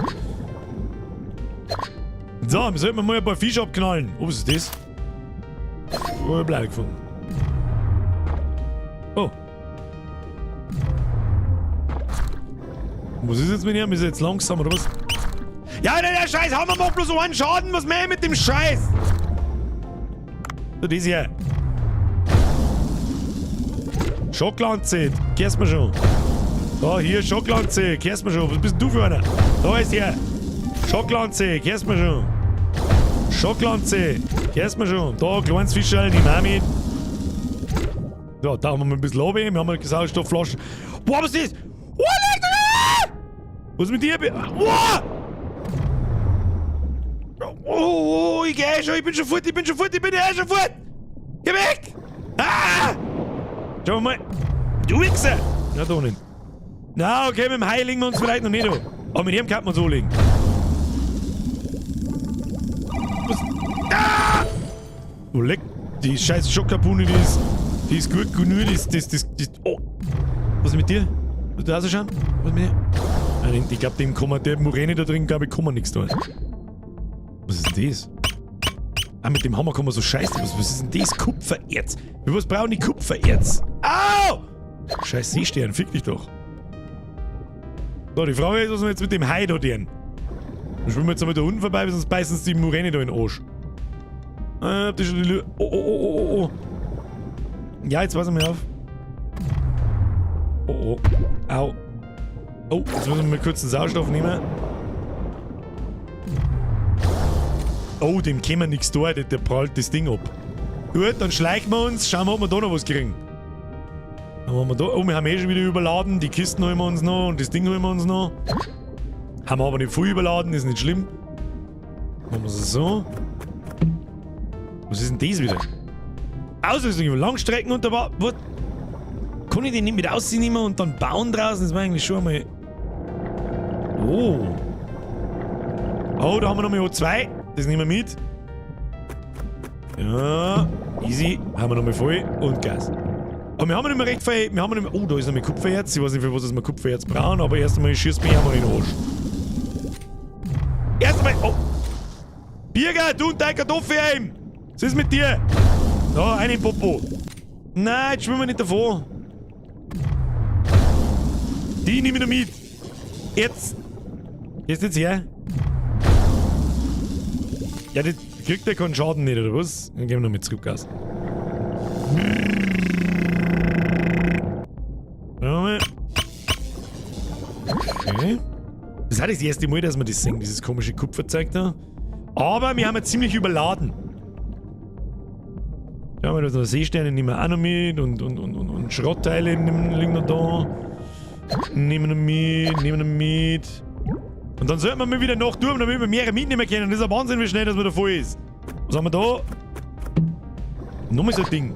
So, wir sollten mal ein paar Fische abknallen. Oh, was ist das? Oh, ich hab Bleib gefunden. Oh. Was ist jetzt mit ihm? Ist er jetzt langsam oder was? Ja, der Scheiß Hammer macht bloß so einen Schaden. Was mehr mit dem Scheiß? So, das hier. Schocklanze. Kehrst mir schon. Da, hier, Schocklanze. Kehrst mir schon. Was bist denn du für einer? Da ist er. Schocklanze. Kehrst mir schon. Schocklanze. Kehrst mir schon. Da, kleines Fischerl, die Mami. So, da haben wir mal ein bisschen runter. Wir haben mal Sauerstoffflaschen. Boah, was ist das? Oh, was ist mit dir? Boah! Oh, oh, ich geh schon, ich bin schon fort, ich bin schon fort, ich bin eh schon fort! Geh weg! Ah! Schauen wir mal. Du Wichser! Na, doch nicht. Na, okay, mit dem Hai legen wir uns vielleicht noch nicht an. Aber mit dem kann man so legen. Was? Ah! Oh, leck. Die scheiß Schockharpune, die ist gut genug, das, oh. Was ist mit dir? Willst du rausschauen? Was ist mit dir? Nein, ich glaub, dem kann man, der Muräne da drin, glaub ich, kann man nichts tun. Was ist denn das? Ah, mit dem Hammer kann man so scheißen. Was ist denn das? Kupfererz. Für was brauchen die Kupfererz? Au! Scheiß Seestern, fick dich doch. So, die Frage ist, was wir jetzt mit dem Hai da tun. Dann schwimmen wir jetzt einmal da unten vorbei, sonst beißen uns die Muräne da in den Arsch. Habt ihr schon die Lü Oh, oh, oh, oh, oh, oh. Ja, jetzt passen wir auf. Oh, oh. Au. Oh, jetzt müssen wir mal kurz den Sauerstoff nehmen. Oh, dem können wir nichts tun, der prallt das Ding ab. Gut, dann schleichen wir uns, schauen wir, ob wir da noch was kriegen. Dann haben wir da, oh, wir haben eh schon wieder überladen, die Kisten holen wir uns noch und das Ding holen wir uns noch. Haben wir aber nicht viel überladen, ist nicht schlimm. Machen wir es so. Was ist denn das wieder? Ausrüstung über Langstrecken und da was? Kann ich den nicht mit ausnehmen und dann bauen draußen? Das war eigentlich schon einmal. Oh. Oh, da haben wir nochmal O2. Das nehmen wir mit. Ja, easy. Haben wir nochmal voll und Gas. Aber wir haben nicht mehr recht viel. Wir haben nicht mehr, oh, da ist noch mal Kupfererz. Ich weiß nicht, für was das wir Kupfererz brauchen, aber erst einmal schießt mich einmal in den Arsch. Erst einmal. Oh. Birger, du und dein Kartoffelheim! Was ist mit dir? Da, einen Popo. Nein, jetzt schwimmen wir nicht davon. Die nehme ich noch mit. Jetzt. Gehst jetzt her? Ja, das kriegt der keinen Schaden nicht, oder was? Dann gehen wir noch mit zurück aus. Okay. Das ist auch das erste Mal, dass wir das sehen, dieses komische Kupferzeug da. Aber wir haben ja ziemlich überladen. Schauen wir, da sind noch Seesterne nehmen wir auch noch mit und Schrottteile liegen noch da. Nehmen wir noch mit, nehmen wir noch mit. Und dann sollten wir mal wieder nach durch, damit wir mehrere mitnehmen können. Das ist ein Wahnsinn, wie schnell dass man da voll ist. Was haben wir da? Nochmal so ein Ding.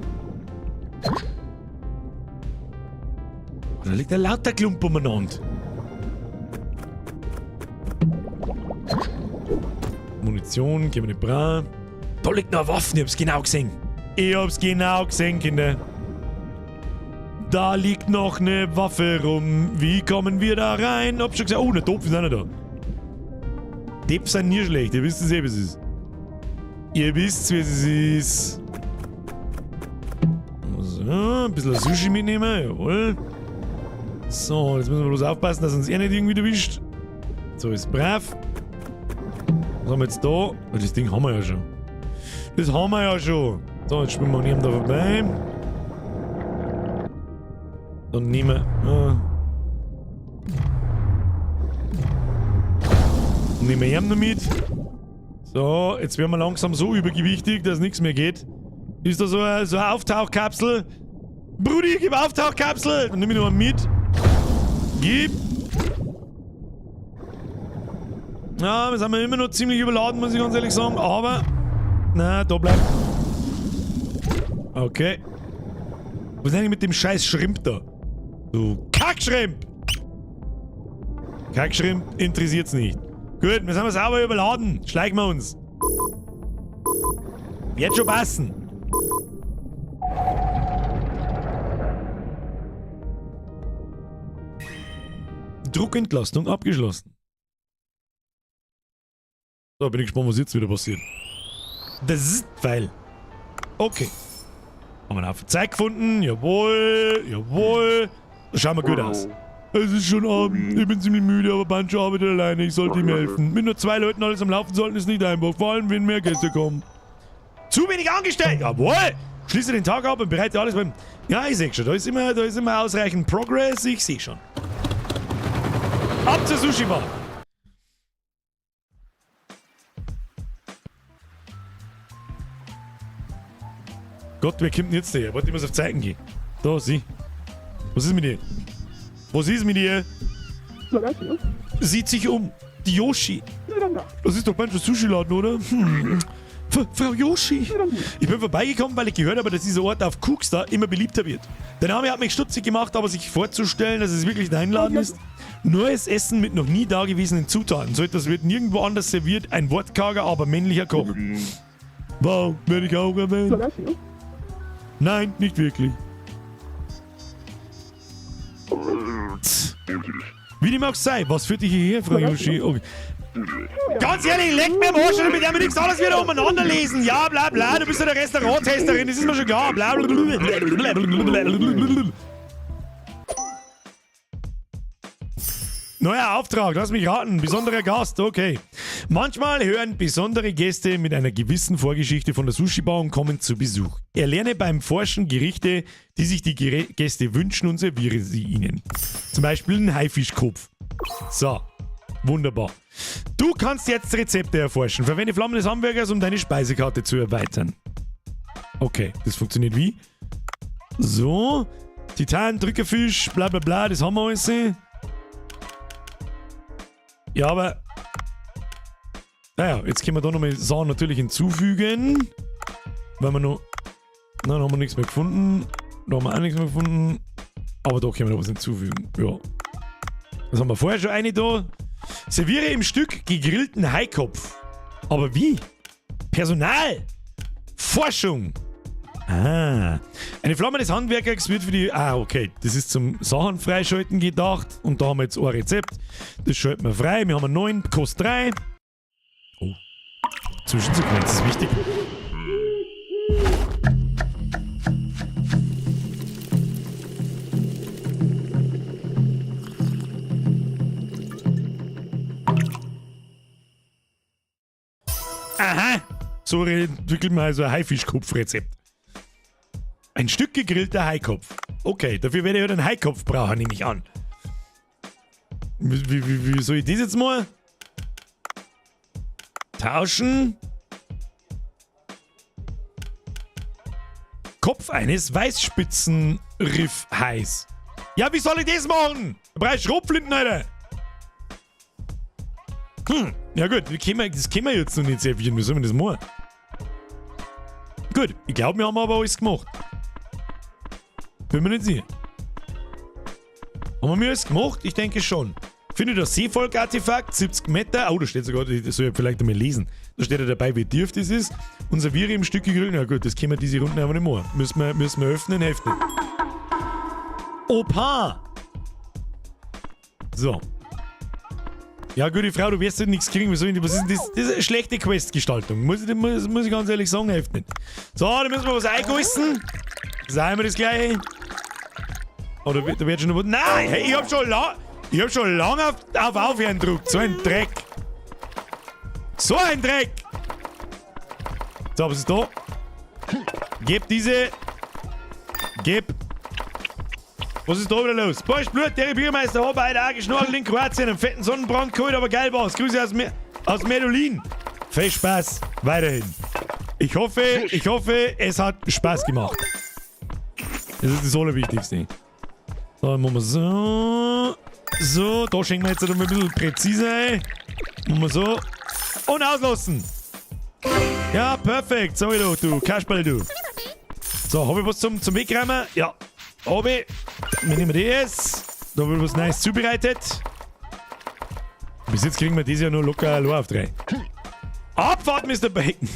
Da liegt ein lauter Klump umeinander. Munition, gehen wir nicht braun. Da liegt noch eine Waffe, ich hab's genau gesehen. Ich hab's genau gesehen, Kinder. Da liegt noch eine Waffe rum. Wie kommen wir da rein? Hab schon gesagt. Oh, der Topf ist auch noch da. Töpfe sind nie schlecht. Ihr wisst es eh, wie es ist. Ihr wisst, wie es ist. So, ein bisschen Sushi mitnehmen. Jawohl. So, jetzt müssen wir bloß aufpassen, dass uns er nicht irgendwie erwischt. So, ist brav. Was haben wir jetzt da? Oh, das Ding haben wir ja schon. Das haben wir ja schon. So, jetzt spielen wir an ihm da vorbei. Dann nehmen wir. Nehmen wir ihn noch mit. So, jetzt werden wir langsam so übergewichtig, dass nichts mehr geht. Ist da so eine Auftauchkapsel? Brudi, gib Auftauchkapsel! Dann nehme ich noch mal mit. Gib! Ja, wir sind immer noch ziemlich überladen, muss ich ganz ehrlich sagen. Aber, na, da bleibt. Okay. Was ist eigentlich mit dem scheiß Schrimp da? Du Kackschrimp! Kackschrimp interessiert's nicht. Gut, wir sind sauber überladen. Schleichen wir uns. Wird schon passen. Druckentlastung abgeschlossen. So, bin ich gespannt, was jetzt wieder passiert. Das ist Pfeil. Okay. Haben wir einen Haufen Zeug gefunden. Jawohl, jawohl. Das schaut mal gut aus. Es ist schon Abend. Ich bin ziemlich müde, aber Bancho arbeitet alleine. Ich sollte ihm helfen. Mit nur 2 Leuten alles am Laufen sollten, ist nicht einfach. Vor allem, wenn mehr Gäste kommen. Zu wenig angestellt! Jawohl! Schließe den Tag ab und bereite alles beim... Ja, ich seh schon. Da ist immer ausreichend Progress. Ich seh schon. Ab zur Sushi-Bar! Gott, wer kommt denn jetzt her? Warte, ich muss auf Zeiten gehen. Da, sieh. Was ist mit dir? Was ist mit ihr? Sieht sich um. Die Yoshi. Das ist doch Bancho Sushi-Laden, oder? Hm. Frau Yoshi. Ich bin vorbeigekommen, weil ich gehört habe, dass dieser Ort auf Cookstar immer beliebter wird. Der Name hat mich stutzig gemacht, aber sich vorzustellen, dass es wirklich ein Laden ist. Neues Essen mit noch nie dagewesenen Zutaten. So etwas wird nirgendwo anders serviert. Ein wortkarger, aber männlicher Koch. Wow, werde ich auch erwähnt? Nein, nicht wirklich. Wie dem auch sei, was führt dich hierher, Frau Yoshi? Okay. Ganz ehrlich, leck mir am Arsch, damit wir nichts anderes wieder umeinander lesen. Ja, bla bla, du bist ja der Restauranttesterin, das ist mir schon klar. Bla bla bla bla bla bla. Neuer Auftrag, lass mich raten. Besonderer Gast, okay. Manchmal hören besondere Gäste mit einer gewissen Vorgeschichte von der Sushi-Bar und kommen zu Besuch. Erlerne beim Forschen Gerichte, die sich die Gäste wünschen und serviere sie ihnen. Zum Beispiel einen Haifischkopf. So, wunderbar. Du kannst jetzt Rezepte erforschen. Verwende Flammen des Hamburgers, um deine Speisekarte zu erweitern. Okay, das funktioniert wie? So, Titan, Drückerfisch, bla bla bla, das haben wir alles. Ja, aber... Naja, jetzt können wir da nochmal Sachen natürlich hinzufügen. Weil wir noch... Nein, haben wir nichts mehr gefunden. Da haben wir auch nichts mehr gefunden. Aber da können wir noch was hinzufügen. Ja. Das haben wir vorher schon eine da. Serviere im Stück gegrillten Haikopf. Aber wie? Personal! Forschung! Ah. Eine Flamme des Handwerkers wird für die... Ah, okay. Das ist zum Sachen freischalten gedacht. Und da haben wir jetzt ein Rezept. Das schalten wir frei. Wir haben einen neuen. Kostet 3. Oh. Zwischensequenz ist wichtig. Aha. So entwickelt man also ein Haifischkopfrezept. Ein Stück gegrillter Haikopf. Okay, dafür werde ich halt einen Haikopf brauchen, nehme ich an. Wie soll ich das jetzt mal? Tauschen. Kopf eines Weißspitzenriffhais. Ja, wie soll ich das machen? Da brauche ich Schrotflinten, Alter. Ja gut, das können wir jetzt noch nicht servieren. Wie soll man das machen? Gut, ich glaube, wir haben aber alles gemacht. Bin mir nicht sicher. Haben wir alles gemacht? Ich denke schon. Finde das Seevolk-Artefakt, 70 Meter. Oh, da steht sogar, das soll ich vielleicht einmal lesen. Da steht ja dabei, wie tief das ist. Und serviere im Stück gegrillt. Na gut, das können wir diese Runden einfach nicht machen. Müssen wir öffnen, hilft nicht. Opa! So. Ja, gute Frau, du wirst halt nichts kriegen. Was ist denn das? Das ist eine schlechte Questgestaltung. Muss ich ganz ehrlich sagen, hilft nicht. So, da müssen wir was eingießen. Das ist auch immer das Gleiche. Oder da wird schon noch was. Nein, hey, ich hab schon lange auf Aufhören gedrückt. So ein Dreck. So ein Dreck. So, was ist da? Gib diese. Gib. Was ist da wieder los? Boah, Blut, der Biermeister hat heute auch geschnorchelt in Kroatien, einen fetten Sonnenbrand geholt, aber geil war's. Grüße aus Medulin. Viel Spaß weiterhin. Ich hoffe, es hat Spaß gemacht. Das ist das Allerwichtigste. So, dann machen wir so. So, da schenken wir jetzt noch ein bisschen präziser ein. Machen wir so. Und auslassen. Ja, perfekt. Sag ich doch, du Kasperl, du. So, hab ich was zum Wegräumen? Ja. Hab ich. Wir nehmen das. Da wird was Neues zubereitet. Bis jetzt kriegen wir das ja nur locker allein auf 3. Abfahrt, Mister Bacon.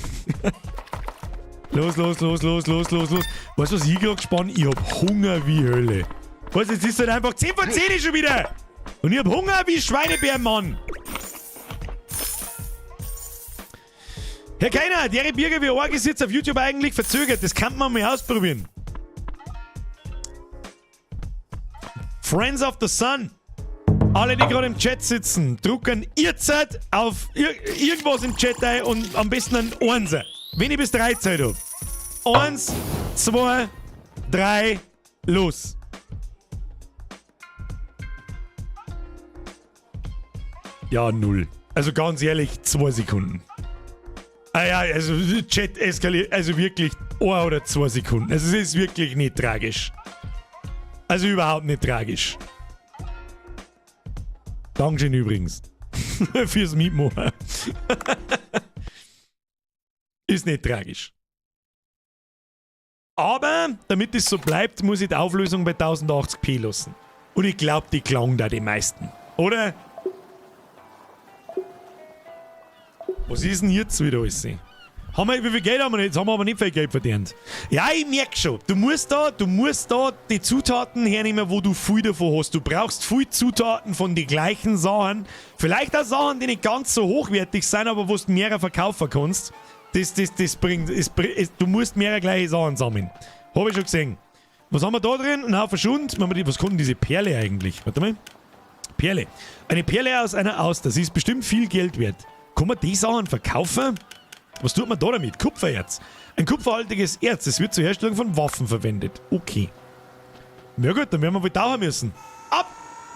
Los, los, los, los, los, los, los. Weißt du, was ich gerade gespannt? Ich hab Hunger wie Hölle. Weißt du, jetzt ist halt einfach 10 vor 10 schon wieder. Und ich hab Hunger wie Schweinebären, Mann. Herr Keiner, der Birger, wie arg ist jetzt auf YouTube eigentlich verzögert? Das kann man mal ausprobieren. Friends of the Sun. Alle, die gerade im Chat sitzen, drucken ihr Zeit auf irgendwas im Chat ein und am besten ein Einser. Wenn ich bis 3 Zeit hab. 1, 2, 3, los. Ja, 0. Also ganz ehrlich, 2 Sekunden. Ah ja, also Chat eskaliert, also wirklich 1 oder 2 Sekunden. Also es ist wirklich nicht tragisch. Also überhaupt nicht tragisch. Dankeschön übrigens. Fürs Mitmachen. Ist nicht tragisch. Aber, damit es so bleibt, muss ich die Auflösung bei 1080p lassen. Und ich glaub, die klang da die meisten. Oder? Was ist denn jetzt wieder alles? Wie viel Geld haben wir jetzt? Haben wir aber nicht viel Geld verdient. Ja, ich merk schon. Du musst da die Zutaten hernehmen, wo du viel davon hast. Du brauchst viel Zutaten von den gleichen Sachen. Vielleicht auch Sachen, die nicht ganz so hochwertig sind, aber wo du mehrere verkaufen kannst. Du musst mehrere gleiche Sachen sammeln. Hab ich schon gesehen. Was haben wir da drin? Ein Haufen Schund. Was konnten diese Perle eigentlich? Warte mal. Perle. Eine Perle aus einer Auster. Sie ist bestimmt viel Geld wert. Kann man die Sachen verkaufen? Was tut man da damit? Kupfererz. Ein kupferhaltiges Erz. Es wird zur Herstellung von Waffen verwendet. Okay. Na gut, dann werden wir wohl tauchen müssen. Ab!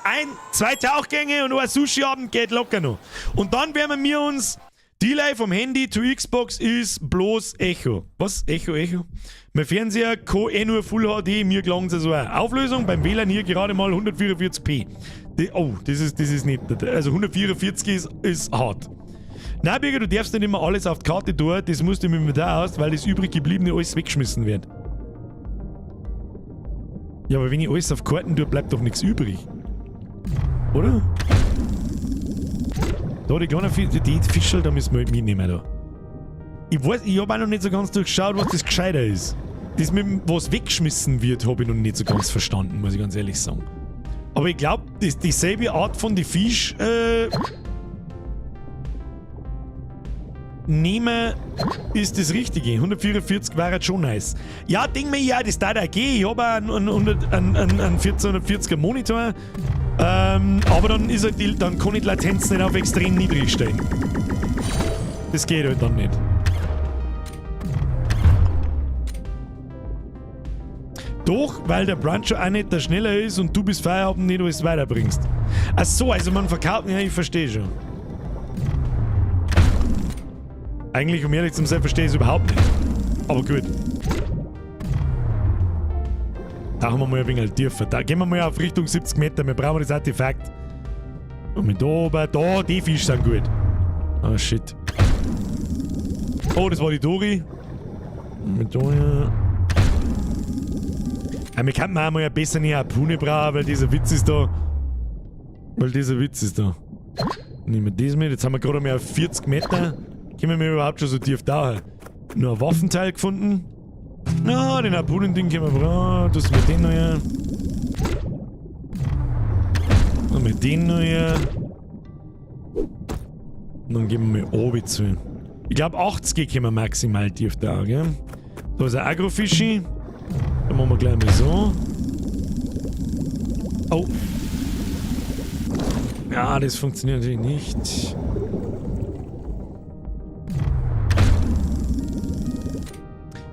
Ein, zwei Tauchgänge und ein Sushi-Abend geht locker noch. Und dann werden wir uns. Delay vom Handy to Xbox ist bloß Echo. Was? Echo, Echo? Mein Fernseher kann eh nur Full HD, mir gelangt es so auch. Auflösung beim WLAN hier gerade mal 144p. Die, oh, das ist nicht. Also 144 ist hart. Na, Birger, du darfst nicht immer alles auf die Karte tun, das musst du mit dem da aus, weil das übrig gebliebene alles weggeschmissen wird. Ja, aber wenn ich alles auf Karten tue, bleibt doch nichts übrig. Oder? Da, die kleinen die Fischl, da müssen wir halt mitnehmen da. Ich weiß, ich hab auch noch nicht so ganz durchgeschaut, was das gescheiter ist. Das mit dem, was weggeschmissen wird, hab ich noch nicht so ganz verstanden, muss ich ganz ehrlich sagen. Aber ich glaub, das dieselbe Art von die Fisch, nehmen ist das Richtige. 144 wäre jetzt schon nice. Ja, denk mir ja, das da gehen. Ich hab auch einen 1440er Monitor. Aber dann ist halt die, dann kann ich die Latenz nicht auf extrem niedrig stellen. Das geht halt dann nicht. Doch, weil der Bruncher auch nicht der schneller ist und du bis Feierabend nicht alles weiterbringst. Ach so, also man verkauft... Ja, ich verstehe schon. Eigentlich, um ehrlich zu sein, verstehe ich es überhaupt nicht. Aber gut. Tauchen wir mal ein wenig tiefer. Da gehen wir mal auf Richtung 70 Meter. Wir brauchen das Artefakt. Und mit da oben, da, die Fische sind gut. Oh shit. Oh, das war die Dori. Und mit da hier. Ja, wir könnten auch mal eine bessere Harpune brauchen, weil dieser Witz ist da. Weil dieser Witz ist da. Nehmen wir das mit. Jetzt haben wir gerade mal auf 40 Meter. Können wir überhaupt schon so tief tauchen? Nur ein Waffenteil gefunden. Na, den Harpunending können wir brauchen. Das mit den noch hier. Und mit den noch hier. Und dann gehen wir mal oben zu. Ich glaub, 80 können wir maximal tief tauchen, gell? Da ist ein Agrofischi. Dann machen wir gleich mal so. Oh. Ja, das funktioniert natürlich nicht.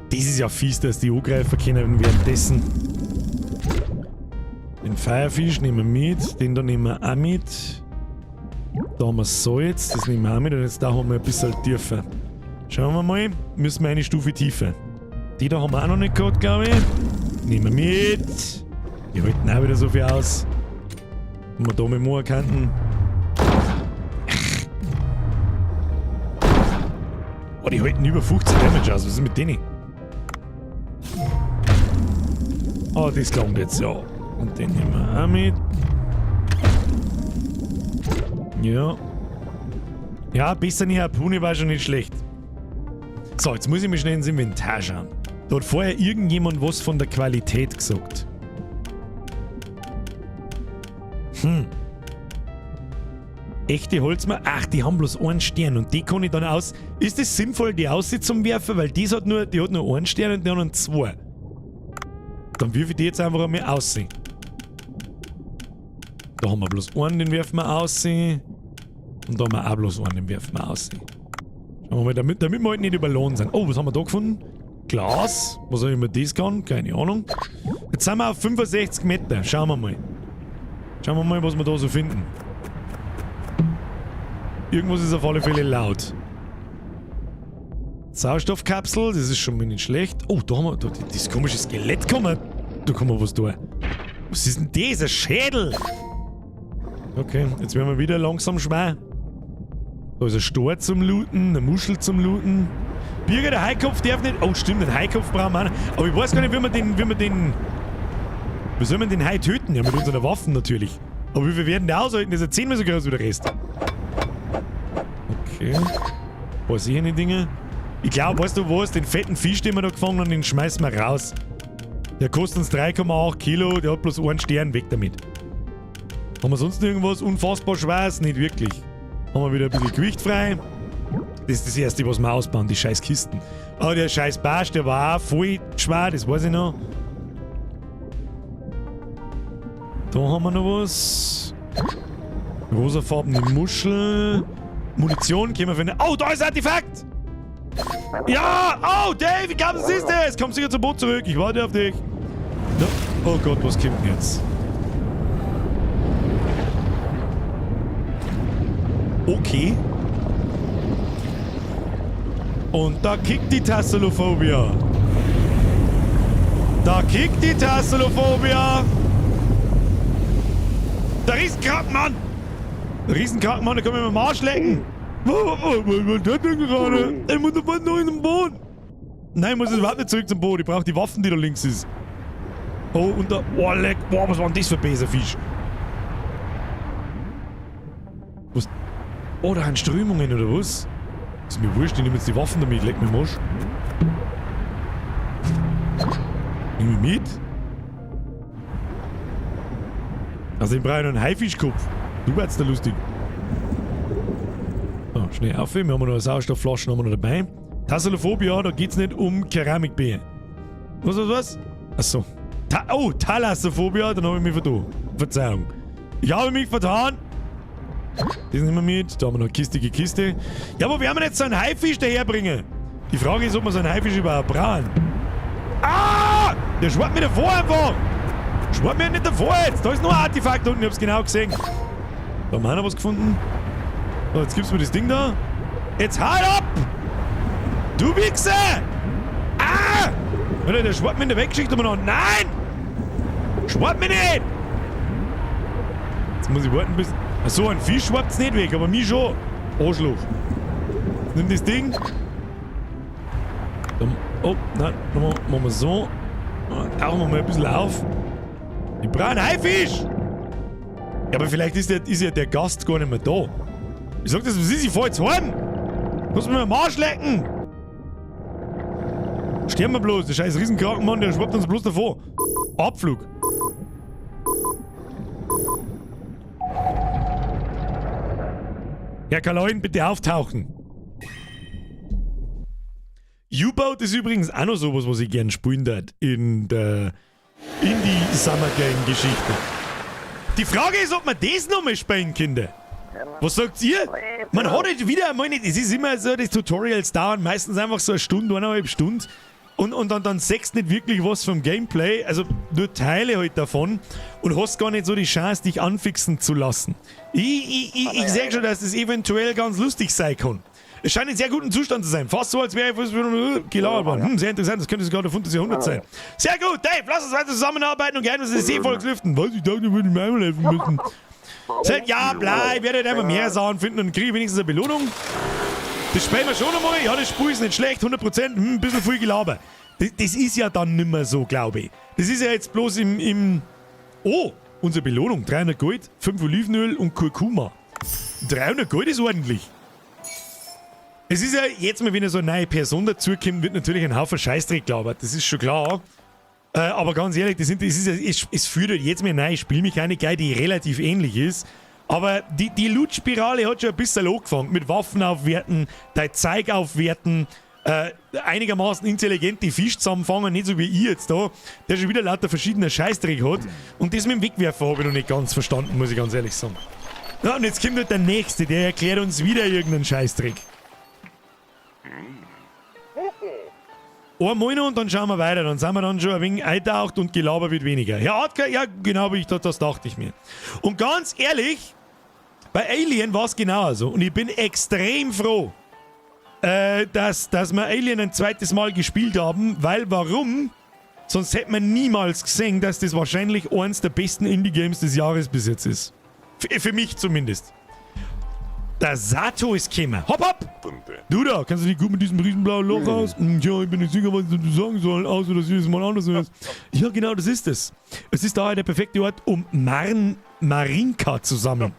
Das ist ja fies, dass die angreifen können währenddessen. Den Firefish nehmen wir mit, den da nehmen wir auch mit. Da haben wir Salz, das nehmen wir auch mit und jetzt tauchen wir ein bisschen tiefer. Schauen wir mal, müssen wir eine Stufe tiefer. Die da haben wir auch noch nicht gehabt, glaube ich. Nehmen wir mit. Die halten auch wieder so viel aus. Haben wir da mit dem erkannten. Oh, die halten über 15 Damage aus. Was ist mit denen? Oh, das klangt jetzt, ja. Und den nehmen wir auch mit. Ja. Ja, besser nicht Harpune war schon nicht schlecht. So, jetzt muss ich mir schnell ins Inventar schauen. Da hat vorher irgendjemand was von der Qualität gesagt. Echte Holzmann. Ach, die haben bloß einen Stern und die kann ich dann aus. Ist es sinnvoll, die aussieht zum Werfen? Weil die hat nur einen Stern und die anderen zwei. Dann wirf ich die jetzt einfach einmal aus. Da haben wir bloß einen, den werfen wir aus. Und da haben wir auch bloß einen, den werfen wir aus. Schauen wir mal, damit wir halt nicht überlohnt sind. Oh, was haben wir da gefunden? Glas. Was auch immer das kann, keine Ahnung. Jetzt sind wir auf 65 Meter. Schauen wir mal. Schauen wir mal, was wir da so finden. Irgendwas ist auf alle Fälle laut. Sauerstoffkapsel, das ist schon mal nicht schlecht. Oh, da haben wir da, das komische Skelett kommen. Da kann man was tun. Was ist denn das? Ein Schädel! Okay, jetzt werden wir wieder langsam schwer. Da ist ein Stor zum Looten, eine Muschel zum Looten. Birger, der Haikopf darf nicht... Oh, stimmt, den Haikopf brauchen wir auch noch. Aber ich weiß gar nicht, wie wir den, wie wir den... Wie soll man den Hai töten? Ja, mit unseren Waffen natürlich. Aber wie viel werden der aushalten? Das ist ja 10-mal so groß wie der Rest. Okay. Was sind die Dinge? Ich glaub, weißt du was? Den fetten Fisch, den wir da gefangen haben, den schmeißen wir raus. Der kostet uns 3,8 Kilo, der hat bloß einen Stern, weg damit. Haben wir sonst noch irgendwas unfassbar Schweres? Nicht wirklich. Haben wir wieder ein bisschen Gewicht frei. Das ist das Erste, was wir ausbauen, die scheiß Kisten. Aber der scheiß Barsch, der war auch voll schwer, das weiß ich noch. Da haben wir noch was. Rosafarbene Muschel. Munition können wir finden. Oh, da ist Artefakt! Ja! Oh, Dave, ich glaube, das ist es! Komm sicher zum Boot zurück. Ich warte auf dich. No. Oh Gott, was kommt denn jetzt? Okay. Und da kickt die Tasselophobia. Da kickt die Tasselophobia. Der Riesenkrabbenmann. Der Riesenkrabbenmann, der kann mir mit dem Arsch lecken. Was war das denn gerade? Ich muss sofort noch in den Boot. Nein, ich muss jetzt überhaupt nicht zurück zum Boot. Ich brauche die Waffen, die da links ist. Oh, und da... Oh, leck. Boah, was war denn das für ein böser Fisch? Was? Oh, da sind Strömungen, oder was? Ist mir wurscht, ich nehme jetzt die Waffen damit. Leck mir Arsch. Nimm ich mit? Also ich brauche noch einen Haifischkopf. Du wärst da lustig. So, schnell auf. Wir haben noch eine Sauerstoffflasche haben wir noch dabei. Tasselophobia, da geht's nicht um Keramikbär. Was, was, was? Achso. Oh, Thalassophobia, dann habe ich mich vertan. Verzeihung. Ich habe mich vertan. Das nehmen wir mit. Da haben wir noch eine kistige Kiste. Ja, wo werden wir jetzt so einen Haifisch daherbringen? Die Frage ist, ob wir so einen Haifisch überhaupt brauchen. Ah! Der schwappt mir davor einfach! Schwappt mir nicht davor jetzt! Da ist noch ein Artefakt unten, ich hab's genau gesehen. Da haben wir auch noch was gefunden. So, jetzt gibst du mir das Ding da. Jetzt halt ab! Du Wichser! Ah! Alter, der schwappt mir in der Weggeschichte immer noch. Nein! Schwappt mir nicht! Jetzt muss ich warten bis... Achso, ein Fisch schwappt's nicht weg, aber mich schon. Arschloch. Nimm das Ding. Dann, oh, nein, nochmal, machen wir so. Dann tauchen wir mal ein bisschen auf. Ich brauche einen Haifisch! Ja, aber vielleicht ist ja der Gast gar nicht mehr da. Ich sag das, was ist? Ich fahr jetzt heim! Muss mir am Arsch lecken! Sterben wir bloß, der scheiß Riesenkrakenmann, der schwappt uns bloß davor. Abflug. Herr Kaleun, bitte auftauchen. U-Boat ist übrigens auch noch sowas, was ich gern spielen darf in der Indie Summer Game Geschichte. Die Frage ist, ob man das nochmal spielen könnte. Was sagt ihr? Man hat halt wieder einmal nicht, es ist immer so, die Tutorials dauern meistens einfach so eine Stunde, eineinhalb Stunden. Und dann siehst du nicht wirklich was vom Gameplay, also nur Teile halt davon und hast gar nicht so die Chance, dich anfixen zu lassen. Ich sag schon, dass das eventuell ganz lustig sein kann. Es scheint in sehr gutem Zustand zu sein. Fast so, als wäre ich gelagert worden. Sehr interessant, das könnte sogar der Fund des Jahrhunderts sein. Sehr gut, Dave, lass uns weiter zusammenarbeiten und Geheimnisse des Seevolks lüften. Was, ich dachte, wir würden mir einmal helfen müssen. Ja, bla, ich werde halt einfach mehr Sachen finden und kriege wenigstens eine Belohnung. Das spielen wir schon einmal. Ja, das Spiel ist nicht schlecht, 100%. Ein bisschen viel Gelaber. Das ist ja dann nimmer so, glaube ich. Das ist ja jetzt bloß im... Oh, unsere Belohnung. 300 Gold, 5 Olivenöl und Kurkuma. 300 Gold ist ordentlich. Es ist ja jetzt mal, wenn so eine neue Person dazukommt, wird natürlich ein Haufen Scheißdreck gelabert. Das ist schon klar. Aber ganz ehrlich, es führt halt jetzt mal eine neue Spielmechanik ein, die relativ ähnlich ist. Aber die Loot-Spirale hat schon ein bisschen angefangen. Mit Waffen aufwerten, dein Zeug aufwerten, einigermaßen intelligente Fisch zusammenfangen, nicht so wie ich jetzt da, der schon wieder lauter verschiedene Scheißdreck hat. Und das mit dem Wegwerfen habe ich noch nicht ganz verstanden, muss ich ganz ehrlich sagen. Ja, und jetzt kommt halt der Nächste, der erklärt uns wieder irgendeinen Scheißdreck. Einmal noch und dann schauen wir weiter. Dann sind wir dann schon ein wenig eintaucht und Gelaber wird weniger. Herr Adker, ja, genau wie ich das, das dachte ich mir. Und ganz ehrlich, bei Alien war es genauso. Und ich bin extrem froh, dass wir Alien ein zweites Mal gespielt haben, weil warum? Sonst hätte man niemals gesehen, dass das wahrscheinlich eins der besten Indie-Games des Jahres bis jetzt ist. Für mich zumindest. Der Sato ist gekommen. Hopp, hopp! Du da, kannst du dich gut mit diesem riesenblauen Loch aus? Tja, ich bin nicht sicher, was ich dazu sagen soll, außer dass jedes Mal anders ist. Ja, genau, das ist es. Es ist daher der perfekte Ort, um Marinka zu sammeln.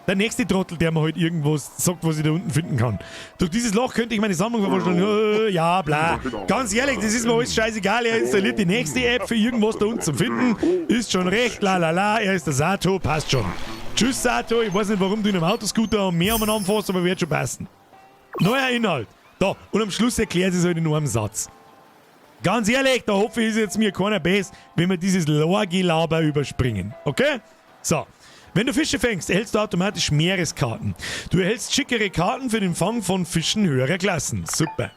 Der nächste Trottel, der mir halt irgendwas sagt, was ich da unten finden kann. Durch dieses Loch könnte ich meine Sammlung vervollständigen. Ja, bla. Ganz ehrlich, das ist mir alles scheißegal. Er installiert die nächste App für irgendwas da unten zum Finden. Ist schon recht, la la la. Er ist der Sato, passt schon. Tschüss, Sato. Ich weiß nicht, warum du in einem Autoscooter und mehr umeinander fährst, aber wird schon passen. Neuer Inhalt. Da, und am Schluss erklärt sie es halt in nur einem Satz. Ganz ehrlich, da hoffe ich, ist jetzt mir keiner besser, wenn wir dieses Lore-Gelaber überspringen. Okay? So. Wenn du Fische fängst, erhältst du automatisch Meereskarten. Du erhältst schickere Karten für den Fang von Fischen höherer Klassen. Super.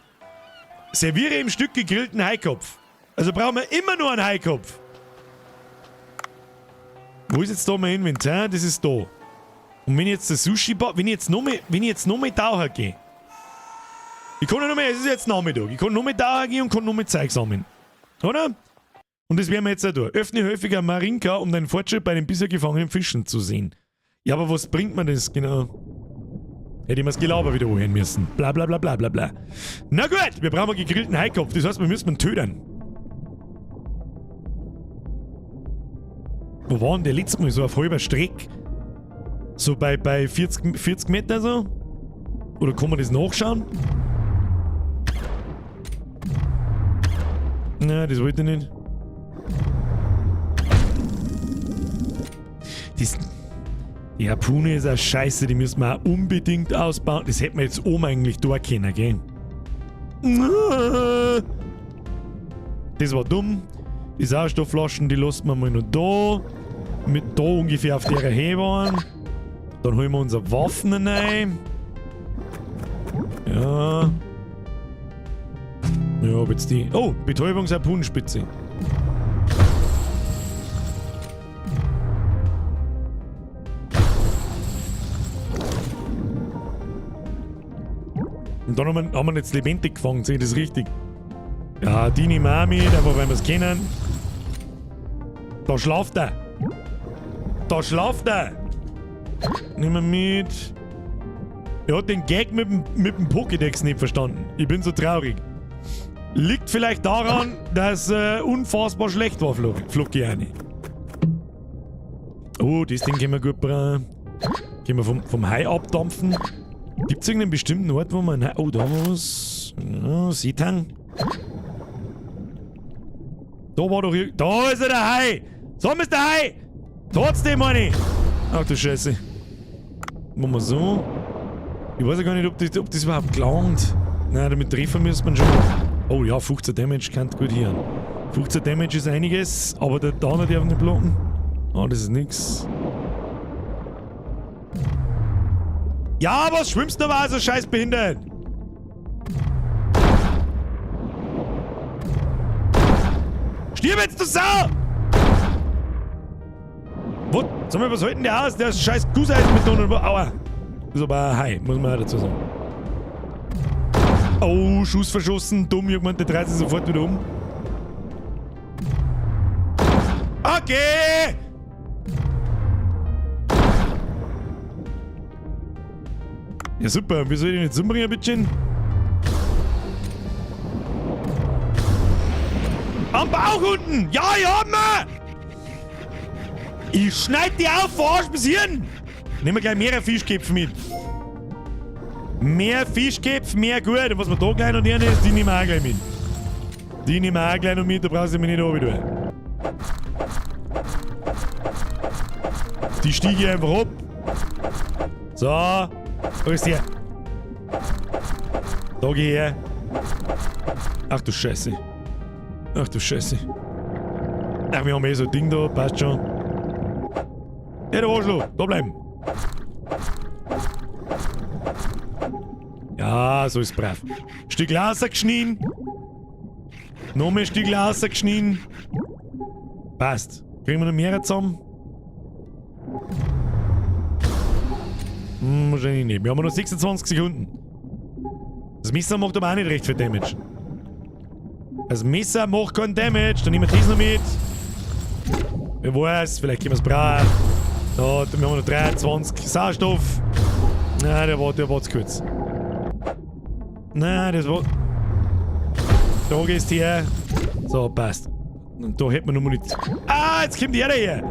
Serviere im Stück gegrillten Haikopf. Also brauchen wir immer nur einen Haikopf. Wo ist jetzt da mein Inventar? Das ist da. Und wenn ich jetzt das Sushi wenn ich jetzt noch mehr, wenn ich jetzt noch mehr Taucher gehe. Ich kann ja noch mehr, es ist jetzt Nachmittag. Ich kann noch mehr Taucher gehen und kann noch mehr Zeug sammeln. Oder? Und das werden wir jetzt auch tun. Öffne häufiger Marinka, um deinen Fortschritt bei den bisher gefangenen Fischen zu sehen. Ja, aber was bringt mir das genau? Hätte ich mir das Gelaber wieder anhören müssen. Bla bla bla bla bla bla. Na gut, wir brauchen einen gegrillten Haikopf. Das heißt, wir müssen ihn töten. Wo war denn der letzte Mal? So auf halber Streck? So bei 40 Meter so? Oder kann man das nachschauen? Nein, das wollte ich nicht. Die Harpune ist auch scheiße, die müssen wir auch unbedingt ausbauen. Das hätten wir jetzt oben eigentlich da können, gell? Das war dumm. Die Sauerstoffflaschen, die lassen wir mal noch da. Mit da ungefähr auf der Höhe waren. Dann holen wir unsere Waffen rein. Ja. Ja, ob jetzt die... Oh, Betäubungsharpunenspitze. Und dann haben wir jetzt lebendig gefangen, sehe ich das richtig? Ja, die nehmen wir auch mit, einfach weil wir's kennen. Da schlaft er. Da schlaft er. Nehmen wir mit. Er hat den Gag mit dem Pokédex nicht verstanden. Ich bin so traurig. Liegt vielleicht daran, dass unfassbar schlecht war, Flockiani. Oh, das Ding können wir gut brauchen. Können wir vom Hai abdampfen. Gibt's irgendeinen bestimmten Ort, wo man... Oh, da war was. Ja, Seetang. Da war doch hier... Da ist er, der Hai! So, Mister Hai! Trotzdem, meine ich! Ach du Scheiße. Machen wir so. Ich weiß ja gar nicht, ob das überhaupt gelangt. Nein, damit treffen müsste man schon. Oh ja, 15 Damage kann gut hier. 15 Damage ist einiges, aber der Downer darf nicht blocken. Ah, das ist nix. Ja, was schwimmst du aber so scheiß behindert? Stirb jetzt, du Sau! Was? Sag mal, was hält denn der aus? Der ist scheiß Gusseisen mit und aua. Ist aber ein Hai, muss man auch dazu sagen. Oh, Schuss verschossen. Dumm, irgendwann, der dreht sich sofort wieder um. Okay! Ja, super. Wie soll ich den jetzt umbringen, bitteschön? Am Bauch unten! Ja, ich hab ihn! Ich schneid die auf, von Arsch bis Hirn! Nehmen wir gleich mehrere Fischköpfe mit. Mehr Fischköpfe, mehr gut. Und was wir da gleich noch nehmen, ist, die nehmen wir auch gleich mit. Die nehmen wir auch gleich noch mit, da brauchst du mich nicht runter. Die stiege ich einfach ab. So. Wo ist der? Da geh her. Ach du Scheiße. Ach du Scheiße. Ach, wir haben eh so ein Ding da, passt schon. Ja, du Arschloch, da bleiben. Ja, so ist brav. Stück rausgeschnitten. Noch mehr Stück rausgeschnitten. Passt. Kriegen wir noch mehrere zusammen? Wahrscheinlich nicht. Wir haben noch 26 Sekunden. Das Messer macht aber auch nicht recht viel Damage. Das Messer macht keinen Damage. Dann nehmen wir das noch mit. Wer weiß, vielleicht können wir's brauchen. Da, wir haben noch 23 Sauerstoff. Nein, der war zu kurz. Nein, das war... Da gehst du her. So, passt. Und da hätten wir noch mal nicht... Ah, jetzt kommt der her!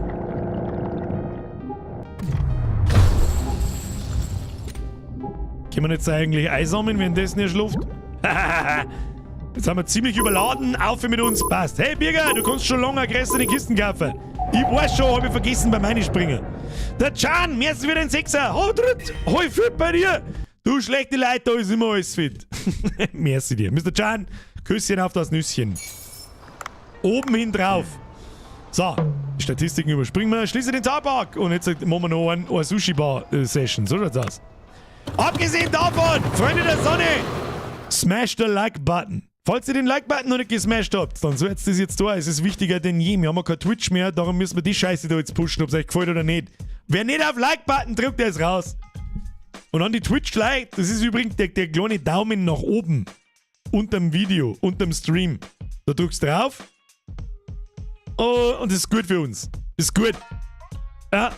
Können wir jetzt eigentlich einsammeln, wenn das nicht schläft? Jetzt haben wir ziemlich überladen. Auf mit uns, passt. Hey Birger, du kannst schon lange größere Kisten kaufen. Ich weiß schon, hab ich vergessen beim Einspringen. Der Can, mehr ist wieder ein Sechser. Hau dritt, hau fit bei dir. Du schlechte Leute, da ist immer alles fit. Merci dir. Mister Can, Küsschen auf das Nüsschen. Oben hin drauf. So, Statistiken überspringen wir. Schließe den Tabak. Und jetzt machen wir noch eine Sushi-Bar-Session. So schaut's aus. Abgesehen davon, Freunde der Sonne, smash the Like-Button. Falls ihr den Like-Button noch nicht gesmashed habt, dann sollt's das jetzt da. Es ist wichtiger denn je. Wir haben ja kein Twitch mehr, darum müssen wir die Scheiße da jetzt pushen, ob es euch gefällt oder nicht. Wer nicht auf Like-Button drückt, der ist raus. Und an die Twitch-Like, das ist übrigens der kleine Daumen nach oben. Unterm Video, unterm Stream. Da drückst du drauf. Oh, und das ist gut für uns. Das ist gut. Ja,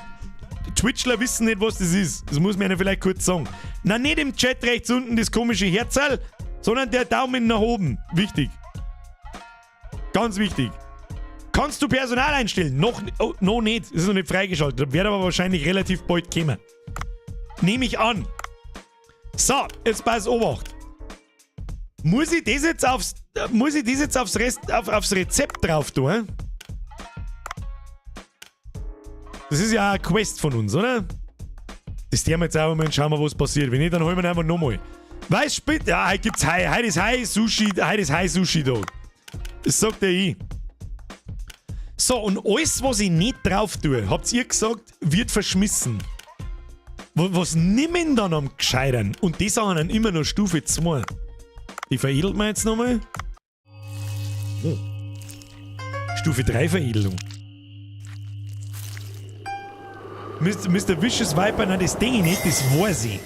die Twitchler wissen nicht, was das ist. Das muss man ihnen vielleicht kurz sagen. Na, nicht im Chat rechts unten das komische Herzerl, sondern der Daumen nach oben. Wichtig. Ganz wichtig. Kannst du Personal einstellen? Noch, oh, noch nicht. Ist noch nicht freigeschaltet. Wird aber wahrscheinlich relativ bald kommen. Nehme ich an. So, jetzt pass Obacht. Muss ich das jetzt aufs Rezept drauf tun? Das ist ja eine Quest von uns, oder? Das tun wir jetzt auch mal und schauen wir, was passiert. Wenn nicht, dann holen wir ihn einfach nochmal. Weißt du, ja, heute gibt's Hai. Heute ist Hai Sushi, heute ist Hai Sushi da. Das sagt der ich. So, und alles, was ich nicht drauf tue, habt ihr gesagt, wird verschmissen. Was nimm ich denn dann am gescheitern? Und die sagen dann immer noch Stufe 2. Die veredelt man jetzt nochmal. Oh. Stufe 3 Veredelung. Mister Vicious Viper, nein, das Ding ich nicht, das weiß ich.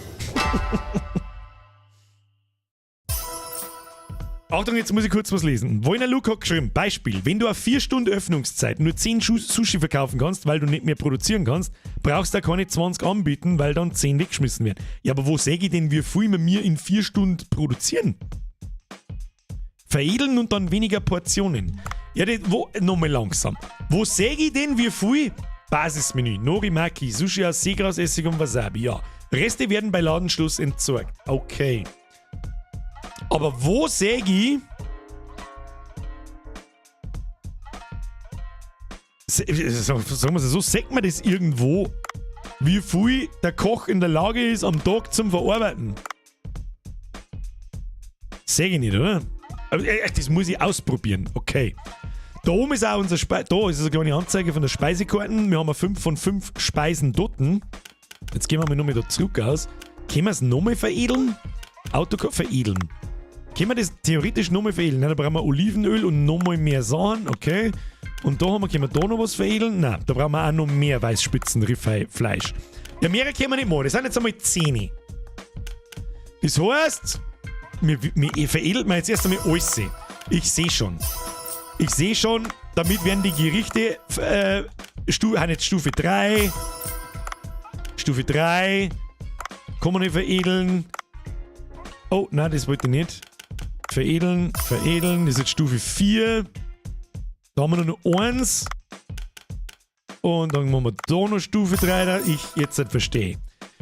Achtung, jetzt muss ich kurz was lesen. Wollner Luke hat geschrieben, Beispiel, wenn du auf 4 Stunden Öffnungszeit nur 10 Sushi verkaufen kannst, weil du nicht mehr produzieren kannst, brauchst du auch keine 20 anbieten, weil dann 10 weggeschmissen werden. Ja, aber wo seh ich denn, wie viel wir mir in 4 Stunden produzieren? Veredeln und dann weniger Portionen. Ja, das, wo, nochmal langsam. Wo seh ich denn, wie viel? Basismenü, Norimaki, Sushi aus Seegrasessig und Wasabi, ja. Reste werden bei Ladenschluss entsorgt. Okay. Aber wo seh ich... Sagen wir es so, sagt man das irgendwo, wie viel der Koch in der Lage ist, am Tag zum Verarbeiten? Seh ich nicht, oder? Aber das muss ich ausprobieren. Okay. Da oben ist auch unser Spe-, da ist eine kleine Anzeige von der Speisekarten. Wir haben eine 5 von 5 Speisen dort. Jetzt gehen wir mal nochmal da zurück aus. Können wir es nochmal veredeln? Auto veredeln. Können wir das theoretisch nochmal veredeln? Nein, da brauchen wir Olivenöl und nochmal mehr Sachen. Okay. Und da haben wir, können wir da noch was veredeln? Nein, da brauchen wir auch noch mehr Weißspitzenriffhai-Fleisch. Ja, mehr können wir nicht machen. Das sind jetzt einmal 10. Das heißt, wir veredeln wir jetzt erst einmal alles. Ich seh schon. Ich seh schon, damit werden die Gerichte haben jetzt Stufe 3. Stufe 3. Kann man nicht veredeln. Oh, nein, das wollte ich nicht. Veredeln, veredeln. Das ist jetzt Stufe 4. Da haben wir noch 1. Und dann machen wir da noch Stufe 3. Da ich jetzt nicht verstehe.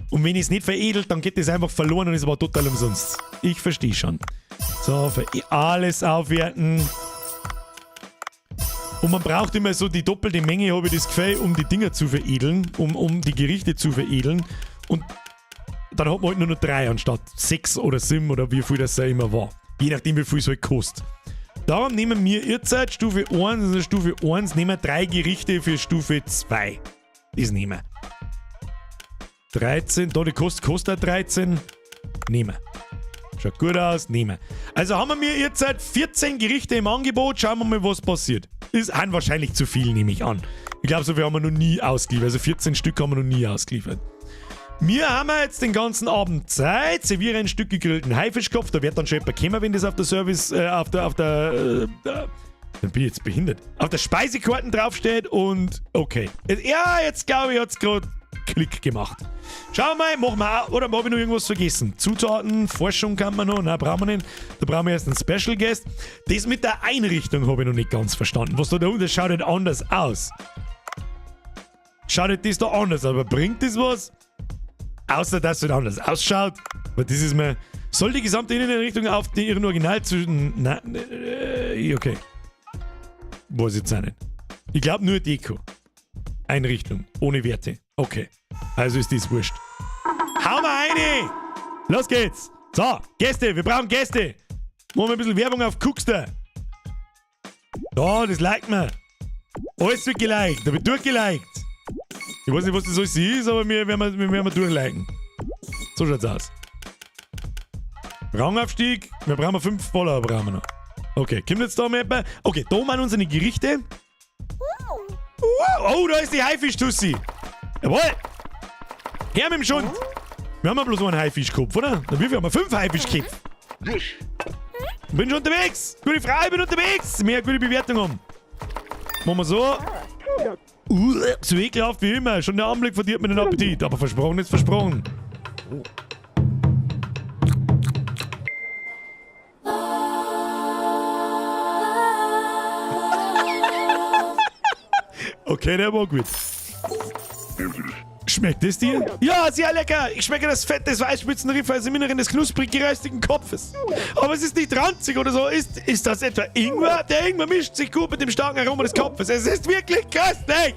Und wenn ich es nicht veredelt, dann geht das einfach verloren und ist aber total umsonst. Ich verstehe schon. So, alles aufwerten. Und man braucht immer so die doppelte Menge, habe ich das Gefühl, um die Dinger zu veredeln, um die Gerichte zu veredeln. Und dann hat man halt nur noch 3 anstatt 6 oder 7 oder wie viel das da immer war. Je nachdem, wie viel es halt kostet. Darum nehmen wir jetzt Stufe 1, also Stufe 1, nehmen wir 3 Gerichte für Stufe 2. Das nehmen wir. 13, da die kostet 13. Nehmen wir. Schaut gut aus, nehmen wir. Also haben wir jetzt 14 Gerichte im Angebot. Schauen wir mal, was passiert. Ist wahrscheinlich zu viel, nehme ich an. Ich glaube, so viel haben wir noch nie ausgeliefert. Also 14 Stück haben wir noch nie ausgeliefert. Wir haben jetzt den ganzen Abend Zeit. Serviere ein Stück gegrillten Haifischkopf. Da wird dann schon jemand kommen, wenn das auf der Service, auf der, auf der dann bin ich jetzt behindert. Auf der Speisekarte draufsteht und okay. Ja, jetzt glaube ich, hat's grad Klick gemacht. Schauen wir mal, machen wir auch, oder hab ich noch irgendwas vergessen? Zutaten, Forschung kann man noch, nein, brauchen wir nicht. Da brauchen wir erst einen Special Guest. Das mit der Einrichtung habe ich noch nicht ganz verstanden. Was da da unten, das schaut nicht anders aus. Schaut nicht das da anders, aber bringt das was? Außer, dass es halt anders ausschaut. Aber das ist mir... Soll die gesamte Inneneinrichtung auf ihren Original zu... Nein okay. Weiß ich jetzt auch nicht. Ich glaub nur Deko. Einrichtung. Ohne Werte. Okay. Also ist das wurscht. Hau mal rein! Los geht's! So, Gäste, wir brauchen Gäste! Machen wir ein bisschen Werbung auf Cooksta. Da, das liked man. Alles wird geliked, da wird durchgeliked. Ich weiß nicht, was das alles ist, aber wir werden wir, wir, wir durchliken. So schaut's aus. Rangaufstieg, wir brauchen 5 Follower, brauchen wir noch. Okay, kommt jetzt da mal jemand? Okay, da haben unsere Gerichte. Wow, oh, da ist die Haifisch-Tussi. Jawohl. Her mit dem Schund. Wir haben ja bloß einen Haifischkopf, oder? Na, wie viel haben wir? 5 Haifischköpfe. Bin schon unterwegs. Gute Frage, bin unterwegs. Mehr gute Bewertung haben. Machen wir so. So ekelhaft wie immer. Schon der Anblick verdirbt mir den Appetit. Aber versprochen ist versprochen. Okay, der war gut. Schmeckt es dir? Ja, sehr lecker. Ich schmecke das Fett des Weißspitzenriffs im Inneren des knusprig geröstigen Kopfes. Aber es ist nicht ranzig oder so. Ist das etwa Ingwer? Der Ingwer mischt sich gut mit dem starken Aroma des Kopfes. Es ist wirklich köstlich.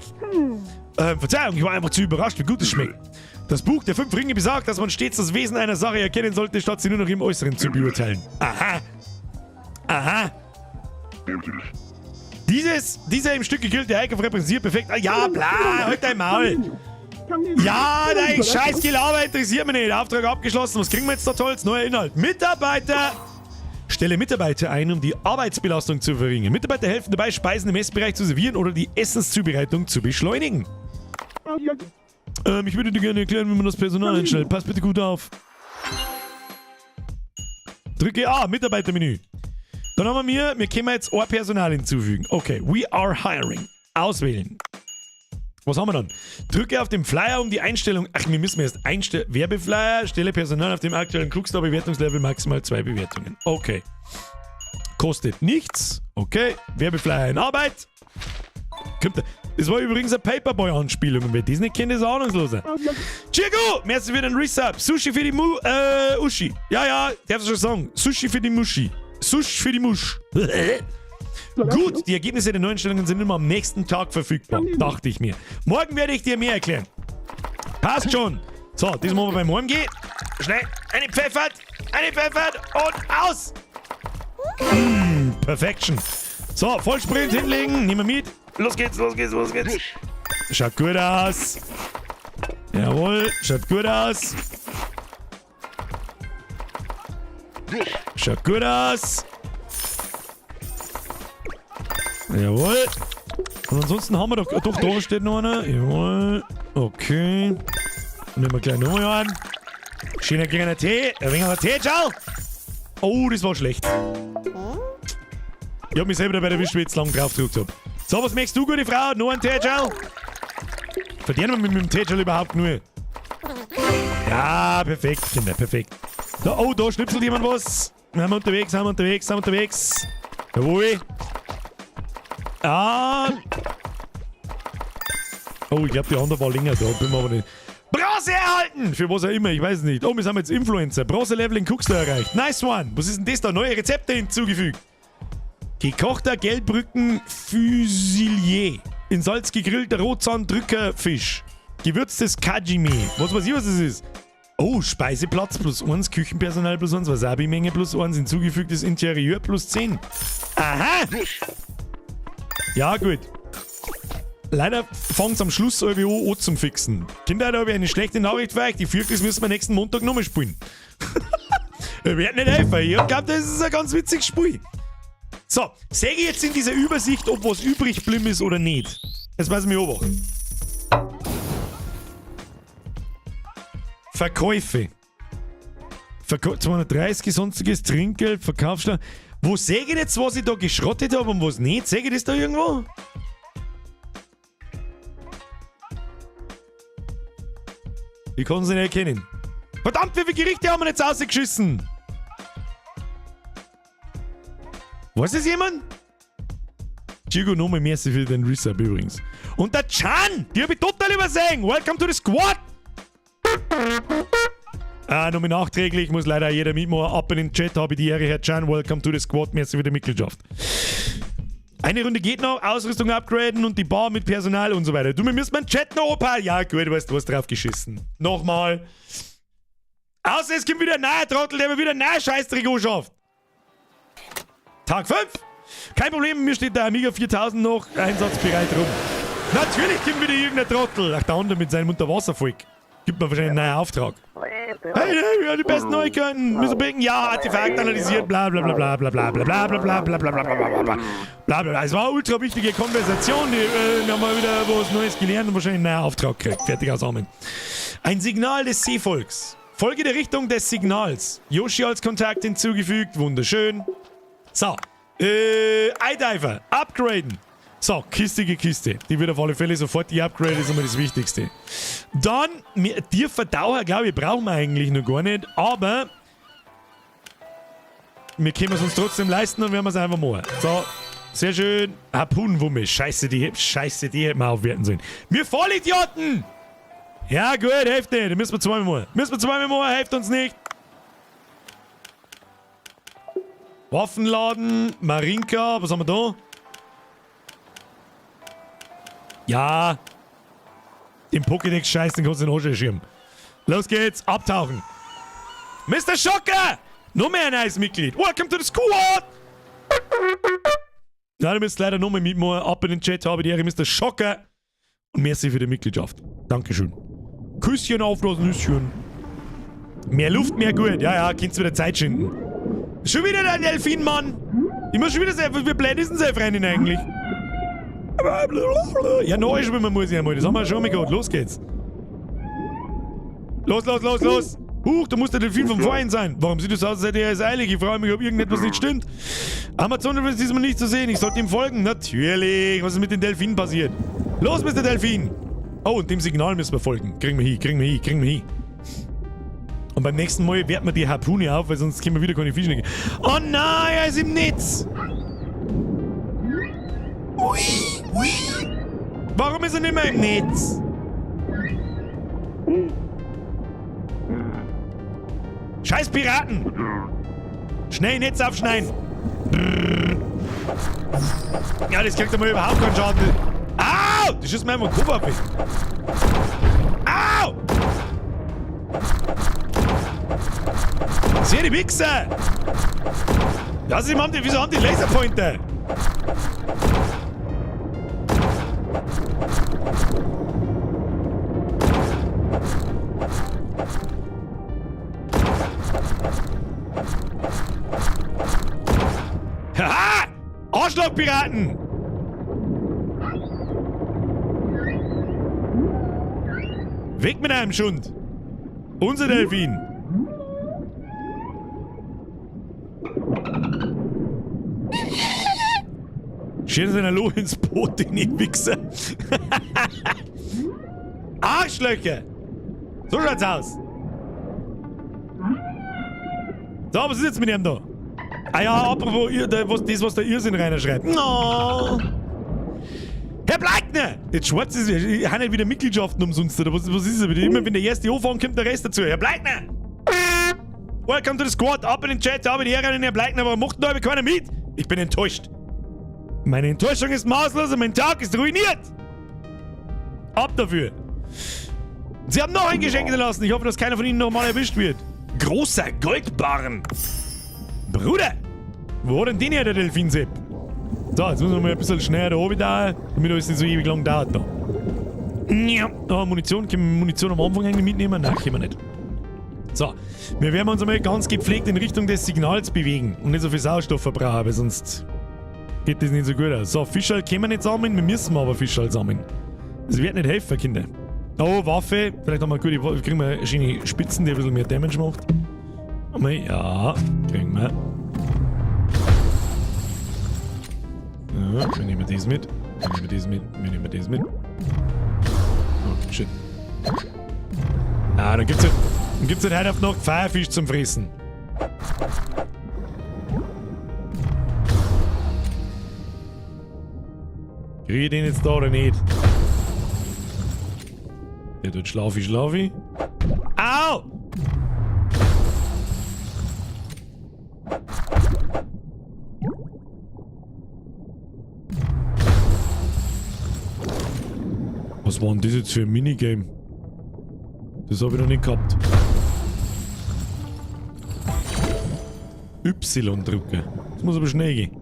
Verzeihung, ich war einfach zu überrascht, wie gut es schmeckt. Das Buch der 5 Ringe besagt, dass man stets das Wesen einer Sache erkennen sollte, statt sie nur noch im Äußeren zu beurteilen. Aha. Aha. Dieser im Stück gegrillte Eikopf repräsentiert perfekt. Ah, ja, bla, halt dein Maul. Ja, nein, scheiß Gelaber interessiert mich nicht. Auftrag abgeschlossen. Was kriegen wir jetzt da Tolles? Neuer Inhalt. Mitarbeiter. Stelle Mitarbeiter ein, um die Arbeitsbelastung zu verringern. Mitarbeiter helfen dabei, Speisen im Essbereich zu servieren oder die Essenszubereitung zu beschleunigen. Ich würde dir gerne erklären, wie man das Personal einstellt. Pass bitte gut auf. Drücke A, Mitarbeitermenü. Dann haben wir können jetzt ein Personal hinzufügen. Okay, we are hiring. Auswählen. Was haben wir dann? Drücke auf den Flyer, um die Einstellung. Ach, wir müssen erst einstellen. Werbeflyer, stelle Personal auf dem aktuellen Cookstore-Bewertungslevel maximal 2 Bewertungen. Okay. Kostet nichts. Okay. Werbeflyer in Arbeit. Kommt da. Das war übrigens eine Paperboy-Anspielung. Und wer das nicht kennt, ist ein Ahnungsloser. Chico! Merci für den Resub. Sushi für die Uschi. Ja, ja, darfst du schon sagen. Sushi für die Muschi. Sushi für die Musch. Gut, die Ergebnisse der Neueinstellungen sind immer am nächsten Tag verfügbar, dachte ich mir. Morgen werde ich dir mehr erklären. Passt schon. So, das machen wir beim Heimgehen. Schnell, eine pfeffert, eine pfeffert und aus. Perfection. So, Vollsprint hinlegen, nehmen wir mit. Los geht's, los geht's, los geht's. Schaut gut aus. Jawohl, schaut gut aus. Schaut gut aus. Jawohl. Und ansonsten haben wir doch... Doch, da steht noch einer. Jawohl. Okay. Nehmen wir gleich nochmal an. Schöner kleiner Tee. Ein wenig Tee, ciao. Oh, das war schlecht. Ich hab mich selber dabei erwischt, wie ich jetzt lang drauf gedrückt hab. So, was möchtest du, gute Frau? Noch ein Tee, ciao. Verdienen wir mit dem Tee überhaupt nur? Ja, perfekt, Kinder, perfekt. Da, oh, da schnipselt jemand was. Sind wir unterwegs, sind wir unterwegs, sind wir unterwegs. Jawohl. Ah. Oh, ich glaub, die andere war länger da. Bin mir aber nicht. Bronze erhalten! Für was auch immer, ich weiß nicht. Oh, wir sind jetzt Influencer. Bronze-Level in Cookstore erreicht. Nice one! Was ist denn das da? Neue Rezepte hinzugefügt. Gekochter Gelbrücken-Füsilier. In Salz gegrillter Rotzahn-Drückerfisch. Gewürztes Kajime. Was weiß ich, was das ist? Oh, Speiseplatz plus 1, Küchenpersonal plus 1, Wasabi-Menge plus 1, hinzugefügtes Interieur plus 10. Aha! Ja, gut. Leider fängt's am Schluss irgendwie an zum Fixen. Kinder, da hab ich eine schlechte Nachricht für euch. Die Fürchte, das müssen wir nächsten Montag nochmal spielen. Wir werden nicht helfen. Ich glaub, das ist ein ganz witziges Spiel. So, sehe ich jetzt in dieser Übersicht, ob was übrig geblieben ist oder nicht. Das weiß ich mir beobachten. Verkäufe. 230, sonstiges, Trinkgeld, Verkaufsschlag. Wo sehe ich jetzt, was ich da geschrottet habe und was nicht? Sehe ich das da irgendwo? Ich kann sie nicht erkennen. Verdammt, wie viele Gerichte haben wir jetzt rausgeschissen? Weiß das jemand? Chico, nochmal merci für den Resub übrigens. Und der Chan, die hab ich total übersehen. Welcome to the squad. Ah, nochmal nachträglich, muss leider jeder mitmachen. Ab in den Chat habe ich die Ehre, Herr Chan. Welcome to the squad. Merci für die Mitgliedschaft. Eine Runde geht noch, Ausrüstung upgraden und die Bar mit Personal und so weiter. Du, wir müssen den Chat noch abhauen. Ja, gut, weißt du was, drauf geschissen. Nochmal. Außer es kommt wieder ein neuer Trottel, der mir wieder ein neuer Scheißdreck anschafft. Tag 5. Kein Problem, mir steht der Amiga 4000 noch einsatzbereit rum. Natürlich kommt wieder irgendein Trottel. Ach, der andere mit seinem Unterwasservolk. Gibt mir wahrscheinlich einen neuen Auftrag. Hey, hey, wir haben die besten Neuigkeiten. Mr. Bacon, ja, Artefakt analysiert, bla bla bla bla bla bla bla bla bla bla bla bla bla bla bla bla bla bla. Es war eine ultra wichtige Konversation. Die, wir haben mal wieder was Neues gelernt und wahrscheinlich einen neuen Auftrag gekriegt. Fertig aus Amen. Ein Signal des Seevolks. Folge der Richtung des Signals. Yoshi als Kontakt hinzugefügt. Wunderschön. So. Eidiver. Upgraden. So, kistige Kiste. Die wird auf alle Fälle sofort die Upgrade, ist immer das Wichtigste. Dann, tiefer Taucher, glaube ich, brauchen wir eigentlich noch gar nicht, aber wir können es uns trotzdem leisten und werden es einfach machen. So, sehr schön. Harpunenwumme. Scheiße, die hätten wir aufwerten sollen. Wir Vollidioten! Ja gut, hilft nicht. Müssen wir zweimal machen. Müssen wir zweimal machen, hilft uns nicht. Waffenladen, Marinka, was haben wir da? Ja. Den Pokédex-Scheiß, den kannst du in den Arsch schieben. Los geht's, abtauchen. Mr. Schocker! Noch mehr ein neues Mitglied. Welcome to the squad! Na, du müsst leider nochmal mitmachen. Ab in den Chat habe die Ehre, Mr. Schocker. Und merci für die Mitgliedschaft. Dankeschön. Küsschen auf das Nüsschen. Mehr Luft, mehr gut. Ja, ja, kannst wieder Zeit schinden. Schon wieder der Delfin, Mann. Ich muss schon wieder sagen, wie blöd ist denn seine Freundin eigentlich? Ja, neu schwimmen muss ich einmal. Das haben wir schon mal gehabt. Los geht's. Los, los, los, los. Huch, da muss der Delfin vom vorhin sein. Warum sieht das aus, als hätte er es eilig? Ich frage mich, ob irgendetwas nicht stimmt. Amazon ist diesmal nicht zu sehen. Ich sollte ihm folgen. Natürlich. Was ist mit den Delfinen passiert? Los, Mr. Delfin. Oh, und dem Signal müssen wir folgen. Kriegen wir hin, kriegen wir hin, kriegen wir hin. Und beim nächsten Mal werten wir die Harpune auf, weil sonst können wir wieder keine Fische nehmen. Oh nein, er ist im Netz. Ui, ui. Warum ist er nicht mehr im Netz? Scheiß Piraten! Schnell Netz aufschneiden! Ja, das kriegt er mal überhaupt keinen Schaden. Au! Das schießt mir einfach den Kopf ab. Au! Sehr die Wichser! Ja, sie haben die, wieso haben die Laserpointer? Haha! Arschlochpiraten! Weg mit einem Schund! Unser Delfin! Schön seiner Loh ins Boot, den Wichser! Arschlöcher! So schaut's aus! So, was ist jetzt mit ihm da? Ah ja, apropos, das, was der Irrsinn reiner schreibt. No. Herr Bleikner! Jetzt schwarz ist, ich habe nicht wieder Mitgliedschaften umsonst, oder was ist das? Immer wenn der erste anfängt, kommt der Rest dazu. Herr Bleikner! Welcome to the squad, ab in den Chat, ab in die Ehre, Herr Bleikner, warum macht denn da keiner mit? Ich bin enttäuscht. Meine Enttäuschung ist maßlos und mein Tag ist ruiniert. Ab dafür. Sie haben noch ein Geschenk hinterlassen. Ich hoffe, dass keiner von Ihnen nochmal erwischt wird. Großer Goldbarren. Bruder! Wo hat denn den her, der Delfinsepp? So, jetzt müssen wir mal ein bisschen schneller da oben da, damit alles nicht so ewig lang dauert da. Ja. Oh, Munition. Können wir Munition am Anfang eigentlich mitnehmen? Nein, können wir nicht. So, wir werden uns einmal ganz gepflegt in Richtung des Signals bewegen und nicht so viel Sauerstoff verbrauchen, weil sonst geht das nicht so gut aus. So, Fischerl können wir nicht sammeln, wir müssen aber Fischerl sammeln. Das wird nicht helfen, Kinder. Oh, Waffe. Vielleicht haben wir eine gute Waffe. Kriegen wir schöne Spitzen, die ein bisschen mehr Damage macht. Ja, kriegen wir. Ja, wir nehmen das mit. Wir nehmen das mit. Wir nehmen das mit. Oh, shit. Ah, dann gibt's halt heute auf noch Firefisch zum Fressen. Krieg ich den jetzt da oder nicht? Der tut schlafi, schlafi. Au! Was war denn das jetzt für ein Minigame? Das hab ich noch nicht gehabt. Y drücken. Das muss aber schnell gehen.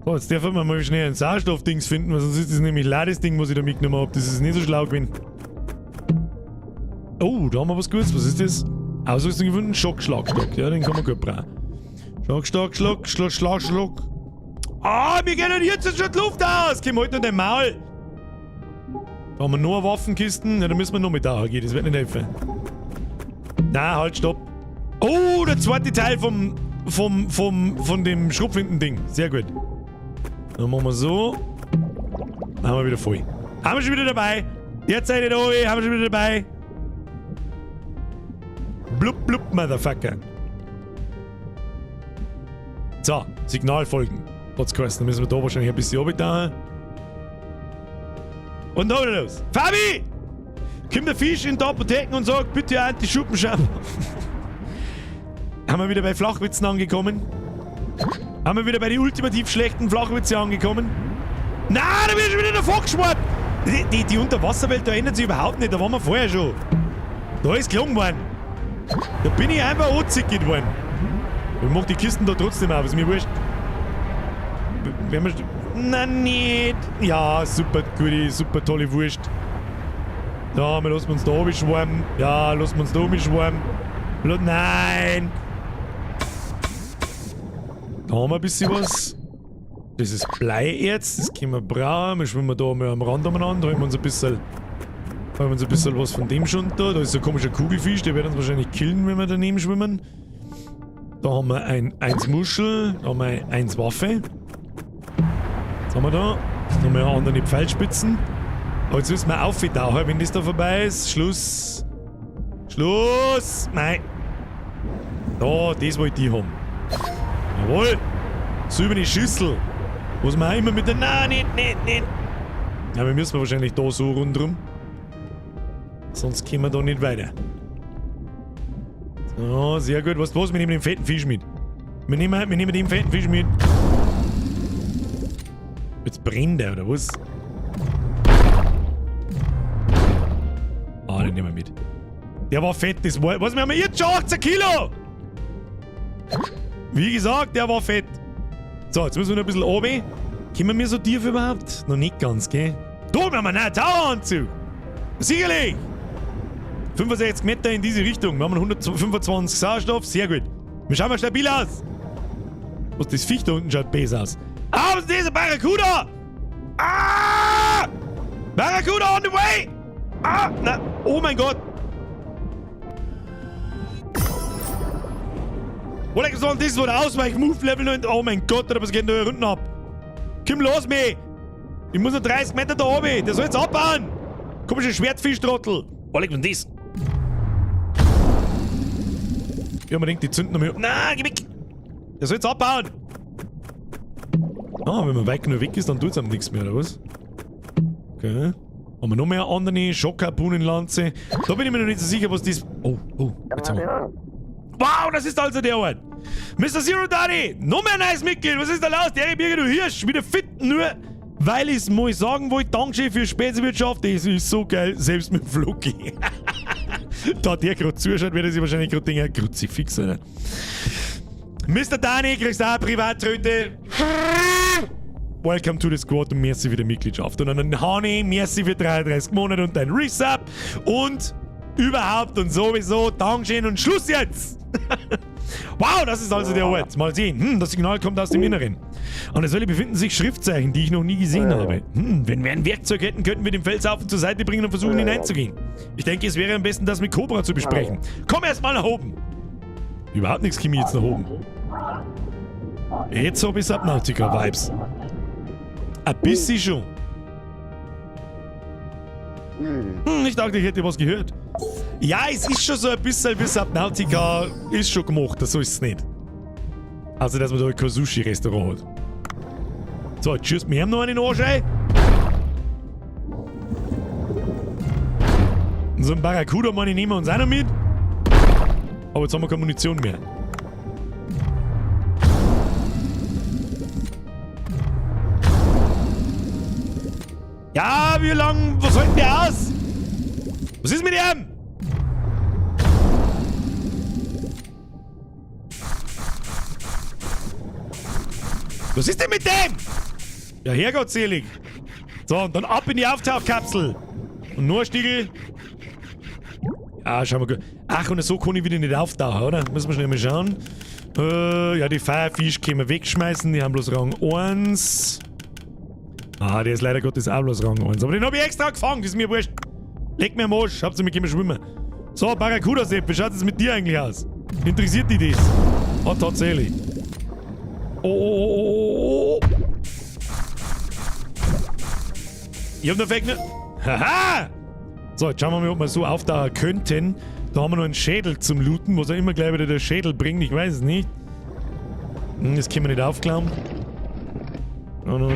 So, jetzt dürfen wir mal schnell ein Sauerstoffdings finden, weil sonst ist das nämlich leer, das Ding, was ich da mitgenommen habe. Das ist nicht so schlau gewesen. Oh, da haben wir was Gutes. Was ist das? Ausrüstung gefunden. Schockschlagstock. Ja, den kann man gut brauchen. Schockstock, Schluck, Schluck, Schlag, Schluck. Ah, mir geht denn jetzt schon die Luft aus. Komm halt noch dein Maul. Da haben wir nur Waffenkisten. Ja, da müssen wir noch mit da gehen. Das wird nicht helfen. Na, halt, stopp. Oh, der zweite Teil von dem Schrotflinten-Ding. Sehr gut. Dann machen wir so. Dann haben wir wieder voll. Haben wir schon wieder dabei. Jetzt seid ihr da, haben wir schon wieder dabei. Blub, blub, Motherfucker. So, Signal folgen. Hat's geheißen. Dann müssen wir da wahrscheinlich ein bisschen runter. Und da wieder los. Fabi! Kommt der Fisch in die Apotheke und sagt, bitte Anti-Schuppenschampoo. Haben wir wieder bei Flachwitzen angekommen? Haben wir wieder bei den ultimativ schlechten Flachwitzen angekommen? Na, da bin ich schon wieder davor geschwappt! Die Unterwasserwelt, da ändert sich überhaupt nicht, da waren wir vorher schon. Da ist gelungen worden. Da bin ich einfach angezickert worden. Ich mach die Kisten da trotzdem auf, ist mir wurscht. Wenn wir. Na nicht. Ja, super gute, super tolle Wurst. Ja, wir lassen uns da oben schwimmen. Ja, lassen wir uns da oben schwimmen. Nein! Da haben wir ein bisschen was. Das ist Bleierz, das können wir brauchen. Wir schwimmen da mal am Rand umeinander, holen wir uns ein bisschen, holen wir uns ein bisschen was von dem schon da. Da ist so ein komischer Kugelfisch, der wird uns wahrscheinlich killen, wenn wir daneben schwimmen. Da haben wir ein 1 Muschel, da haben wir 1 Waffe. Was haben wir da? Da haben wir andere Pfeilspitzen. Aber jetzt müssen wir auftauchen, wenn das da vorbei ist. Schluss. Schluss! Nein. Da, das wollte ich haben. Jawohl. Silberne Schüssel. Was wir auch immer mit der... Nein, nicht, nicht, nicht. Ja, wir müssen wahrscheinlich da so rundrum. Sonst kommen wir da nicht weiter. So, sehr gut. Weißt du was? Wir nehmen den fetten Fisch mit. Wir nehmen den fetten Fisch mit. Jetzt brennt der, oder was? Ah, den nehmen wir mit. Der war fett, das war... Was, wir haben jetzt schon 18 Kilo! Wie gesagt, der war fett. So, jetzt müssen wir noch ein bisschen runter. Kommen wir so tief überhaupt? Noch nicht ganz, gell? Da haben wir einen Taucheranzug! Sicherlich! 65 Meter in diese Richtung. Wir haben 125 Sauerstoff. Sehr gut. Wir schauen mal stabil aus. Was, das Viech da unten schaut besser aus. Ah, was ist das? Ein Barracuda! Ah! Barracuda on the way! Ah! Na, oh mein Gott! Wo ist das? War der Ausweich-Move Level 9. Oh mein Gott, was geht denn da hier unten ab? Komm los, meh! Ich muss noch 30 Meter da oben. Der soll jetzt abbauen! Komischer Schwertfischtrottel! Wo liegt denn das? Ja, man denkt, die zünden noch mehr. Nein, geh weg! Der soll jetzt abbauen! Ah, wenn man weit genug weg ist, dann tut's einem nichts mehr, oder was? Okay. Haben wir noch mehr andere Schockharpunenlanze? Da bin ich mir noch nicht so sicher, was das. Oh, oh, jetzt haben wir. Wow, das ist also der Ort! Mr. Zero Daddy! Noch mehr neues Mitglied! Was ist da los? Der Birger, du Hirsch! Wieder fit, nur weil ich's mal sagen wollte. Dankeschön für Speziwirtschaft. Das ist so geil, selbst mit Floki. Da der gerade zuschaut, wird er sich wahrscheinlich gerade denken, Kruzifix, Alter. Mr. Dani, kriegst auch eine Privattröte. Welcome to the Squad und merci für die Mitgliedschaft. Und an den Hani, merci für 33 Monate und dein Resub. Und überhaupt und sowieso, Dankeschön und Schluss jetzt! Wow, das ist also der Ort. Mal sehen. Das Signal kommt aus dem Inneren. An der Säule befinden sich Schriftzeichen, die ich noch nie gesehen habe. Wenn wir ein Werkzeug hätten, könnten wir den Felshaufen zur Seite bringen und versuchen, hineinzugehen. Ich denke, es wäre am besten, das mit Cobra zu besprechen. Komm erst mal nach oben. Überhaupt nichts komme ich jetzt nach oben. Jetzt hab ich Subnautica-Vibes. Ein bisschen schon. Ich dachte, ich hätte was gehört. Ja, es ist schon so ein bisschen wie Subnautica. Ist schon gemacht, das so ist es nicht. Also, dass man da kein Sushi-Restaurant hat. So, jetzt schießt mir ihm noch einen Arsch ein. Und so einen Barracuda, meine ich, nehmen wir uns auch noch mit. Aber jetzt haben wir keine Munition mehr. Ja, wie lang? Was hält der aus? Was ist mit ihm? Was ist denn mit dem? Ja, herrgottselig. So, und dann ab in die Auftauchkapsel. Und nur Stiegel. Ah, schau mal gut. Ach, und so kann ich wieder nicht auftauchen, oder? Müssen wir schnell mal schauen. Ja, die Firefish können wir wegschmeißen. Die haben bloß Rang 1. Ah, der ist leider Gottes auch bloß Rang 1. Aber den hab ich extra gefangen, das ist mir wurscht. Leck mir am Arsch, Hauptsache wir können schwimmen. So, Barracuda Sepp, wie schaut es mit dir eigentlich aus? Interessiert dich das? Ah, tatsächlich. Oh, oh, oh, oh, oh. Ich hab noch Fake. Haha! So, jetzt schauen wir mal, ob wir so auftauchen könnten. Da haben wir noch einen Schädel zum Looten, was auch immer gleich wieder der Schädel bringt, ich weiß es nicht. Das können wir nicht aufklauen. Oh, no.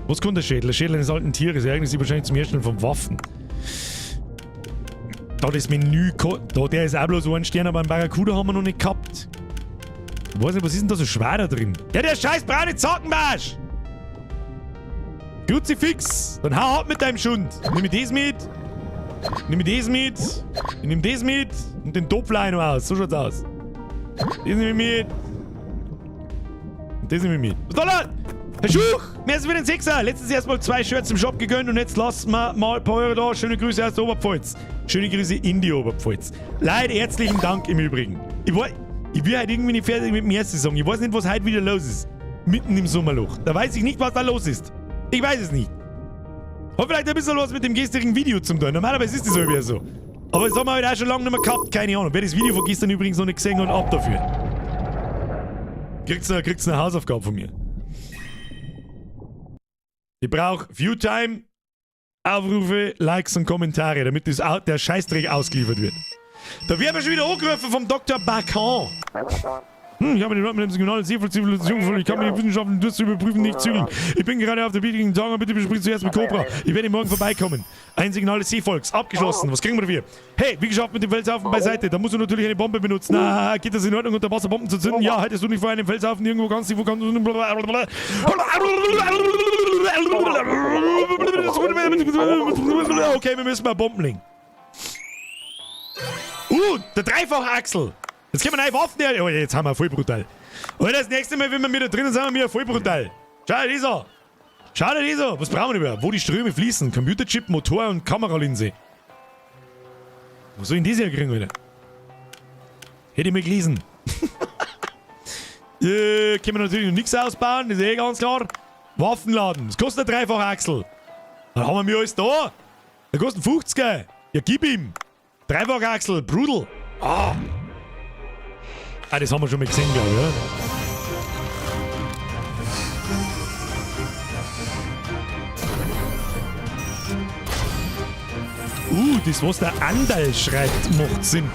Was kommt der Schädel? Der Schädel eines alten Tieres. Er eignet sich wahrscheinlich zum Herstellen von Waffen. Da das Menü, da der ist auch bloß ein Stern, aber einen Barracuda haben wir noch nicht gehabt. Ich weiß nicht, was ist denn da so schwer da drin? Ja, der scheiß braune Zackenbarsch! Kruzifix! Dann hau ab mit deinem Schund! Nimm ich das mit. Nimm ich das mit. Ich nehm das mit. Und den Topflein noch aus. So schaut's aus. Das nehme ich mit. Und das nehme ich mit. Was da los? Herr Schuch! Mehr als für den Sechser! Letztens erstmal 2 Shirts im Shop gegönnt und jetzt lassen wir mal ein paar Euro da. Schöne Grüße aus der Oberpfalz. Schöne Grüße in die Oberpfalz. Leute, herzlichen Dank im Übrigen. Ich bin halt irgendwie nicht fertig mit dem ersten Song. Ich weiß nicht, was heute wieder los ist. Mitten im Sommerloch. Da weiß ich nicht, was da los ist. Ich weiß es nicht. Hat vielleicht ein bisschen was mit dem gestrigen Video zu tun. Normalerweise ist das ja wieder so. Aber das haben wir halt auch schon lange nicht mehr gehabt. Keine Ahnung. Wer das Video von gestern übrigens noch nicht gesehen hat, ab dafür. Kriegt's eine Hausaufgabe von mir. Ich brauch Viewtime, Aufrufe, Likes und Kommentare, damit das, der Scheißdreck ausgeliefert wird. Da werden wir schon wieder angerufen vom Dr. Bakan. Ich habe den Leuten mit dem Signal Seevoll-Zivilisation, ich kann mir die Wissenschaften das zu überprüfen nicht zügeln. Ich bin gerade auf der wichtigen Tag, bitte besprich zuerst mit Cobra. Ich werde morgen vorbeikommen. Ein Signal des Seevolks, abgeschlossen. Was kriegen wir dafür? Hey, wie geschafft mit dem Felshaufen beiseite. Da musst du natürlich eine Bombe benutzen. Na, geht das in Ordnung, unter Wasser Bomben zu zünden? Ja, haltest du nicht vor einem Felshaufen irgendwo ganz tief, wo kannst du... Okay, wir müssen mal Bomben legen. Der Dreifachachsel. Jetzt können wir neue Waffen her. Oh, jetzt haben wir voll brutal. Und das nächste Mal, wenn wir wieder drinnen sind, haben wir voll brutal. Schau dir das an. Schau dir das an. Was brauchen wir überhaupt? Wo die Ströme fließen. Computerchip, Motor und Kameralinse. Wo soll ich denn das herkriegen, Alter? Hätte ich mal gelesen. Können wir natürlich noch nichts ausbauen, das ist eh ganz klar. Waffenladen. Das kostet eine Dreifachachsel. Dann haben wir mir alles da. Der kostet 50er. Ja, gib ihm. Dreifachachsel, Brudel. Ah. Ah, das haben wir schon mal gesehen, glaube ich, oder? Das, was der Andal schreibt, macht Sinn.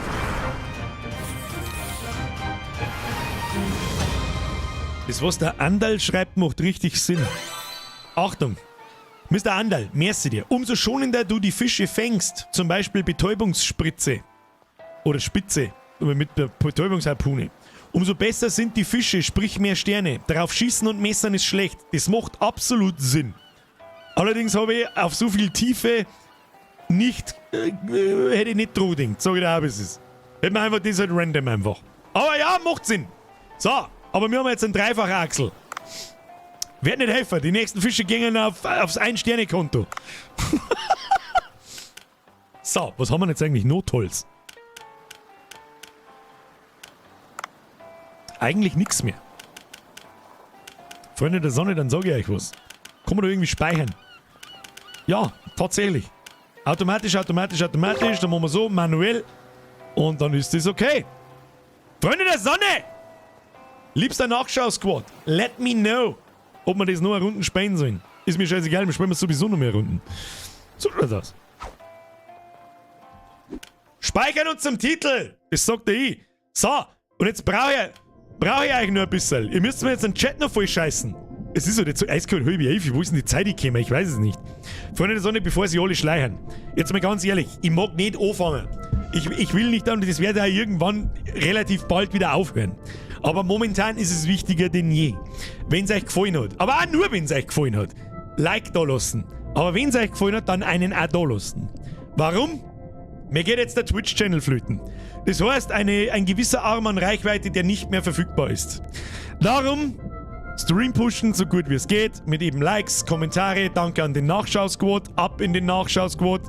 Das, was der Andal schreibt, macht richtig Sinn. Achtung! Mr. Andal, merci dir. Umso schonender du die Fische fängst, zum Beispiel Betäubungsspritze oder Spitze mit der Betäubungsharpune, umso besser sind die Fische, sprich mehr Sterne. Darauf schießen und messern ist schlecht. Das macht absolut Sinn. Allerdings habe ich auf so viel Tiefe nicht, hätte ich nicht dran gedacht. Sag ich dir auch, wie es ist. Hätte man einfach das halt random einfach. Aber ja, macht Sinn. So, aber wir haben jetzt einen Dreifachachsel. Wird nicht helfen. Die nächsten Fische gingen aufs Ein-Sterne-Konto. So, was haben wir jetzt eigentlich noch Tolles? Eigentlich nichts mehr. Freunde der Sonne, dann sage ich euch was. Kann man da irgendwie speichern? Ja, tatsächlich. Automatisch, automatisch, automatisch. Dann machen wir so, manuell. Und dann ist das okay. Freunde der Sonne! Liebster Nachschau-Squad, let me know, ob wir das noch eine Runden spielen sollen. Ist mir scheißegal, wir spielen sowieso noch mehr Runden. So schaut's aus. Speichern uns zum Titel! Das sagt der ich. So, und jetzt brauche ich eigentlich nur ein bisschen. Ihr müsst mir jetzt den Chat noch voll scheißen. Es ist so nicht so eiskalt, halb elf. Wo ist denn die Zeit gekommen? Ich weiß es nicht. Freunde der Sonne, bevor sie alle schleichen. Jetzt mal ganz ehrlich, ich mag nicht anfangen. Ich will nicht, und das werde ich auch irgendwann relativ bald wieder aufhören. Aber momentan ist es wichtiger denn je. Wenn es euch gefallen hat. Aber auch nur, wenn es euch gefallen hat. Like da lassen. Aber wenn es euch gefallen hat, dann einen auch da lassen. Warum? Mir geht jetzt der Twitch-Channel flöten. Das heißt, ein gewisser Arm an Reichweite, der nicht mehr verfügbar ist. Darum Stream pushen, so gut wie es geht, mit eben Likes, Kommentare, danke an den Nachschau-Squad, ab in den Nachschau-Squad,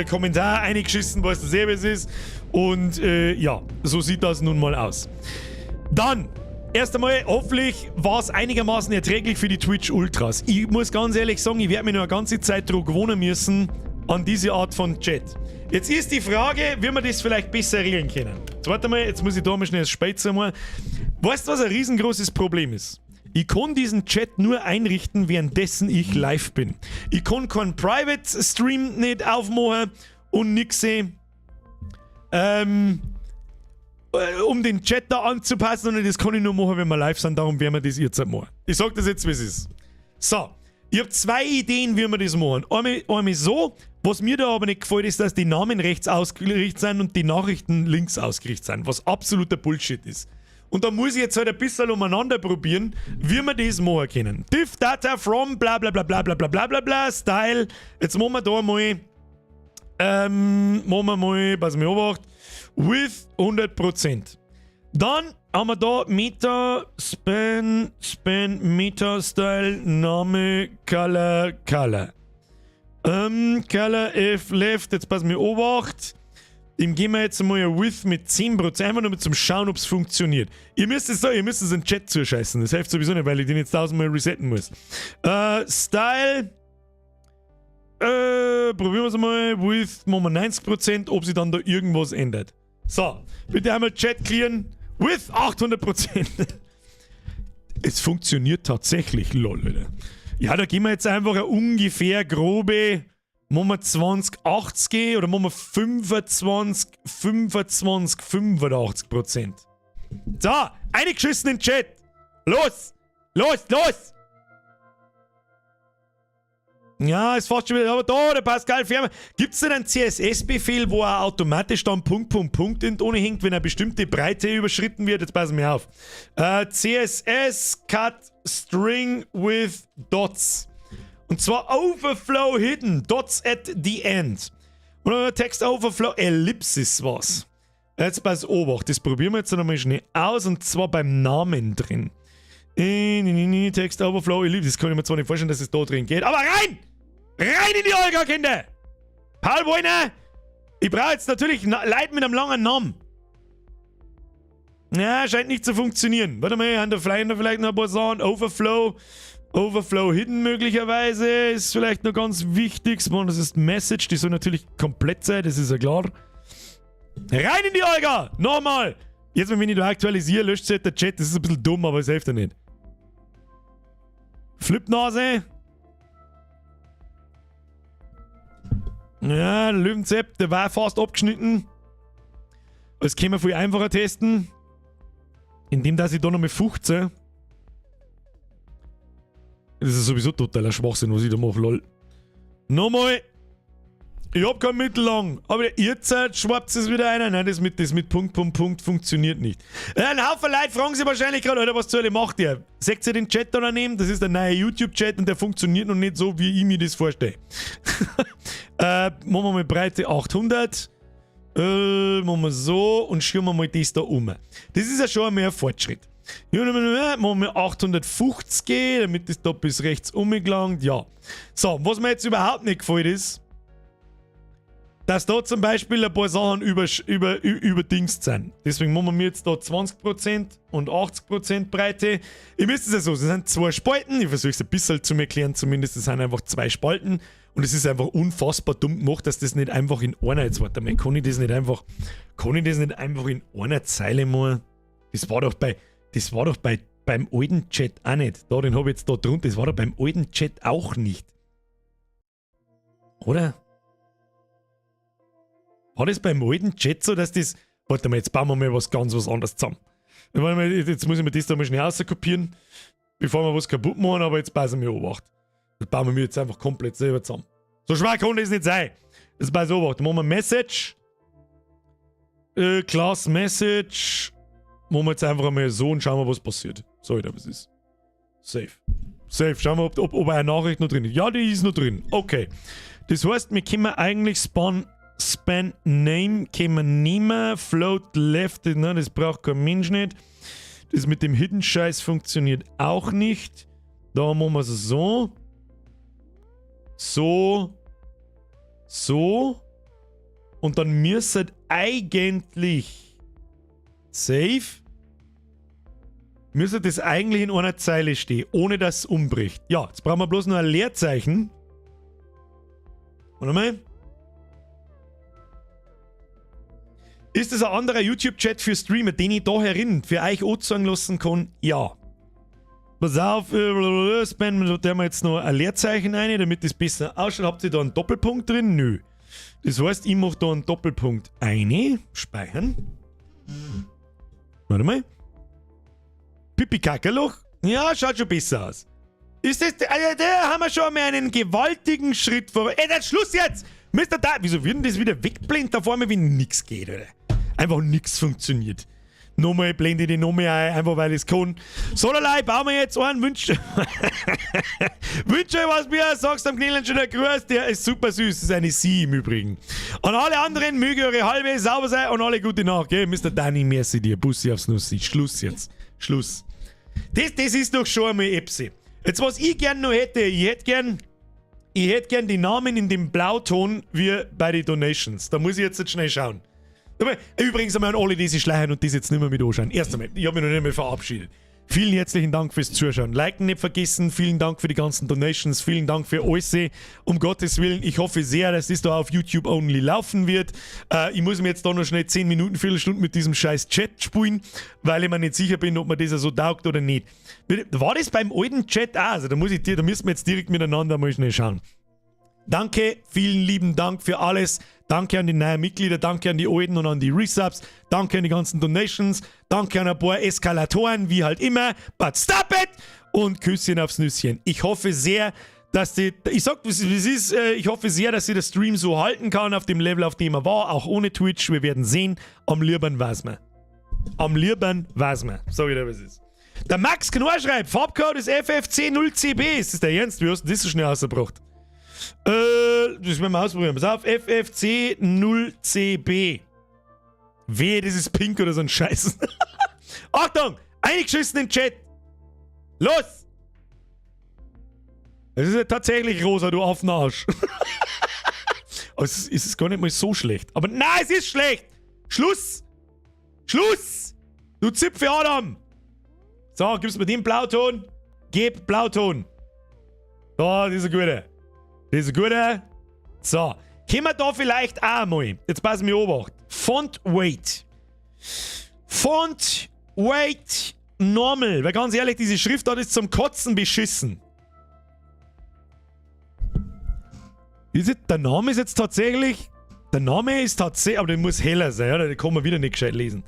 Kommentar eingeschissen, was das Service ist. Und ja, so sieht das nun mal aus. Dann, erst einmal, hoffentlich war es einigermaßen erträglich für die Twitch Ultras. Ich muss ganz ehrlich sagen, ich werde mich noch eine ganze Zeit dran gewöhnen müssen an diese Art von Chat. Jetzt ist die Frage, wie wir das vielleicht besser regeln können. Jetzt warte mal, jetzt muss ich da mal schnell das Speizer mal. Weißt du, was ein riesengroßes Problem ist? Ich kann diesen Chat nur einrichten, währenddessen ich live bin. Ich kann keinen Private Stream nicht aufmachen und nix sehen. Um den Chat da anzupassen, und das kann ich nur machen, wenn wir live sind, darum werden wir das jetzt machen. Ich sag das jetzt, wie es ist. So, ich habe zwei Ideen, wie wir das machen. Einmal so, was mir da aber nicht gefällt, ist, dass die Namen rechts ausgerichtet sind und die Nachrichten links ausgerichtet sind, was absoluter Bullshit ist. Und da muss ich jetzt halt ein bisschen umeinander probieren, wie wir das machen können. Div Data from bla bla bla bla bla bla bla bla bla Style. Jetzt machen wir da mal, machen wir mal, pass mir Obacht, Width 100%. Dann haben wir da Meta, Span, Span, Meta Style, Name, Color, Color. Color F Left, jetzt pass mir Obacht. Dem geben wir jetzt mal ein Width mit 10%, einfach nur zum Schauen, ob es funktioniert. Ihr müsst es in den Chat zuscheißen. Das hilft sowieso nicht, weil ich den jetzt tausendmal resetten muss. Style. Probieren wir es mal. Width machen wir 90%, ob sich dann da irgendwas ändert. So, bitte einmal Chat clearen. Width 800%. Es funktioniert tatsächlich, lol, Alter. Ja, da gehen wir jetzt einfach eine ungefähr grobe. Machen wir 20, 80 oder machen wir 25, 25, 85%? So, eingeschissen in den Chat. Los! Los, los! Ja, ist fast schon wieder. Aber da, der Pascal Fermer. Gibt es denn einen CSS-Befehl, wo er automatisch dann Punkt, Punkt, Punkt in ohne hängt, wenn eine bestimmte Breite überschritten wird? Jetzt passen wir auf. CSS Cut String with Dots. Und zwar Overflow Hidden, Dots at the End. Und Text Overflow Ellipsis was. Jetzt pass Obacht, das probieren wir jetzt nochmal schnell aus und zwar beim Namen drin. Nee, Text Overflow Ellipsis, das kann ich mir zwar nicht vorstellen, dass es da drin geht, aber rein! Rein in die Olga, Kinder! Paul Wollner! Ich brauche jetzt natürlich Leute mit einem langen Namen. Ja, scheint nicht zu funktionieren. Warte mal, haben da vielleicht noch ein paar Sachen. Overflow. Overflow Hidden möglicherweise ist vielleicht noch ganz wichtig. Das ist Message, die soll natürlich komplett sein, das ist ja klar. Rein in die Olga! Nochmal! Jetzt, wenn ich da aktualisiere, löscht sich der Chat. Das ist ein bisschen dumm, aber es hilft ja nicht. Flipnase. Ja, Löwenzepp, der war fast abgeschnitten. Das können wir viel einfacher testen. Indem, dass ich da noch mit 15. Das ist sowieso totaler Schwachsinn, was ich da mache, lol. Nochmal. Ich hab kein Mittellang. Aber ihr Zeit schwappt es wieder einer. Nein, das mit Punkt, Punkt, Punkt funktioniert nicht. Ein Haufen Leute fragen sich wahrscheinlich gerade, Alter, was zur Hölle macht ihr? Seht ihr den Chat da daneben? Das ist der neue YouTube-Chat und der funktioniert noch nicht so, wie ich mir das vorstelle. Machen wir mal Breite 800. Machen wir so und schieben wir mal das da um. Das ist ja schon einmal ein Fortschritt. Ja, machen wir 850, damit das da bis rechts umgelangt. Ja. So, was mir jetzt überhaupt nicht gefällt ist, dass da zum Beispiel ein paar Sachen überdingst sind. Deswegen machen wir jetzt da 20% und 80% Breite. Ihr müsst es ja so, es sind zwei Spalten. Ich versuche es ein bisschen zu erklären, zumindest. Es sind einfach zwei Spalten. Und es ist einfach unfassbar dumm gemacht, dass das nicht einfach in einer, jetzt warte mal, kann ich das nicht einfach in einer Zeile machen? Das war doch beim alten Chat auch nicht. Da, den habe ich jetzt da drunter, das war doch beim alten Chat auch nicht. Oder? War das beim alten Chat so, dass das. Warte mal, jetzt bauen wir mal was ganz was anderes zusammen. Jetzt muss ich mir das da mal schnell rauskopieren, bevor wir was kaputt machen, aber jetzt passen wir Obacht. Das bauen wir mir jetzt einfach komplett selber zusammen. So schwer kann das nicht sein. Das pass Obacht. Machen wir Message. Class Message. Machen wir jetzt einfach einmal so und schauen wir, was passiert. So, Alter, was ist. Safe. Safe. Schauen wir, ob eine Nachricht noch drin ist. Ja, die ist noch drin. Okay. Das heißt, wir können eigentlich Span Name können wir nehmen. Float Left, ne, das braucht kein Mensch nicht. Das mit dem Hidden Scheiß funktioniert auch nicht. Da machen wir es so. So. So. Und dann müsste eigentlich Save. Müsste das eigentlich in einer Zeile stehen, ohne dass es umbricht. Ja, jetzt brauchen wir bloß noch ein Leerzeichen. Warte mal. Ist das ein anderer YouTube-Chat für Streamer, den ich da herin für euch anzeigen lassen kann? Ja. Pass auf, spammen da wir jetzt noch ein Leerzeichen rein, damit das besser ausschaut. Habt ihr da einen Doppelpunkt drin? Nö. Das heißt, ich mach da einen Doppelpunkt eine. Speichern. Warte mal. Pipi Kackerloch? Ja, schaut schon besser aus. Ist das. Also, da haben wir schon mal einen gewaltigen Schritt vor. Ey, dann Schluss jetzt! Mr. Da, wieso wird denn das wieder wegblendet da vorne, wenn nix geht, oder? Einfach nix funktioniert. Nochmal blende ich die nochmal ein, einfach weil ich es kann. So, allerlei, bauen wir jetzt einen. Wünsch, wünsch euch was mir, sagst am Knillen schon der Gruß, der ist super süß. Das ist eine Sie im Übrigen. Und alle anderen möge eure halbe sauber sein und alle gute Nacht, gell? Mr. Danny, merci dir. Bussi aufs Nussi. Schluss jetzt. Schluss. Das, das ist doch schon einmal Epsi. Jetzt, was ich gern noch hätte, ich hätte gern, ich hätte gern die Namen in dem Blauton wie bei den Donations. Da muss ich jetzt schnell schauen. Übrigens einmal an alle, die sich schleichen und das jetzt nicht mehr mit anschauen. Erst einmal, ich habe mich noch nicht mehr verabschiedet. Vielen herzlichen Dank fürs Zuschauen. Liken nicht vergessen. Vielen Dank für die ganzen Donations. Vielen Dank für alles. Um Gottes Willen, ich hoffe sehr, dass das da auf YouTube only laufen wird. Ich muss mir jetzt da noch schnell 10 Minuten, Viertelstunde mit diesem scheiß Chat spielen, weil ich mir nicht sicher bin, ob mir das so taugt oder nicht. War das beim alten Chat auch? Also da muss ich dir, da müssen wir jetzt direkt miteinander mal schnell schauen. Danke, vielen lieben Dank für alles. Danke an die neuen Mitglieder, danke an die alten und an die Resubs, danke an die ganzen Donations, danke an ein paar Eskalatoren, wie halt immer. But stop it! Und Küsschen aufs Nüsschen. Ich hoffe sehr, dass die, ich sag, es ist, ich hoffe sehr, dass sie der Stream so halten kann auf dem Level, auf dem er war, auch ohne Twitch. Wir werden sehen. Am liebsten weiß man. Am liebsten weiß man. Sag ich dir, was ist. Der Max Knorr schreibt, Farbcode ist FFC0CB. Ist das der Ernst? Wie hast du das so schnell rausgebracht? Das werden wir ausprobieren. Pass auf, FFC0CB. Wehe, das ist pink oder so ein Scheiß. Achtung! Eingeschissen im Chat! Los! Es ist ja tatsächlich rosa, du Affenarsch. Aber es ist, es ist gar nicht mal so schlecht. Aber nein, es ist schlecht! Schluss! Schluss! Du Zipfe Adam! So, gibst mir den Blauton? Gib Blauton. So, das ist ein guter. Das ist ein guter. So. Können wir da vielleicht auch mal. Jetzt passen wir Obacht. Font Weight. Font Weight Normal. Weil ganz ehrlich, diese Schriftart ist zum Kotzen beschissen. Ist der Name ist jetzt tatsächlich. Der Name ist tatsächlich. Aber der muss heller sein, oder? Den kann man wieder nicht gescheit lesen.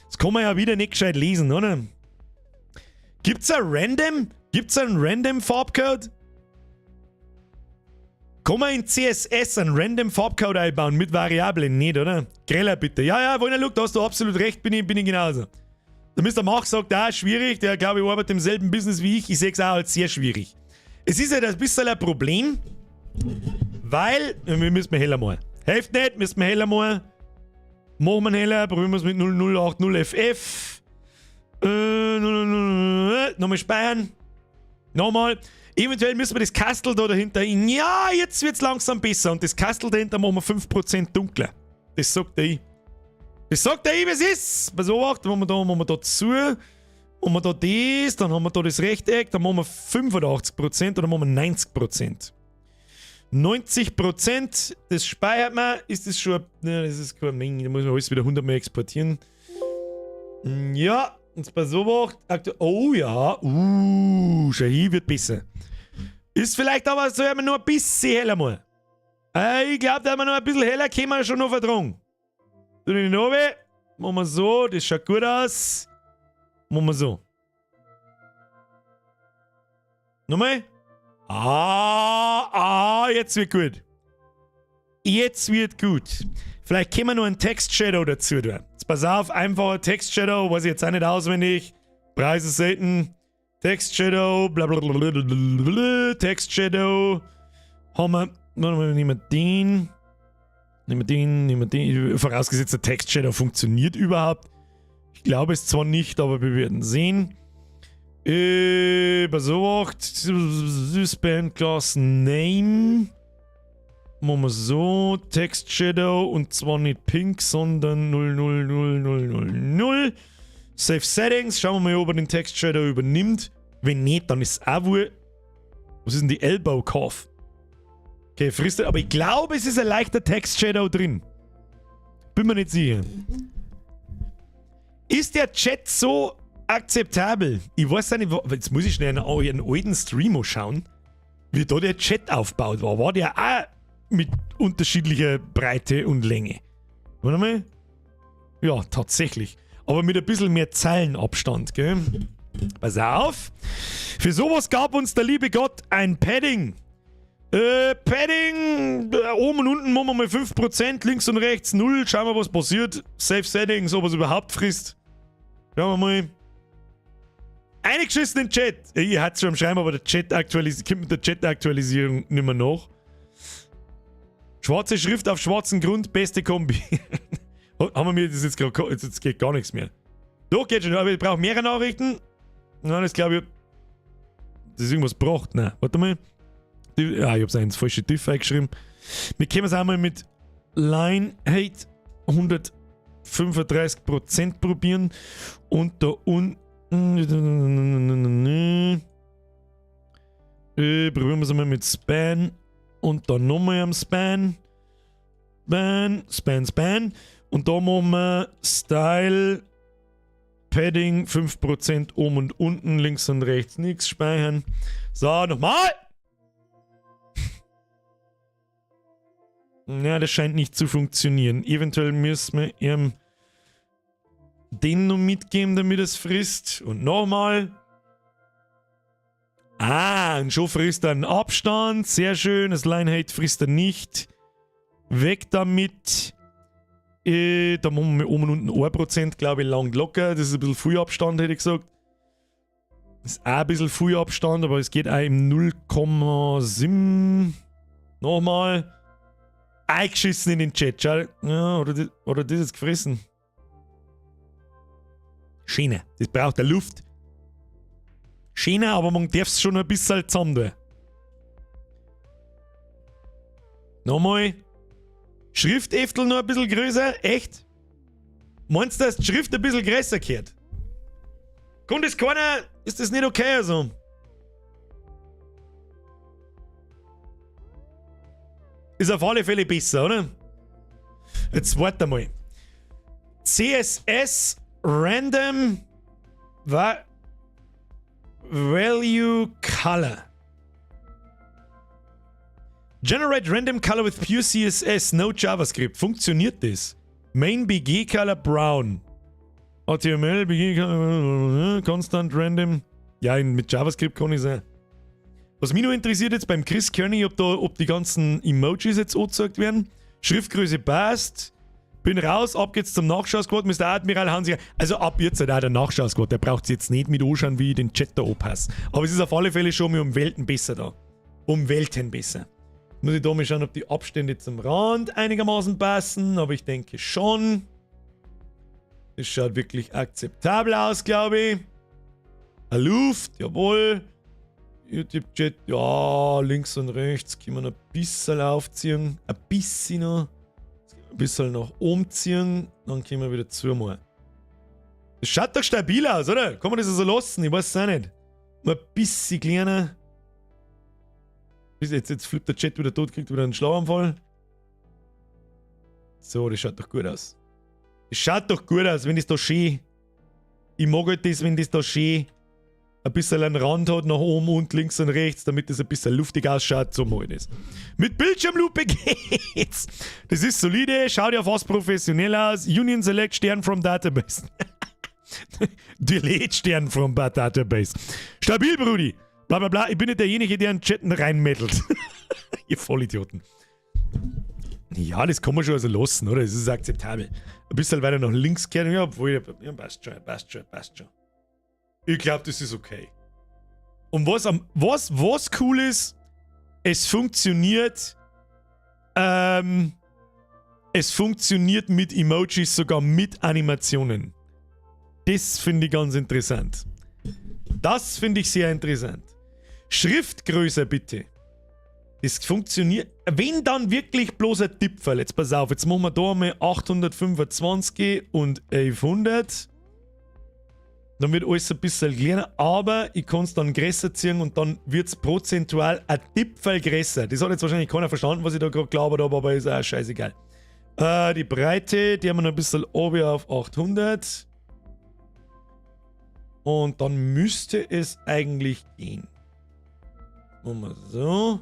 Das kann man ja wieder nicht gescheit lesen, oder? Gibt's ein Random? Gibt's einen Random Farbcode? Kann man in CSS einen random Farbcode einbauen mit Variablen? Nicht, oder? Greller bitte. Ja, ja, Wolner, look, da hast du absolut recht, bin ich genauso. Der Mr. Mach sagt, ah, schwierig, der glaube ich arbeitet im selben Business wie ich. Ich sehe es auch als sehr schwierig. Es ist ja halt das bisschen ein Problem, weil, wir müssen heller mal. Hilft nicht, müssen wir heller mal. Machen wir heller, probieren wir es mit 0080FF. Nochmal speichern. Nochmal. Eventuell müssen wir das Kastel da dahinter. Ja, jetzt wird es langsam besser. Und das Kastel dahinter machen wir 5% dunkler. Das sagt der ich. Das sagt der ich, wie es ist. Pass auf, machen wir da, machen wir da zu. Machen wir da das, dann haben wir da das Rechteck, dann machen wir 85% oder machen wir 90%. 90%, das speichert man. Ist das schon. Ne, das ist keine Menge, da muss man alles wieder 100 Mal exportieren. Ja, und pass auf, oh ja, schau hier wird besser. Ist vielleicht aber so immer nur ein bisschen heller mal. Ich glaube, da haben wir noch ein bisschen heller, können wir schon noch vertragen. Tu den runter. Machen wir so, das schaut gut aus. Machen wir so. Nochmal. Ah, ah, jetzt wird gut. Jetzt wird gut. Vielleicht können wir noch einen Text-Shadow dazu tun. Jetzt pass auf, einfacher Text-Shadow, weiß ich jetzt auch nicht auswendig. Preise selten. Text-Shadow, blablabla, Text-Shadow. Haben wir, warte mal, nehmen wir den. Nehmen wir den, nehmen wir den. Vorausgesetzt, der Text-Shadow funktioniert überhaupt. Ich Ich glaube es zwar nicht, aber wir werden sehen. Pass auf, Span Class Name. Machen wir so. Text Shadow und zwar nicht pink, sondern 000000. Save Settings. Schauen wir mal, ob er den Text Shadow übernimmt. Wenn nicht, dann ist es auch wohl. Was ist denn die Elbow Cough? Okay, frisst er. Aber ich glaube, es ist ein leichter Text Shadow drin. Bin mir nicht sicher. Ist der Chat so akzeptabel? Ich weiß ja nicht, jetzt muss ich schnell einen alten Stream schauen, wie da der Chat aufgebaut war. War der auch mit unterschiedlicher Breite und Länge? Warte mal. Ja, tatsächlich. Aber mit ein bisschen mehr Zeilenabstand, gell? Pass auf. Für sowas gab uns der liebe Gott ein Padding. Padding, oben und unten machen wir mal 5%, links und rechts 0. Schauen wir, was passiert. Save Settings, ob es überhaupt frisst. Schauen wir mal. Eingeschissen in den Chat. Ich hatte schon am Schreiben, aber der Chat kommt mit der Chat-Aktualisierung nicht mehr nach. Schwarze Schrift auf schwarzen Grund, beste Kombi. Haben wir mir das jetzt gerade. Jetzt geht gar nichts mehr. Doch, geht schon, aber ich brauche mehrere Nachrichten. Nein, das glaube ich. Das ist irgendwas braucht. Nein, warte mal. Ja, ich hab's ins falsche Div eingeschrieben. Wir können es einmal mit Line Height 135% probieren. Und da unten. Probieren wir es einmal mit Span. Und dann nochmal am Span. Span, Span, Span. Und da machen wir Style Padding 5% oben und unten, links und rechts nichts speichern. So, nochmal. Ja, das scheint nicht zu funktionieren. Eventuell müssen wir ihm den noch mitgeben, damit es frisst. Und nochmal. Ah, und schon frisst er einen Abstand. Sehr schön. Das Line Height frisst er nicht. Weg damit. Da machen wir oben und unten 1%, glaube ich, lang locker. Das ist ein bisschen viel Abstand, hätte ich gesagt. Das ist auch ein bisschen viel Abstand, aber es geht auch im 0,7. Nochmal. Eingeschissen in den Chat. Schau. Ja, oder das ist gefressen. Schöner. Das braucht der Luft. Schöner, aber man darf es schon ein bisschen zusammen tun. Nochmal. Schriftäftel noch ein bisschen größer? Echt? Meinst du, dass die Schrift ein bisschen größer gehört? Kommt das keiner? Ist das nicht okay also? Ist auf alle Fälle besser, oder? Jetzt warte mal. CSS Random Value Color. Generate Random Color with Pure CSS, no JavaScript. Funktioniert das? Main BG Color Brown. HTML, BG Color, Constant Random. Ja, mit JavaScript kann ich sein. Was mich noch interessiert jetzt beim Chris Kearney, ob die ganzen Emojis jetzt angezeigt werden. Schriftgröße passt. Bin raus, ab geht's zum Nachschau-Squad, Mr. Admiral Hansi. Also ab jetzt halt auch der Nachschau-Squad, der braucht jetzt nicht mit anschauen, wie ich den Chat da anpasse. Aber es ist auf alle Fälle schon mal um Welten besser da. Um Welten besser. Muss ich da mal schauen, ob die Abstände zum Rand einigermaßen passen, aber ich denke schon. Das schaut wirklich akzeptabel aus, glaube ich. Eine Luft, jawohl. YouTube-Chat, ja, links und rechts können wir noch ein bisschen aufziehen. Ein bisschen noch. Ein bisschen nach oben ziehen, dann können wir wieder zumachen. Das schaut doch stabil aus, oder? Kann man das so lassen? Ich weiß es auch nicht. Nur ein bisschen kleiner. Jetzt flippt der Chat wieder tot, kriegt wieder einen Schlaganfall. So, das schaut doch gut aus. Das schaut doch gut aus, wenn das da schön. Ich mag halt das, wenn das da schön ein bisschen einen Rand hat nach oben und links und rechts, damit das ein bisschen luftig ausschaut. So mache ich das. Mit Bildschirmlupe geht's. Das ist solide, schaut ja fast professionell aus. Union Select Stern from Database. Delete Stern from Database. Stabil, Brudi. Bla bla bla. Ich bin nicht derjenige, der in den Chat reinmettelt. Ihr Vollidioten. Ja, das kann man schon also lassen, oder? Das ist akzeptabel. Ein bisschen weiter nach links kehren, ja, obwohl, ja, passt schon, passt schon, passt schon. Ich glaub, das ist okay. Und was cool ist, es funktioniert mit Emojis, sogar mit Animationen. Das finde ich ganz interessant. Das finde ich sehr interessant. Schriftgröße bitte. Das funktioniert. Wenn dann wirklich bloß ein Tipferl. Jetzt pass auf, jetzt machen wir da einmal 825 und 1100. Dann wird alles ein bisschen kleiner, aber ich kann es dann größer ziehen und dann wird es prozentual ein Tipferl größer. Das hat jetzt wahrscheinlich keiner verstanden, was ich da gerade gelabert habe, aber ist auch scheißegal. Die Breite, die haben wir noch ein bisschen oben auf 800. Und dann müsste es eigentlich gehen. Machen wir so.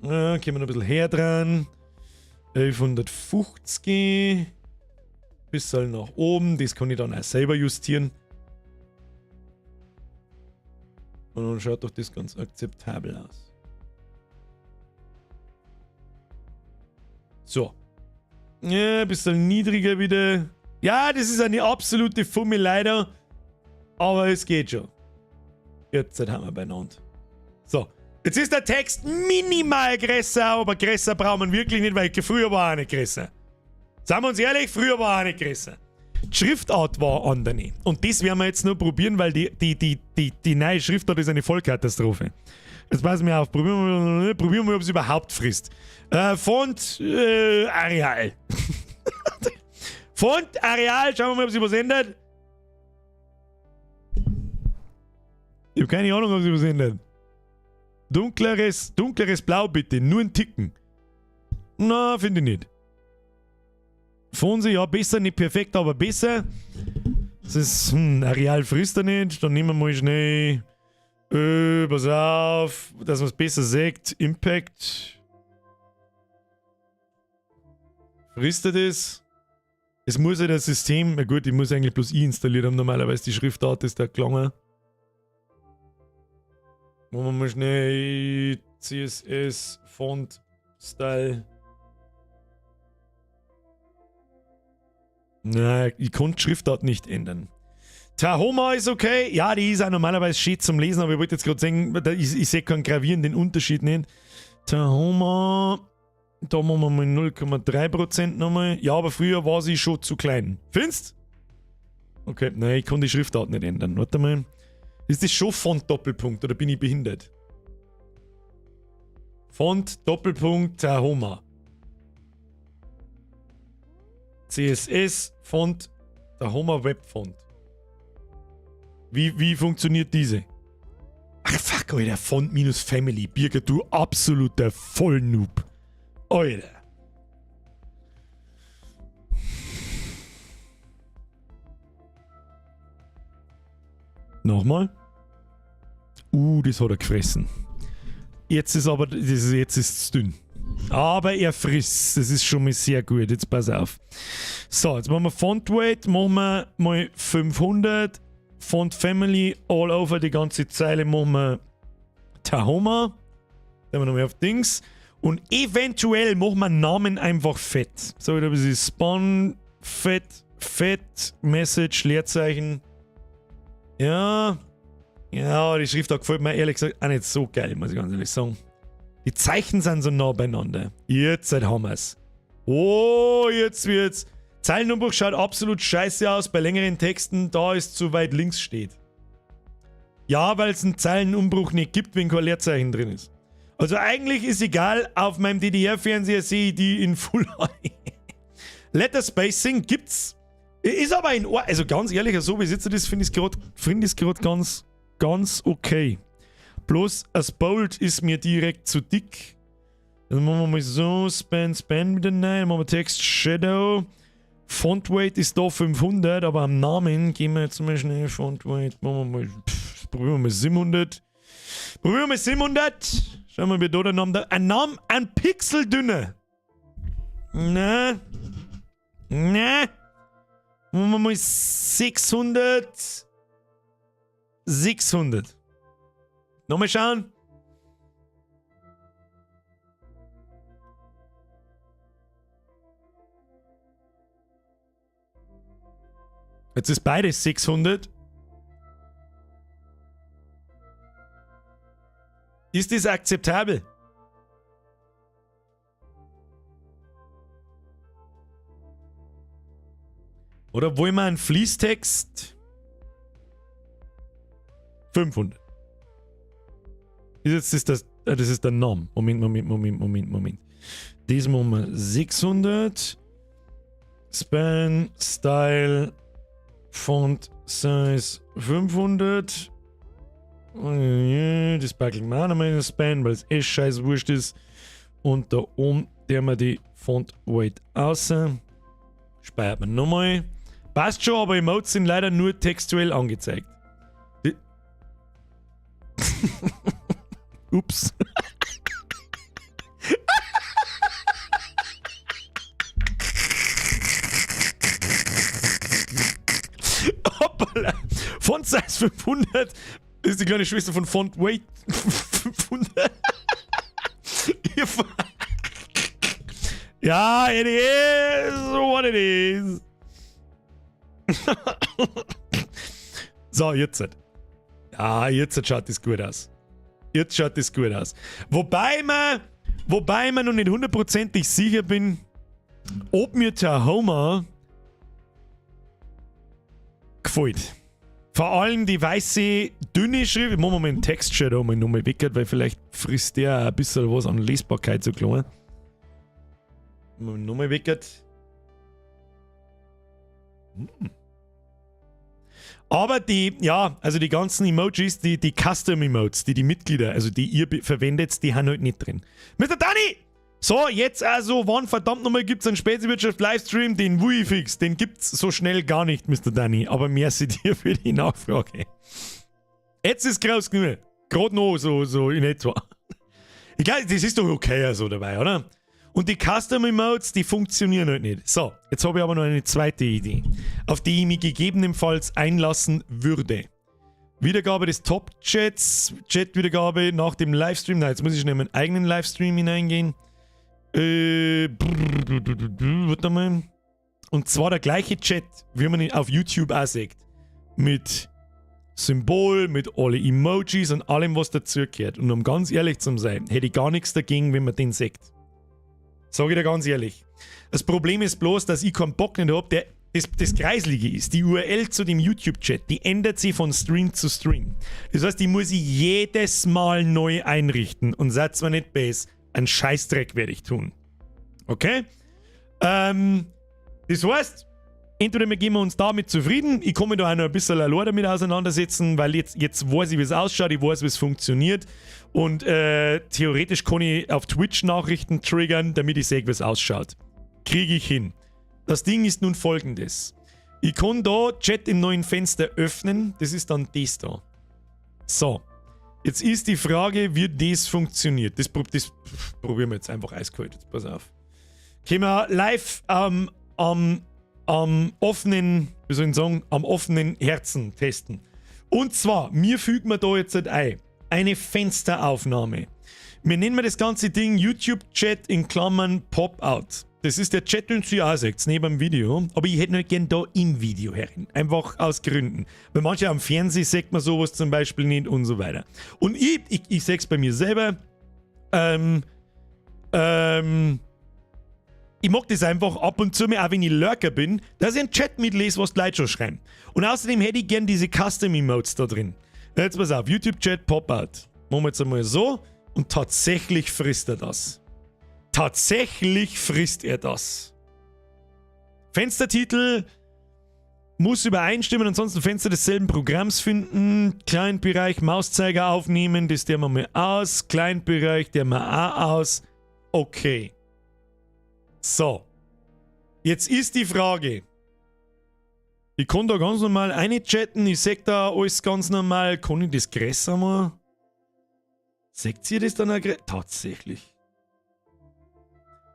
Ja, gehen wir noch ein bisschen her dran. 1150. Bisschen nach oben. Das kann ich dann auch selber justieren. Und dann schaut doch das ganz akzeptabel aus. So. Ja, ein bisschen niedriger wieder. Ja, das ist eine absolute Fumme leider. Aber es geht schon. Jetzt haben wir beieinander. So. Jetzt ist der Text minimal größer, aber größer braucht man wirklich nicht, weil früher war er nicht größer. Seien wir uns ehrlich, früher war er nicht größer. Die Schriftart war andere. Und das werden wir jetzt nur probieren, weil die neue Schriftart ist eine Vollkatastrophe. Jetzt passen wir auf, probieren wir, ob es überhaupt frisst. Font Arial. Font Arial, schauen wir mal, ob sich was ändert. Ich hab keine Ahnung, ob sich was ändert. Dunkleres Blau bitte, nur ein Ticken. Na, finde ich nicht. Fonse, ja, besser, nicht perfekt, aber besser. Das ist, Arial frisst er nicht. Dann nehmen wir mal schnell. Pass auf, dass man es besser sieht. Impact. Frisst er das? Es muss ja das System, na gut, ich muss eigentlich bloß I installiert haben, normalerweise die Schriftart ist da gelangen. Machen wir mal schnell CSS, Font, Style. Na, ich konnte die Schriftart nicht ändern. Tahoma ist okay. Ja, die ist auch normalerweise schön zum Lesen, aber ich wollte jetzt gerade sagen, ich sehe keinen gravierenden Unterschied nicht. Tahoma, da machen wir mal 0,3% nochmal. Ja, aber früher war sie schon zu klein. Findest? Okay, nein, ich kann die Schriftart nicht ändern. Warte mal. Ist das schon Font Doppelpunkt oder bin ich behindert? Font Doppelpunkt Tahoma. CSS Font Tahoma Web Font. Wie funktioniert diese? Ach fuck, Alter, Font minus Family. Birger, du absoluter Vollnoob. Alter. Nochmal. Das hat er gefressen. Jetzt ist aber, das ist, jetzt ist es dünn. Aber er frisst. Das ist schon mal sehr gut. Jetzt pass auf. So, jetzt machen wir Font Weight. Machen wir mal 500. Font Family all over die ganze Zeile machen wir Tahoma. Dann haben wir nochmal auf Dings. Und eventuell machen wir Namen einfach fett. So, da ist Spawn, fett, fett, Message, Leerzeichen. Ja. Ja, die Schriftart gefällt mir ehrlich gesagt auch nicht so geil, muss ich ganz ehrlich sagen. Die Zeichen sind so nah beieinander. Jetzt haben wir's. Oh, jetzt wird's. Zeilenumbruch schaut absolut scheiße aus bei längeren Texten, da es zu weit links steht. Ja, weil es einen Zeilenumbruch nicht gibt, wenn kein Leerzeichen drin ist. Also eigentlich ist egal, auf meinem DDR-Fernseher sehe ich die in Full HD. Letter Spacing gibt's. Ist aber in Ordnung. Also ganz ehrlich, so wie ich sitze, das finde ich grad ganz, ganz okay. Bloß das Bold ist mir direkt zu dick. Dann machen wir mal so, Span, Span wieder rein. Machen wir Text, Shadow. Font Weight ist da 500, aber am Namen gehen wir jetzt mal schnell Font Weight. Machen wir mal, pff, probieren wir mal 700. Probieren wir mal 700. Schauen wir, wie da der Name da. Ein Name, ein Pixel dünner. Na. Na. Machen wir mal 600. 600. Nochmal schauen. Jetzt ist beides 600. Ist das akzeptabel? Oder wollen wir einen Fließtext? 500. Ist jetzt ist das, das ist der Name. Moment, Moment, Moment, Moment, Moment. Das machen wir 600. Span, Style, Font Size 500. Das packeln wir auch nochmal in den Span, weil es eh scheiß wurscht ist. Und da oben der wir die Font Weight außer. Speichert man nochmal. Passt schon, aber Emotes sind leider nur textuell angezeigt. Ups. Hoppala. Font Size 500 ist die kleine Schwester von Font Weight 500. Ja, it is what it is. So, jetzt. Ja, jetzt schaut das gut aus. Jetzt schaut das gut aus. Wobei man noch nicht hundertprozentig sicher bin, ob mir Tahoma gefällt. Vor allem die weiße, dünne Schrift. Ich mach mal meinen Text-Shadow mal nochmal weg, weil vielleicht frisst der ein bisschen was an Lesbarkeit so klein. Nochmal weg. Aber die, ja, also die ganzen Emojis, die Custom Emotes, die Mitglieder, also die ihr verwendet, die haben halt nicht drin. Mr. Danny! So, jetzt also, wann verdammt nochmal gibt's einen Speziwirtschaft-Livestream? Den Wii-Fix, den gibt's so schnell gar nicht, Mr. Danny. Aber merci dir für die Nachfrage. Jetzt ist groß genug. Gerade noch so in etwa. Ich glaube, das ist doch okay so dabei, oder? Und die Custom Emotes, die funktionieren halt nicht. So, jetzt habe ich aber noch eine zweite Idee, auf die ich mich gegebenenfalls einlassen würde. Wiedergabe des Top-Chats, Chat-Wiedergabe nach dem Livestream. Nein, jetzt muss ich schnell in meinen eigenen Livestream hineingehen. Warte mal. Und zwar der gleiche Chat, wie man ihn auf YouTube auch sieht. Mit Symbol, mit alle Emojis und allem, was dazugehört. Und um ganz ehrlich zu sein, hätte ich gar nichts dagegen, wenn man den sieht. Sag ich dir ganz ehrlich. Das Problem ist bloß, dass ich keinen Bock nicht hab, das Kreislige ist, die URL zu dem YouTube-Chat, die ändert sich von Stream zu Stream. Das heißt, die muss ich jedes Mal neu einrichten. Und seid zwar nicht base, einen Scheißdreck werde ich tun. Okay? Das heißt, entweder wir geben uns damit zufrieden, ich kann mich da auch noch ein bisschen allein damit auseinandersetzen, weil jetzt weiß ich, wie es ausschaut, ich weiß, wie es funktioniert. Und theoretisch kann ich auf Twitch Nachrichten triggern, damit ich sehe, wie es ausschaut. Kriege ich hin. Das Ding ist nun folgendes. Ich kann da Chat im neuen Fenster öffnen. Das ist dann das da. So. Jetzt ist die Frage, wie das funktioniert. Das probieren wir jetzt einfach eiskalt. Jetzt pass auf. Können wir live am offenen, wie soll ich sagen, am offenen Herzen testen. Und zwar, mir fügt man da jetzt halt ein. Eine Fensteraufnahme. Wir nennen das ganze Ding YouTube-Chat in Klammern Pop-Out. Das ist der Chat, den ihr auch seht, neben dem Video. Aber ich hätte nicht gern da im Video herin. Einfach aus Gründen. Weil manche am Fernsehen sieht man sowas zum Beispiel nicht und so weiter. Und ich sehe es bei mir selber. Ich mag das einfach ab und zu mal, auch wenn ich Lurker bin, dass ich einen Chat mitlese, was die Leute schon schreiben. Und außerdem hätte ich gern diese Custom-Emotes da drin. Jetzt pass auf, YouTube-Chat Pop-Out. Machen wir jetzt einmal so. Und tatsächlich frisst er das. Tatsächlich frisst er das. Fenstertitel muss übereinstimmen, ansonsten Fenster desselben Programms finden. Client-Bereich, Mauszeiger aufnehmen, das der wir mal aus. Client-Bereich, der wir auch aus. Okay. So. Jetzt ist die Frage. Ich kann da ganz normal reinchatten, ich seh da alles ganz normal. Kann ich das größer machen? Seht ihr das dann auch Tatsächlich.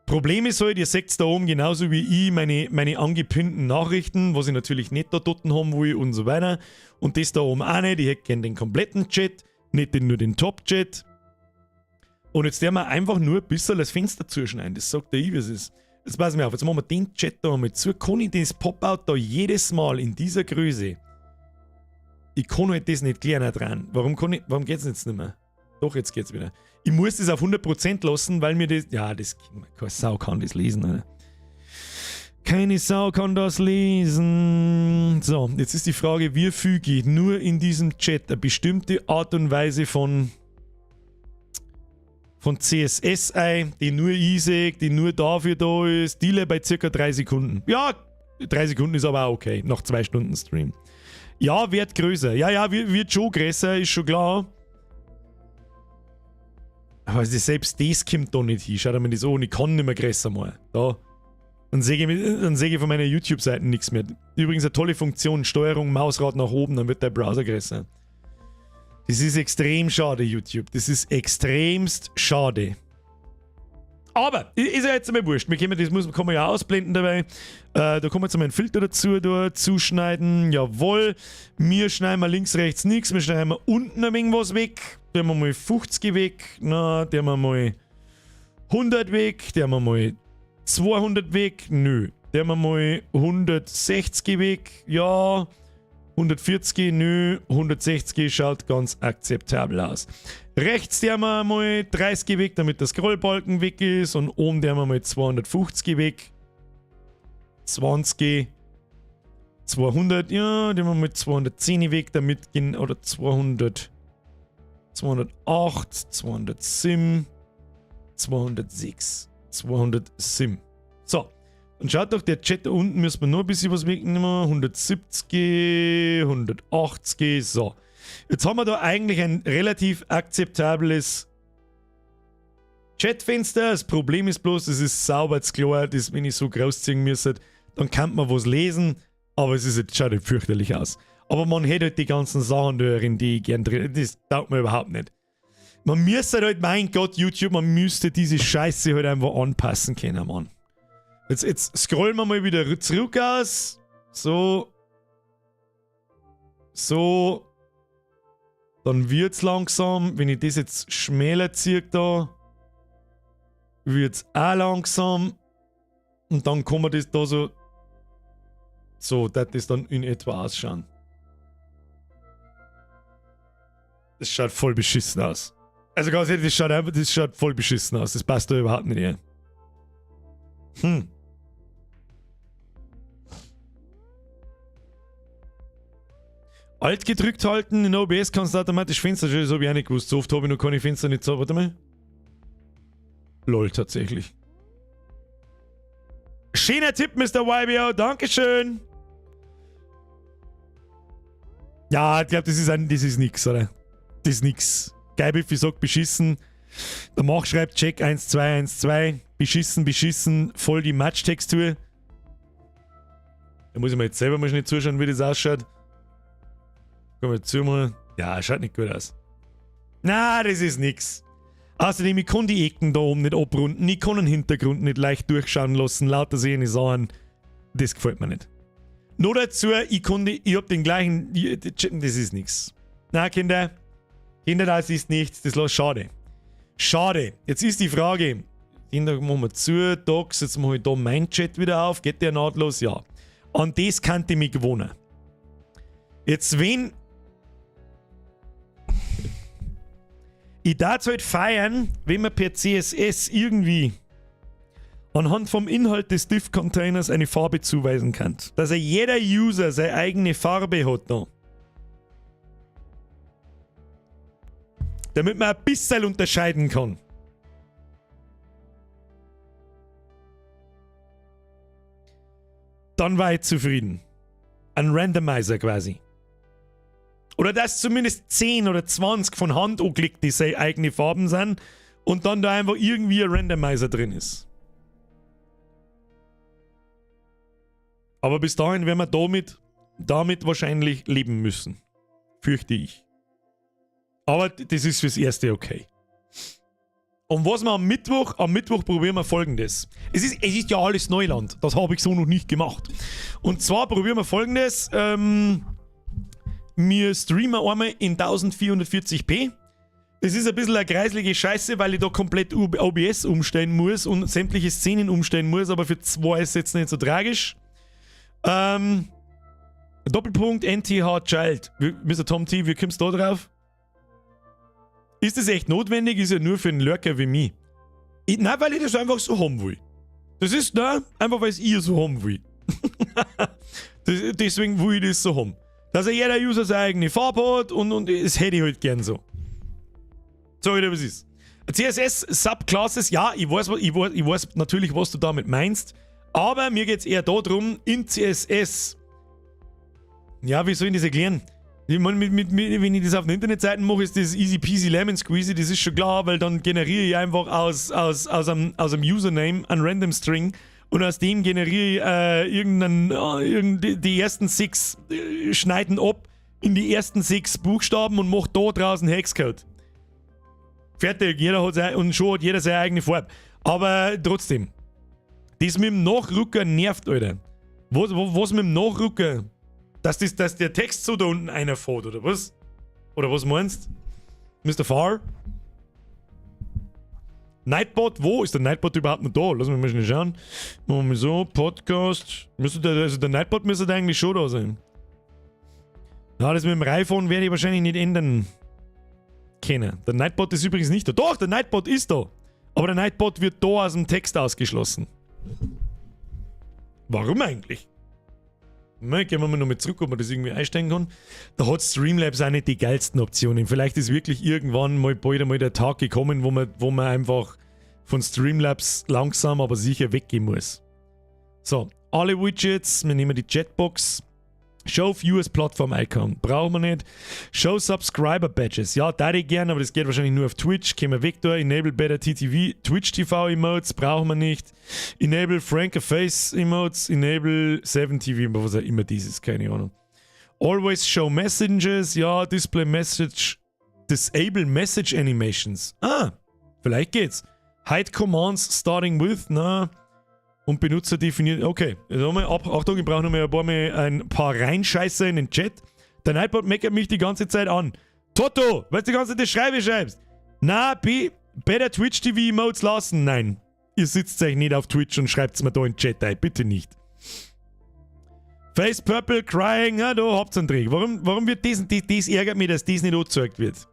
Problem ist halt, ihr seht da oben genauso wie ich meine angepinnten Nachrichten, was ich natürlich nicht da dort haben will und so weiter. Und das da oben auch nicht. Ich hätte gern den kompletten Chat, nicht nur den Top-Chat. Und jetzt werden wir einfach nur ein bisschen das Fenster zuschneiden. Das sagt der ich, wie es ist. Jetzt pass mir auf, jetzt machen wir den Chat da einmal zu. Kann ich das Pop-Out da jedes Mal in dieser Größe? Ich kann halt das nicht kleiner dran. Warum geht's jetzt nicht mehr? Doch, jetzt geht's wieder. Ich muss das auf 100% lassen, weil mir das... Ja, das... Keine Sau kann das lesen, Alter. Keine Sau kann das lesen. So, jetzt ist die Frage, wie füge ich nur in diesem Chat eine bestimmte Art und Weise von CSS ein, die nur ich sehe, die nur dafür da ist. Delay bei circa 3 Sekunden. Ja, 3 Sekunden ist aber auch okay, nach 2 Stunden Stream. Ja, wird größer. Ja, ja, wird schon größer, ist schon klar. Aber selbst das kommt da nicht hin. Schaut mir das an, ich kann nicht mehr größer machen. Da. Dann sehe ich von meiner YouTube-Seite nichts mehr. Übrigens eine tolle Funktion, Steuerung, Mausrad nach oben, dann wird der Browser größer. Das ist extrem schade, YouTube. Das ist extremst schade. Aber, ist ja jetzt einmal wurscht. Wir können, das muss, kann man ja ausblenden dabei. Da kommen wir jetzt einmal einen Filter dazu, da, zuschneiden. Jawohl. Wir schneiden mal links, rechts nichts. Wir schneiden mal unten ein wenig was weg. Der haben wir mal 50 weg. Na, der haben wir mal 100 weg. Der haben wir mal 200 weg. Nö. Der haben wir mal 160 weg. Ja. 140, nö, 160 schaut ganz akzeptabel aus. Rechts der haben wir mal 30 weg, damit der Scrollbalken weg ist. Und oben der haben wir mal 250 weg. 20, 200, ja, der haben wir mal 210 weg, damit gehen, oder 200, 208, 207, 206, 207. So. Und schaut doch, der Chat da unten müssen wir nur ein bisschen was wegnehmen. 170, 180, so. Jetzt haben wir da eigentlich ein relativ akzeptables Chatfenster. Das Problem ist bloß, es ist sauber zu klar, das, wenn ich so groß ziehen müsste, dann kann man was lesen, aber es ist, jetzt, schaut halt fürchterlich aus. Aber man hätte halt die ganzen Sachen da drin, die ich gern drin, das taugt mir überhaupt nicht. Man müsste halt, mein Gott, YouTube, man müsste diese Scheiße halt einfach anpassen können, Mann. Jetzt scrollen wir mal wieder zurück aus. So. So. Dann wird's langsam. Wenn ich das jetzt schmäler ziehe da, wird's auch langsam. Und dann kann man das da so. So, dass das dann in etwa ausschauen. Das schaut voll beschissen aus. Also ganz ehrlich, das schaut voll beschissen aus. Das passt da überhaupt nicht her. Alt gedrückt halten, in OBS kannst du automatisch Fenster, das habe ich auch nicht gewusst. So oft habe ich noch keine Fenster nicht so. Warte mal. Lol, tatsächlich. Schöner Tipp, Mr. YBO, Dankeschön. Ja, ich glaube, das ist nix, oder? Das ist nix. Geibiffi sagt beschissen. Der Mach schreibt Check 1212. Beschissen, beschissen, voll die Matschtextur. Da muss ich mir jetzt selber mal schnell zuschauen, wie das ausschaut. Komm mal zu mal. Ja, schaut nicht gut aus. Na, das ist nix. Außerdem, ich kann die Ecken da oben nicht abrunden, ich kann den Hintergrund nicht leicht durchschauen lassen, lauter solche Sachen. Das gefällt mir nicht. Nur dazu, ich hab den gleichen. Das ist nix. Na, Kinder. Kinder, das ist nichts. Das ist schade. Schade. Jetzt ist die Frage. Den da machen wir zu, Docs, jetzt mache ich da meinen Chat wieder auf. Geht der nahtlos? Ja. An das kannte ich mich gewohnen. Jetzt, wenn. Ich darf halt feiern, wenn man per CSS irgendwie anhand vom Inhalt des Div-Containers eine Farbe zuweisen kann. Dass er jeder User seine eigene Farbe hat da. Damit man ein bisschen unterscheiden kann. Dann war ich zufrieden. Ein Randomizer quasi. Oder dass zumindest 10 oder 20 von Hand angeklickt, die seine eigene Farben sind und dann da einfach irgendwie ein Randomizer drin ist. Aber bis dahin werden wir damit wahrscheinlich leben müssen. Fürchte ich. Aber das ist fürs Erste okay. Und was wir am Mittwoch probieren wir Folgendes. Es ist ja alles Neuland. Das habe ich so noch nicht gemacht. Und zwar probieren wir Folgendes. Wir streamen einmal in 1440p. Das ist ein bisschen eine kreislige Scheiße, weil ich da komplett OBS umstellen muss und sämtliche Szenen umstellen muss, aber für zwei ist es jetzt nicht so tragisch. Doppelpunkt NTH Child. Mr. Tom T, wie kommst du da drauf? Ist das echt notwendig? Ist ja nur für einen Lurker wie mich. Nein, weil ich das einfach so haben will. Das ist, ne, einfach weil es ich so haben will. Das, deswegen will ich das so haben. Dass jeder User seine eigene Farbe hat und es hätte ich halt gern so. Sag ich dir, was ist. CSS Subclasses, ja, ich weiß natürlich, was du damit meinst, aber mir geht es eher darum, in CSS. Ja, wie soll ich das erklären? Ich meine, wenn ich das auf den Internetseiten mache, ist das easy peasy lemon squeezy, das ist schon klar, weil dann generiere ich einfach aus einem Username einen Random String und aus dem generiere ich die ersten sechs schneiden ab in die ersten sechs Buchstaben und mache da draußen Hexcode. Fertig, jeder hat sein, und schon hat jeder seine eigene Farbe. Aber trotzdem, das mit dem Nachrücker nervt, Alter. Was mit dem Nachrücker? Dass der Text so da unten einer fährt, oder was? Oder was meinst? Mr. Far? Nightbot, wo ist der Nightbot überhaupt noch da? Lass mich mal schnell schauen. Machen wir mal so, Podcast. Also der Nightbot müsste eigentlich schon da sein. Na, das mit dem Reiphone werde ich wahrscheinlich nicht ändern können. Der Nightbot ist übrigens nicht da. Doch, der Nightbot ist da. Aber der Nightbot wird da aus dem Text ausgeschlossen. Warum eigentlich? Na, gehen wir mal noch mal zurück, ob man das irgendwie einstellen kann. Da hat Streamlabs auch nicht die geilsten Optionen. Vielleicht ist wirklich irgendwann mal bald einmal der Tag gekommen, wo man einfach von Streamlabs langsam, aber sicher weggehen muss. So, alle Widgets, wir nehmen die Chatbox. Show Viewers Platform Icon. Brauchen wir nicht. Show Subscriber Badges. Ja, da ich gern, aber das geht wahrscheinlich nur auf Twitch. Gehen wir weg da. Enable Better TTV. Twitch TV Emotes brauchen wir nicht. Enable Frank Face Emotes. Enable 7 TV, was auch immer dieses, keine Ahnung. Always Show Messages. Ja, Display Message. Disable Message Animations. Ah, vielleicht geht's. Hide Commands starting with, na. Und Benutzer definiert. Okay, jetzt haben wir ab, Achtung, ich brauche noch mal ein paar Reinscheißer in den Chat. Der Nightbot meckert mich die ganze Zeit an. Toto, weil du die ganze Zeit das Schreibe schreibst. Na, B, Better Twitch TV Emotes lassen. Nein. Ihr sitzt euch nicht auf Twitch und schreibt es mir da in den Chat ein. Bitte nicht. Face Purple Crying, ja, da habt's einen Dreh. Warum wird das, das ärgert mich, dass das nicht angezeigt wird.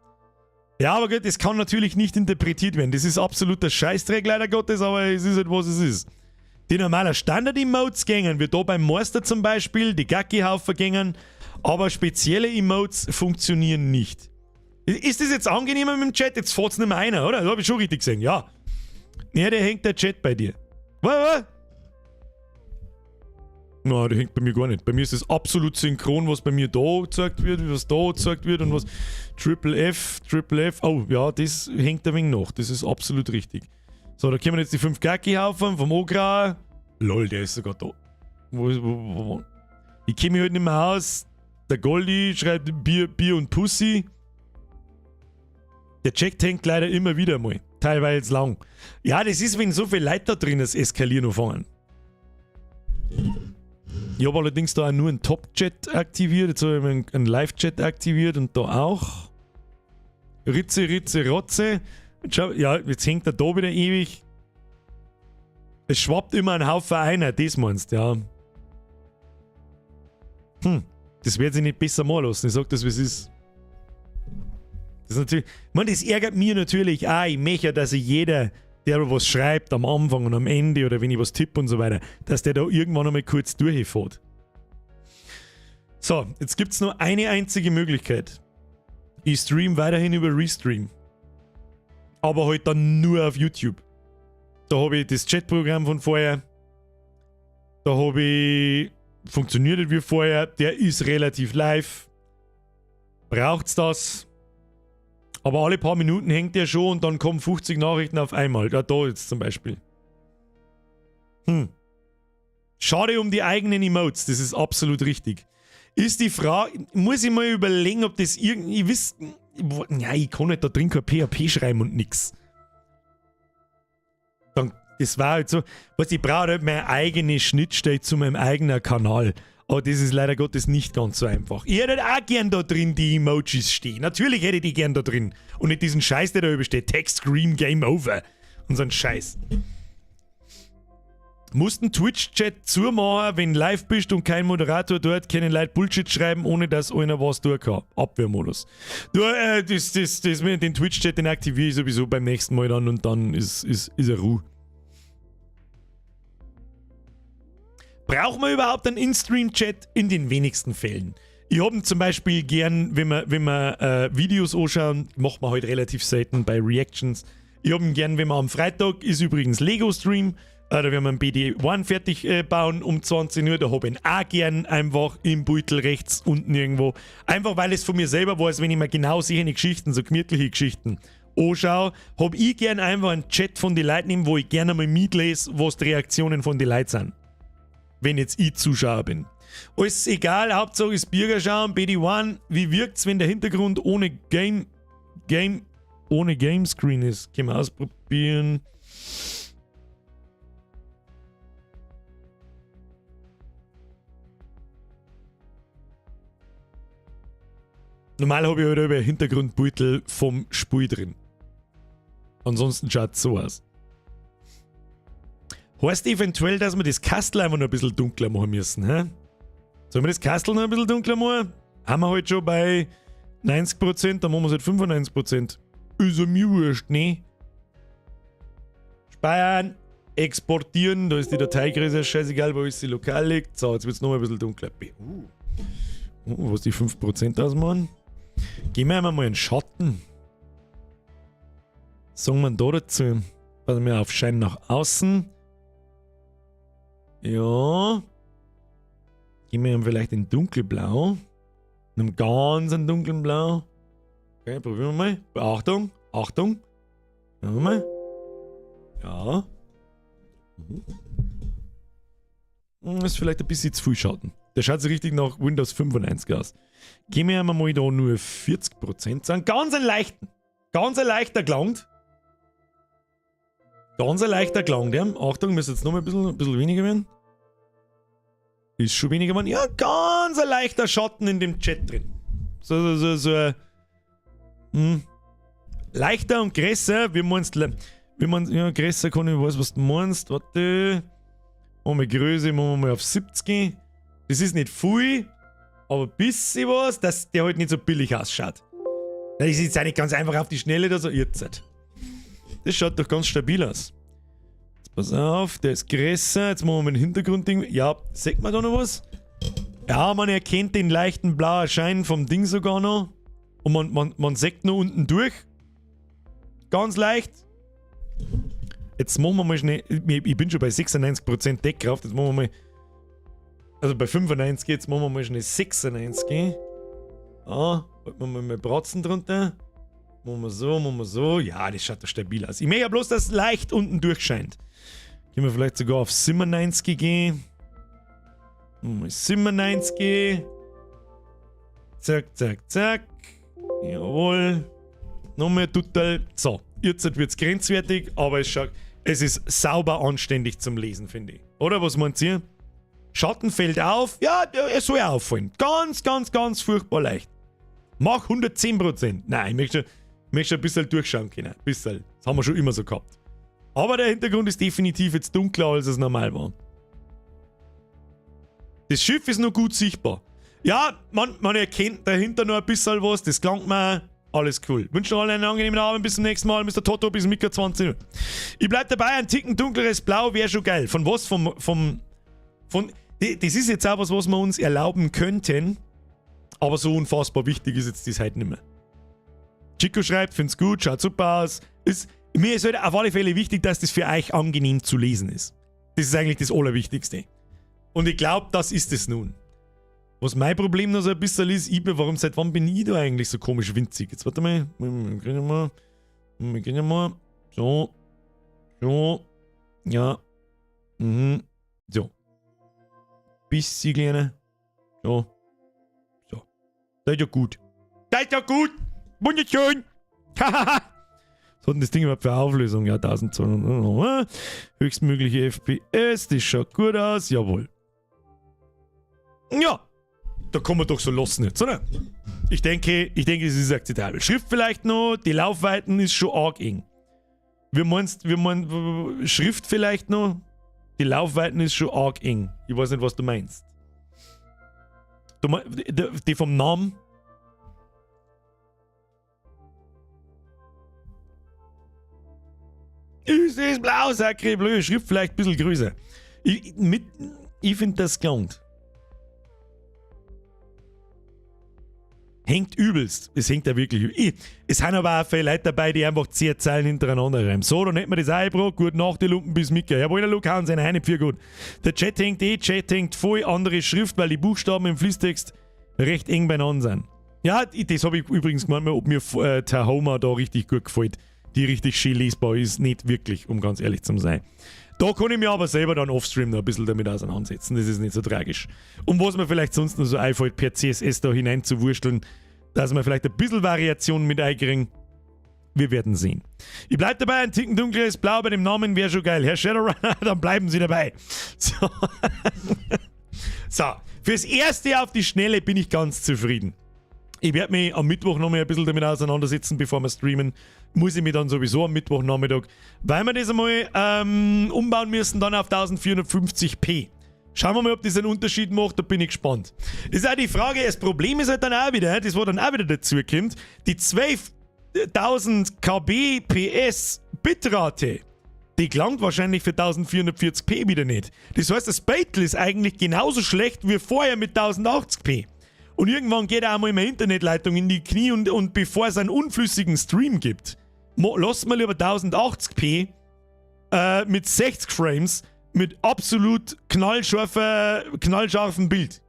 Ja, aber gut, das kann natürlich nicht interpretiert werden. Das ist absoluter Scheißdreck, leider Gottes, aber es ist halt, was es ist. Die normalen Standard-Emotes gängen, wie da beim Meister zum Beispiel, die Gacki-Haufer gängen, aber spezielle Emotes funktionieren nicht. Ist das jetzt angenehmer mit dem Chat? Jetzt fährt's nicht mehr einer, oder? Das habe ich schon richtig gesehen, ja. Ja, der hängt der Chat bei dir. Was, was? Na, der hängt bei mir gar nicht. Bei mir ist es absolut synchron, was bei mir da gezeigt wird, was da gezeigt wird und was. Triple F, Triple F. Oh, ja, das hängt ein wenig nach. Das ist absolut richtig. So, da kommen jetzt die fünf Gacki-Haufen vom Ogra. Lol, der ist sogar da. Wo? Ich kenne mich halt nicht mehr aus. Der Goldi schreibt Bier, Bier und Pussy. Der Chat hängt leider immer wieder mal. Teilweise lang. Ja, das ist, wenn so viele Leute da drin das Eskalieren anfangen. Ich habe allerdings da auch nur einen Top-Chat aktiviert. Jetzt habe ich einen Live-Chat aktiviert und da auch. Ritze, Ritze, Rotze. Schau, ja, jetzt hängt er da wieder ewig. Es schwappt immer ein Haufen einer, das meinst du, ja. Das wird sich nicht besser machen lassen. Ich sag das, wie es ist. Das ist natürlich. Ich meine, das ärgert mir natürlich auch. Ich möchte, dass sich jeder, der was schreibt am Anfang und am Ende oder wenn ich was tippe und so weiter, dass der da irgendwann einmal kurz durchfährt. So, jetzt gibt es nur eine einzige Möglichkeit. Ich stream weiterhin über Restream. Aber halt dann nur auf YouTube. Da habe ich das Chatprogramm von vorher. Da habe ich. Funktioniert nicht wie vorher. Der ist relativ live. Braucht's das? Aber alle paar Minuten hängt der schon und dann kommen 50 Nachrichten auf einmal. Ja, da jetzt zum Beispiel. Schade um die eigenen Emotes, das ist absolut richtig. Ist die Frage, muss ich mal überlegen, ob das irgendwie, ich wisst, ja, ich kann nicht da drin kein PHP schreiben und nix. Dann, das war halt so, was ich brauche halt meine eigene Schnittstelle zu meinem eigenen Kanal. Aber das ist leider Gottes nicht ganz so einfach. Ich hätte halt auch gern da drin die Emojis stehen. Natürlich hätte ich die gern da drin. Und nicht diesen Scheiß, der da über steht. Text Screen Game Over. Und so ein Scheiß. Mussten Twitch-Chat zumachen, wenn live bist und kein Moderator dort, können Leute Bullshit schreiben, ohne dass einer was tun kann. Abwehrmodus. Du, das mit den Twitch-Chat, den aktiviere ich sowieso beim nächsten Mal dann und dann ist er Ruhe. Braucht man überhaupt einen In-Stream-Chat? In den wenigsten Fällen. Ich hab ihn zum Beispiel gern, wenn wir Videos anschauen, macht man halt relativ selten bei Reactions. Ich hab ihn gern, wenn wir am Freitag, ist übrigens Lego-Stream, da werden wir einen BD-1 fertig bauen um 20 Uhr, da hab ich ihn auch gern einfach im Beutel rechts unten irgendwo. Einfach weil es von mir selber weiß, wenn ich mir genau solche Geschichten, so gemütliche Geschichten anschaue, hab ich gern einfach einen Chat von den Leuten, wo ich gerne mal mitlese, was die Reaktionen von den Leuten sind. Wenn jetzt ich Zuschauer bin. Alles egal, Hauptsache ist Birger schauen, BD1, wie wirkt's, wenn der Hintergrund ohne Game Screen ist? Können wir ausprobieren. Normal habe ich halt über Hintergrundbeutel vom Spiel drin. Ansonsten schaut es so aus. Heißt eventuell, dass wir das Kastel einfach noch ein bisschen dunkler machen müssen, hä? Sollen wir das Kastel noch ein bisschen dunkler machen? Haben wir halt schon bei 90%, dann machen wir es halt 95%. Ist ja mir wurscht, ne? Speichern, exportieren, da ist die Dateigröße scheißegal, wo ist sie lokal liegt. So, jetzt wird es noch ein bisschen dunkler. Was die 5% ausmachen? Gehen wir einmal in Schatten. Sagen wir da dazu? Passen wir auf Schein nach außen. Ja. Gehen wir ihm vielleicht in dunkelblau. In einem ganz dunklen Blau. Okay, probieren wir mal. Achtung, Achtung. Schauen wir mal. Ja. Ist vielleicht ein bisschen zu viel Schatten. Der schaut so richtig nach Windows 95 aus. Gehen wir einmal da nur 40% an. Ganz einen leichten. Ganz ein leichter Klang. Ganz ein leichter Klang, der. Achtung, müsste jetzt noch mal ein bisschen weniger werden. Ist schon weniger geworden. Ja, ganz ein leichter Schatten in dem Chat drin. So, so, so, so. Leichter und größer. Wie meinst du? Wie meinst, ja, größer kann ich, weiß, was du meinst. Warte. Machen wir Größe, machen wir mal auf 70. Das ist nicht viel, aber ein bisschen was, dass der halt nicht so billig ausschaut. Das ist jetzt auch nicht ganz einfach auf die Schnelle da so. Jetzt. Halt. Das schaut doch ganz stabil aus. Jetzt pass auf, der ist größer. Jetzt machen wir mal den Hintergrundding. Ja, sieht man da noch was? Ja, man erkennt den leichten blauen Schein vom Ding sogar noch. Und man sieht noch unten durch. Ganz leicht. Jetzt machen wir mal schnell. Ich bin schon bei 96% Deckkraft. Jetzt machen wir mal. Also bei 95, jetzt machen wir mal schnell 96. Ah, halten wir mal Bratzen drunter. Machen wir so, machen wir so. Ja, das schaut doch stabil aus. Ich möchte ja bloß, dass es leicht unten durchscheint. Können wir vielleicht sogar auf 97 gehen. Machen wir 97. Zack, zack, zack. Jawohl. Noch mehr total. So, jetzt wird es grenzwertig, aber es ist sauber anständig zum Lesen, finde ich. Oder was meint ihr? Schatten fällt auf. Ja, es soll auffallen. Ganz, ganz, ganz furchtbar leicht. Mach 110%. Nein, ich möchte schon ein bisschen durchschauen können. Ein bisschen. Das haben wir schon immer so gehabt. Aber der Hintergrund ist definitiv jetzt dunkler, als es normal war. Das Schiff ist noch gut sichtbar. Ja, man erkennt dahinter noch ein bisschen was. Das klangt mir. Alles cool. Wünsche allen einen angenehmen Abend. Bis zum nächsten Mal. Mr. Toto bis Mika 20 Uhr. Ich bleib dabei. Ein Ticken dunkleres Blau wäre schon geil. Von was? Vom, von, das ist jetzt auch was, was wir uns erlauben könnten. Aber so unfassbar wichtig ist jetzt das halt nicht mehr. Chico schreibt, find's gut, schaut super aus. Mir ist halt auf alle Fälle wichtig, dass das für euch angenehm zu lesen ist. Das ist eigentlich das Allerwichtigste. Und ich glaube, das ist es nun. Was mein Problem noch so ein bisschen ist, ich bin, warum, seit wann bin ich da eigentlich so komisch winzig? Jetzt warte mal, wir gehen mal, wir gehen mal, so, so, ja, so. Bisschen kleiner, so, so. Das ist ja gut. Das ist ja gut! Wunderschön! Hahaha! Was hat denn das Ding überhaupt für Auflösung? Ja, 1200. Höchstmögliche FPS, das schaut gut aus, jawohl. Ja, da kann man doch so lassen jetzt, oder? Ich denke, es ist akzeptabel. Schrift vielleicht noch, die Laufweiten ist schon arg eng. Wie meinst, wie mein, Schrift vielleicht noch? Die Laufweiten ist schon arg eng. Ich weiß nicht, was du meinst. Du mein, die vom Namen? Ist das blau, sacré bleu. Schrift vielleicht ein bisschen größer. Ich, mit, Ich finde, das gelangt. Hängt übelst. Es hängt ja wirklich übel. Es sind aber auch viele Leute dabei, die einfach 10 Zeilen hintereinander schreiben. So, dann hätten wir das eingebracht. Gute Nacht, die Lumpen bis Micke. Jawohl, der Luke, hauen Sie eine für gut. Der Chat hängt eh, Chat hängt voll andere Schrift, weil die Buchstaben im Fließtext recht eng beieinander sind. Ja, das habe ich übrigens gemeint, ob mir Tahoma da richtig gut gefällt. Die richtig schön lesbar ist, nicht wirklich, um ganz ehrlich zu sein. Da kann ich mich aber selber dann offstream noch ein bisschen damit auseinandersetzen. Das ist nicht so tragisch. Und was mir vielleicht sonst noch so einfällt, per CSS da hineinzuwursteln, dass wir vielleicht ein bisschen Variation mit einkriegen. Wir werden sehen. Ich bleib dabei, ein Ticken dunkleres Blau bei dem Namen wäre schon geil. Herr Shadowrunner, dann bleiben Sie dabei. So. So, fürs Erste auf die Schnelle bin ich ganz zufrieden. Ich werde mich am Mittwoch noch mal ein bisschen damit auseinandersetzen, bevor wir streamen. Muss ich mich dann sowieso am Mittwochnachmittag, weil wir das einmal umbauen müssen, dann auf 1450p. Schauen wir mal, ob das einen Unterschied macht, da bin ich gespannt. Ist auch die Frage, das Problem ist halt dann auch wieder, das wo dann auch wieder dazu kommt, die 12.000 kbps Bitrate, die gelangt wahrscheinlich für 1440p wieder nicht. Das heißt, das Beitel ist eigentlich genauso schlecht wie vorher mit 1080p. Und irgendwann geht auch mal meine Internetleitung in die Knie und bevor es einen unflüssigen Stream gibt, lass mal lieber 1080p mit 60 Frames mit absolut knallscharfem Bild.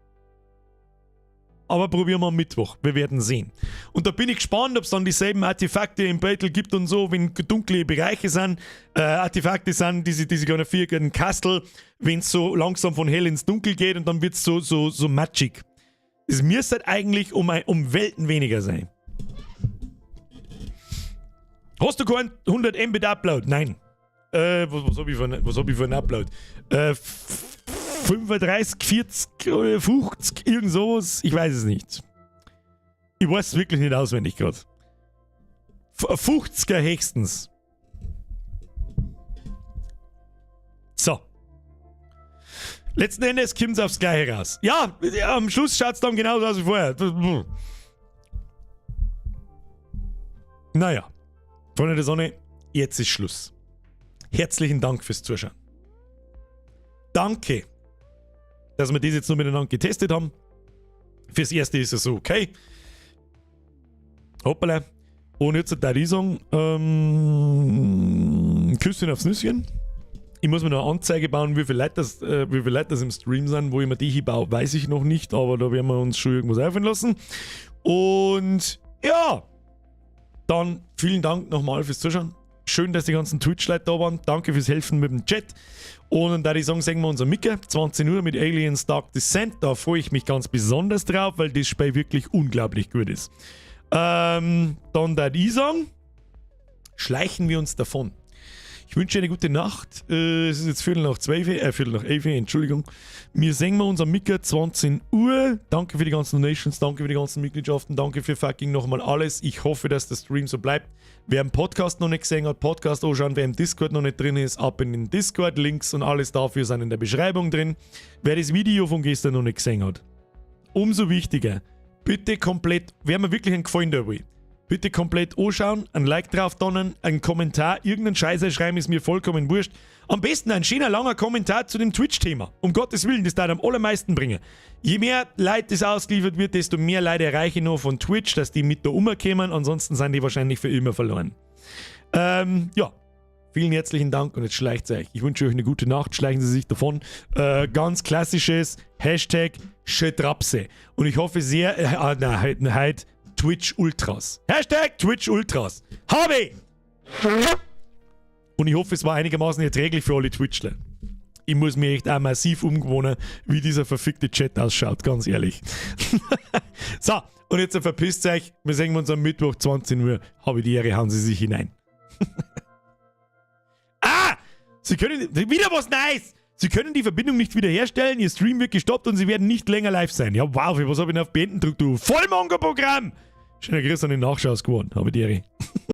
Aber probieren wir am Mittwoch. Wir werden sehen. Und da bin ich gespannt, ob es dann dieselben Artefakte im Battle gibt und so, wenn dunkle Bereiche sind. Artefakte sind, diese kleinen viereckigen Kastel, wenn es so langsam von hell ins Dunkel geht und dann wird es so matschig. Es müsste halt eigentlich um Welten weniger sein. Hast du keinen 100 Mbit Upload? Nein. Was hab ich für, was hab ich für einen Upload? 35, 40, 50, irgend sowas. Ich weiß es nicht. Ich weiß es wirklich nicht auswendig gerade. 50er höchstens. So. Letzten Endes kommt es aufs Gleiche raus. Ja, am Schluss schaut es dann genauso aus wie vorher. Naja. Freunde der Sonne, jetzt ist Schluss. Herzlichen Dank fürs Zuschauen. Danke, dass wir das jetzt noch miteinander getestet haben. Fürs Erste ist es so okay. Hoppala. Und jetzt da ich sagen, Küsschen aufs Nüsschen. Ich muss mir noch eine Anzeige bauen, wie viele Leute das im Stream sind. Wo ich mir die hier baue, weiß ich noch nicht, aber da werden wir uns schon irgendwas einfallen lassen. Und ja, dann vielen Dank nochmal fürs Zuschauen. Schön, dass die ganzen Twitch-Leute da waren. Danke fürs Helfen mit dem Chat. Und dann würde ich sagen, sehen wir uns am Mittag, 20 Uhr mit Aliens Dark Descent. Da freue ich mich ganz besonders drauf, weil das Spiel wirklich unglaublich gut ist. Dann würde ich sagen, schleichen wir uns davon. Ich wünsche eine gute Nacht. Es ist jetzt Viertel nach zwölf, Viertel nach elf, Entschuldigung. Wir sehen uns am Mittag, 20 Uhr. Danke für die ganzen Donations, danke für die ganzen Mitgliedschaften, danke für fucking nochmal alles. Ich hoffe, dass der Stream so bleibt. Wer im Podcast noch nicht gesehen hat, Podcast anschauen. Wer im Discord noch nicht drin ist, ab in den Discord. Links und alles dafür sind in der Beschreibung drin. Wer das Video von gestern noch nicht gesehen hat, umso wichtiger, bitte komplett, wer mir wirklich einen Gefallen da will, bitte komplett anschauen, ein Like drauf donnern, einen Kommentar, irgendeinen Scheiße schreiben, ist mir vollkommen wurscht. Am besten ein schöner langer Kommentar zu dem Twitch-Thema. Um Gottes Willen, das da am allermeisten bringen. Je mehr Leid das ausgeliefert wird, desto mehr Leute erreiche ich noch von Twitch, dass die mit da umkommen. Ansonsten sind die wahrscheinlich für immer verloren. Ja. Vielen herzlichen Dank und jetzt schleicht euch. Ich wünsche euch eine gute Nacht, schleichen Sie sich davon. Ganz klassisches Hashtag Schetrapse. Und ich hoffe sehr, na, heute Twitch Ultras. Hashtag Twitch Ultras. Habe! Und ich hoffe, es war einigermaßen erträglich für alle Twitchler. Ich muss mir echt auch massiv umgewohnen, wie dieser verfickte Chat ausschaut, ganz ehrlich. So, und jetzt verpisst euch. Wir sehen uns am Mittwoch 20 Uhr. Habe die Ehre, hauen Sie sich hinein. Ah! Sie können... Wieder was Nice! Sie können die Verbindung nicht wiederherstellen, Ihr Stream wird gestoppt und Sie werden nicht länger live sein. Ja, wow, für was habe ich denn auf Beenden gedrückt, du Vollmongo-Programm? Schöner Grüß an den Nachschaus geworden. Habe die Ehre.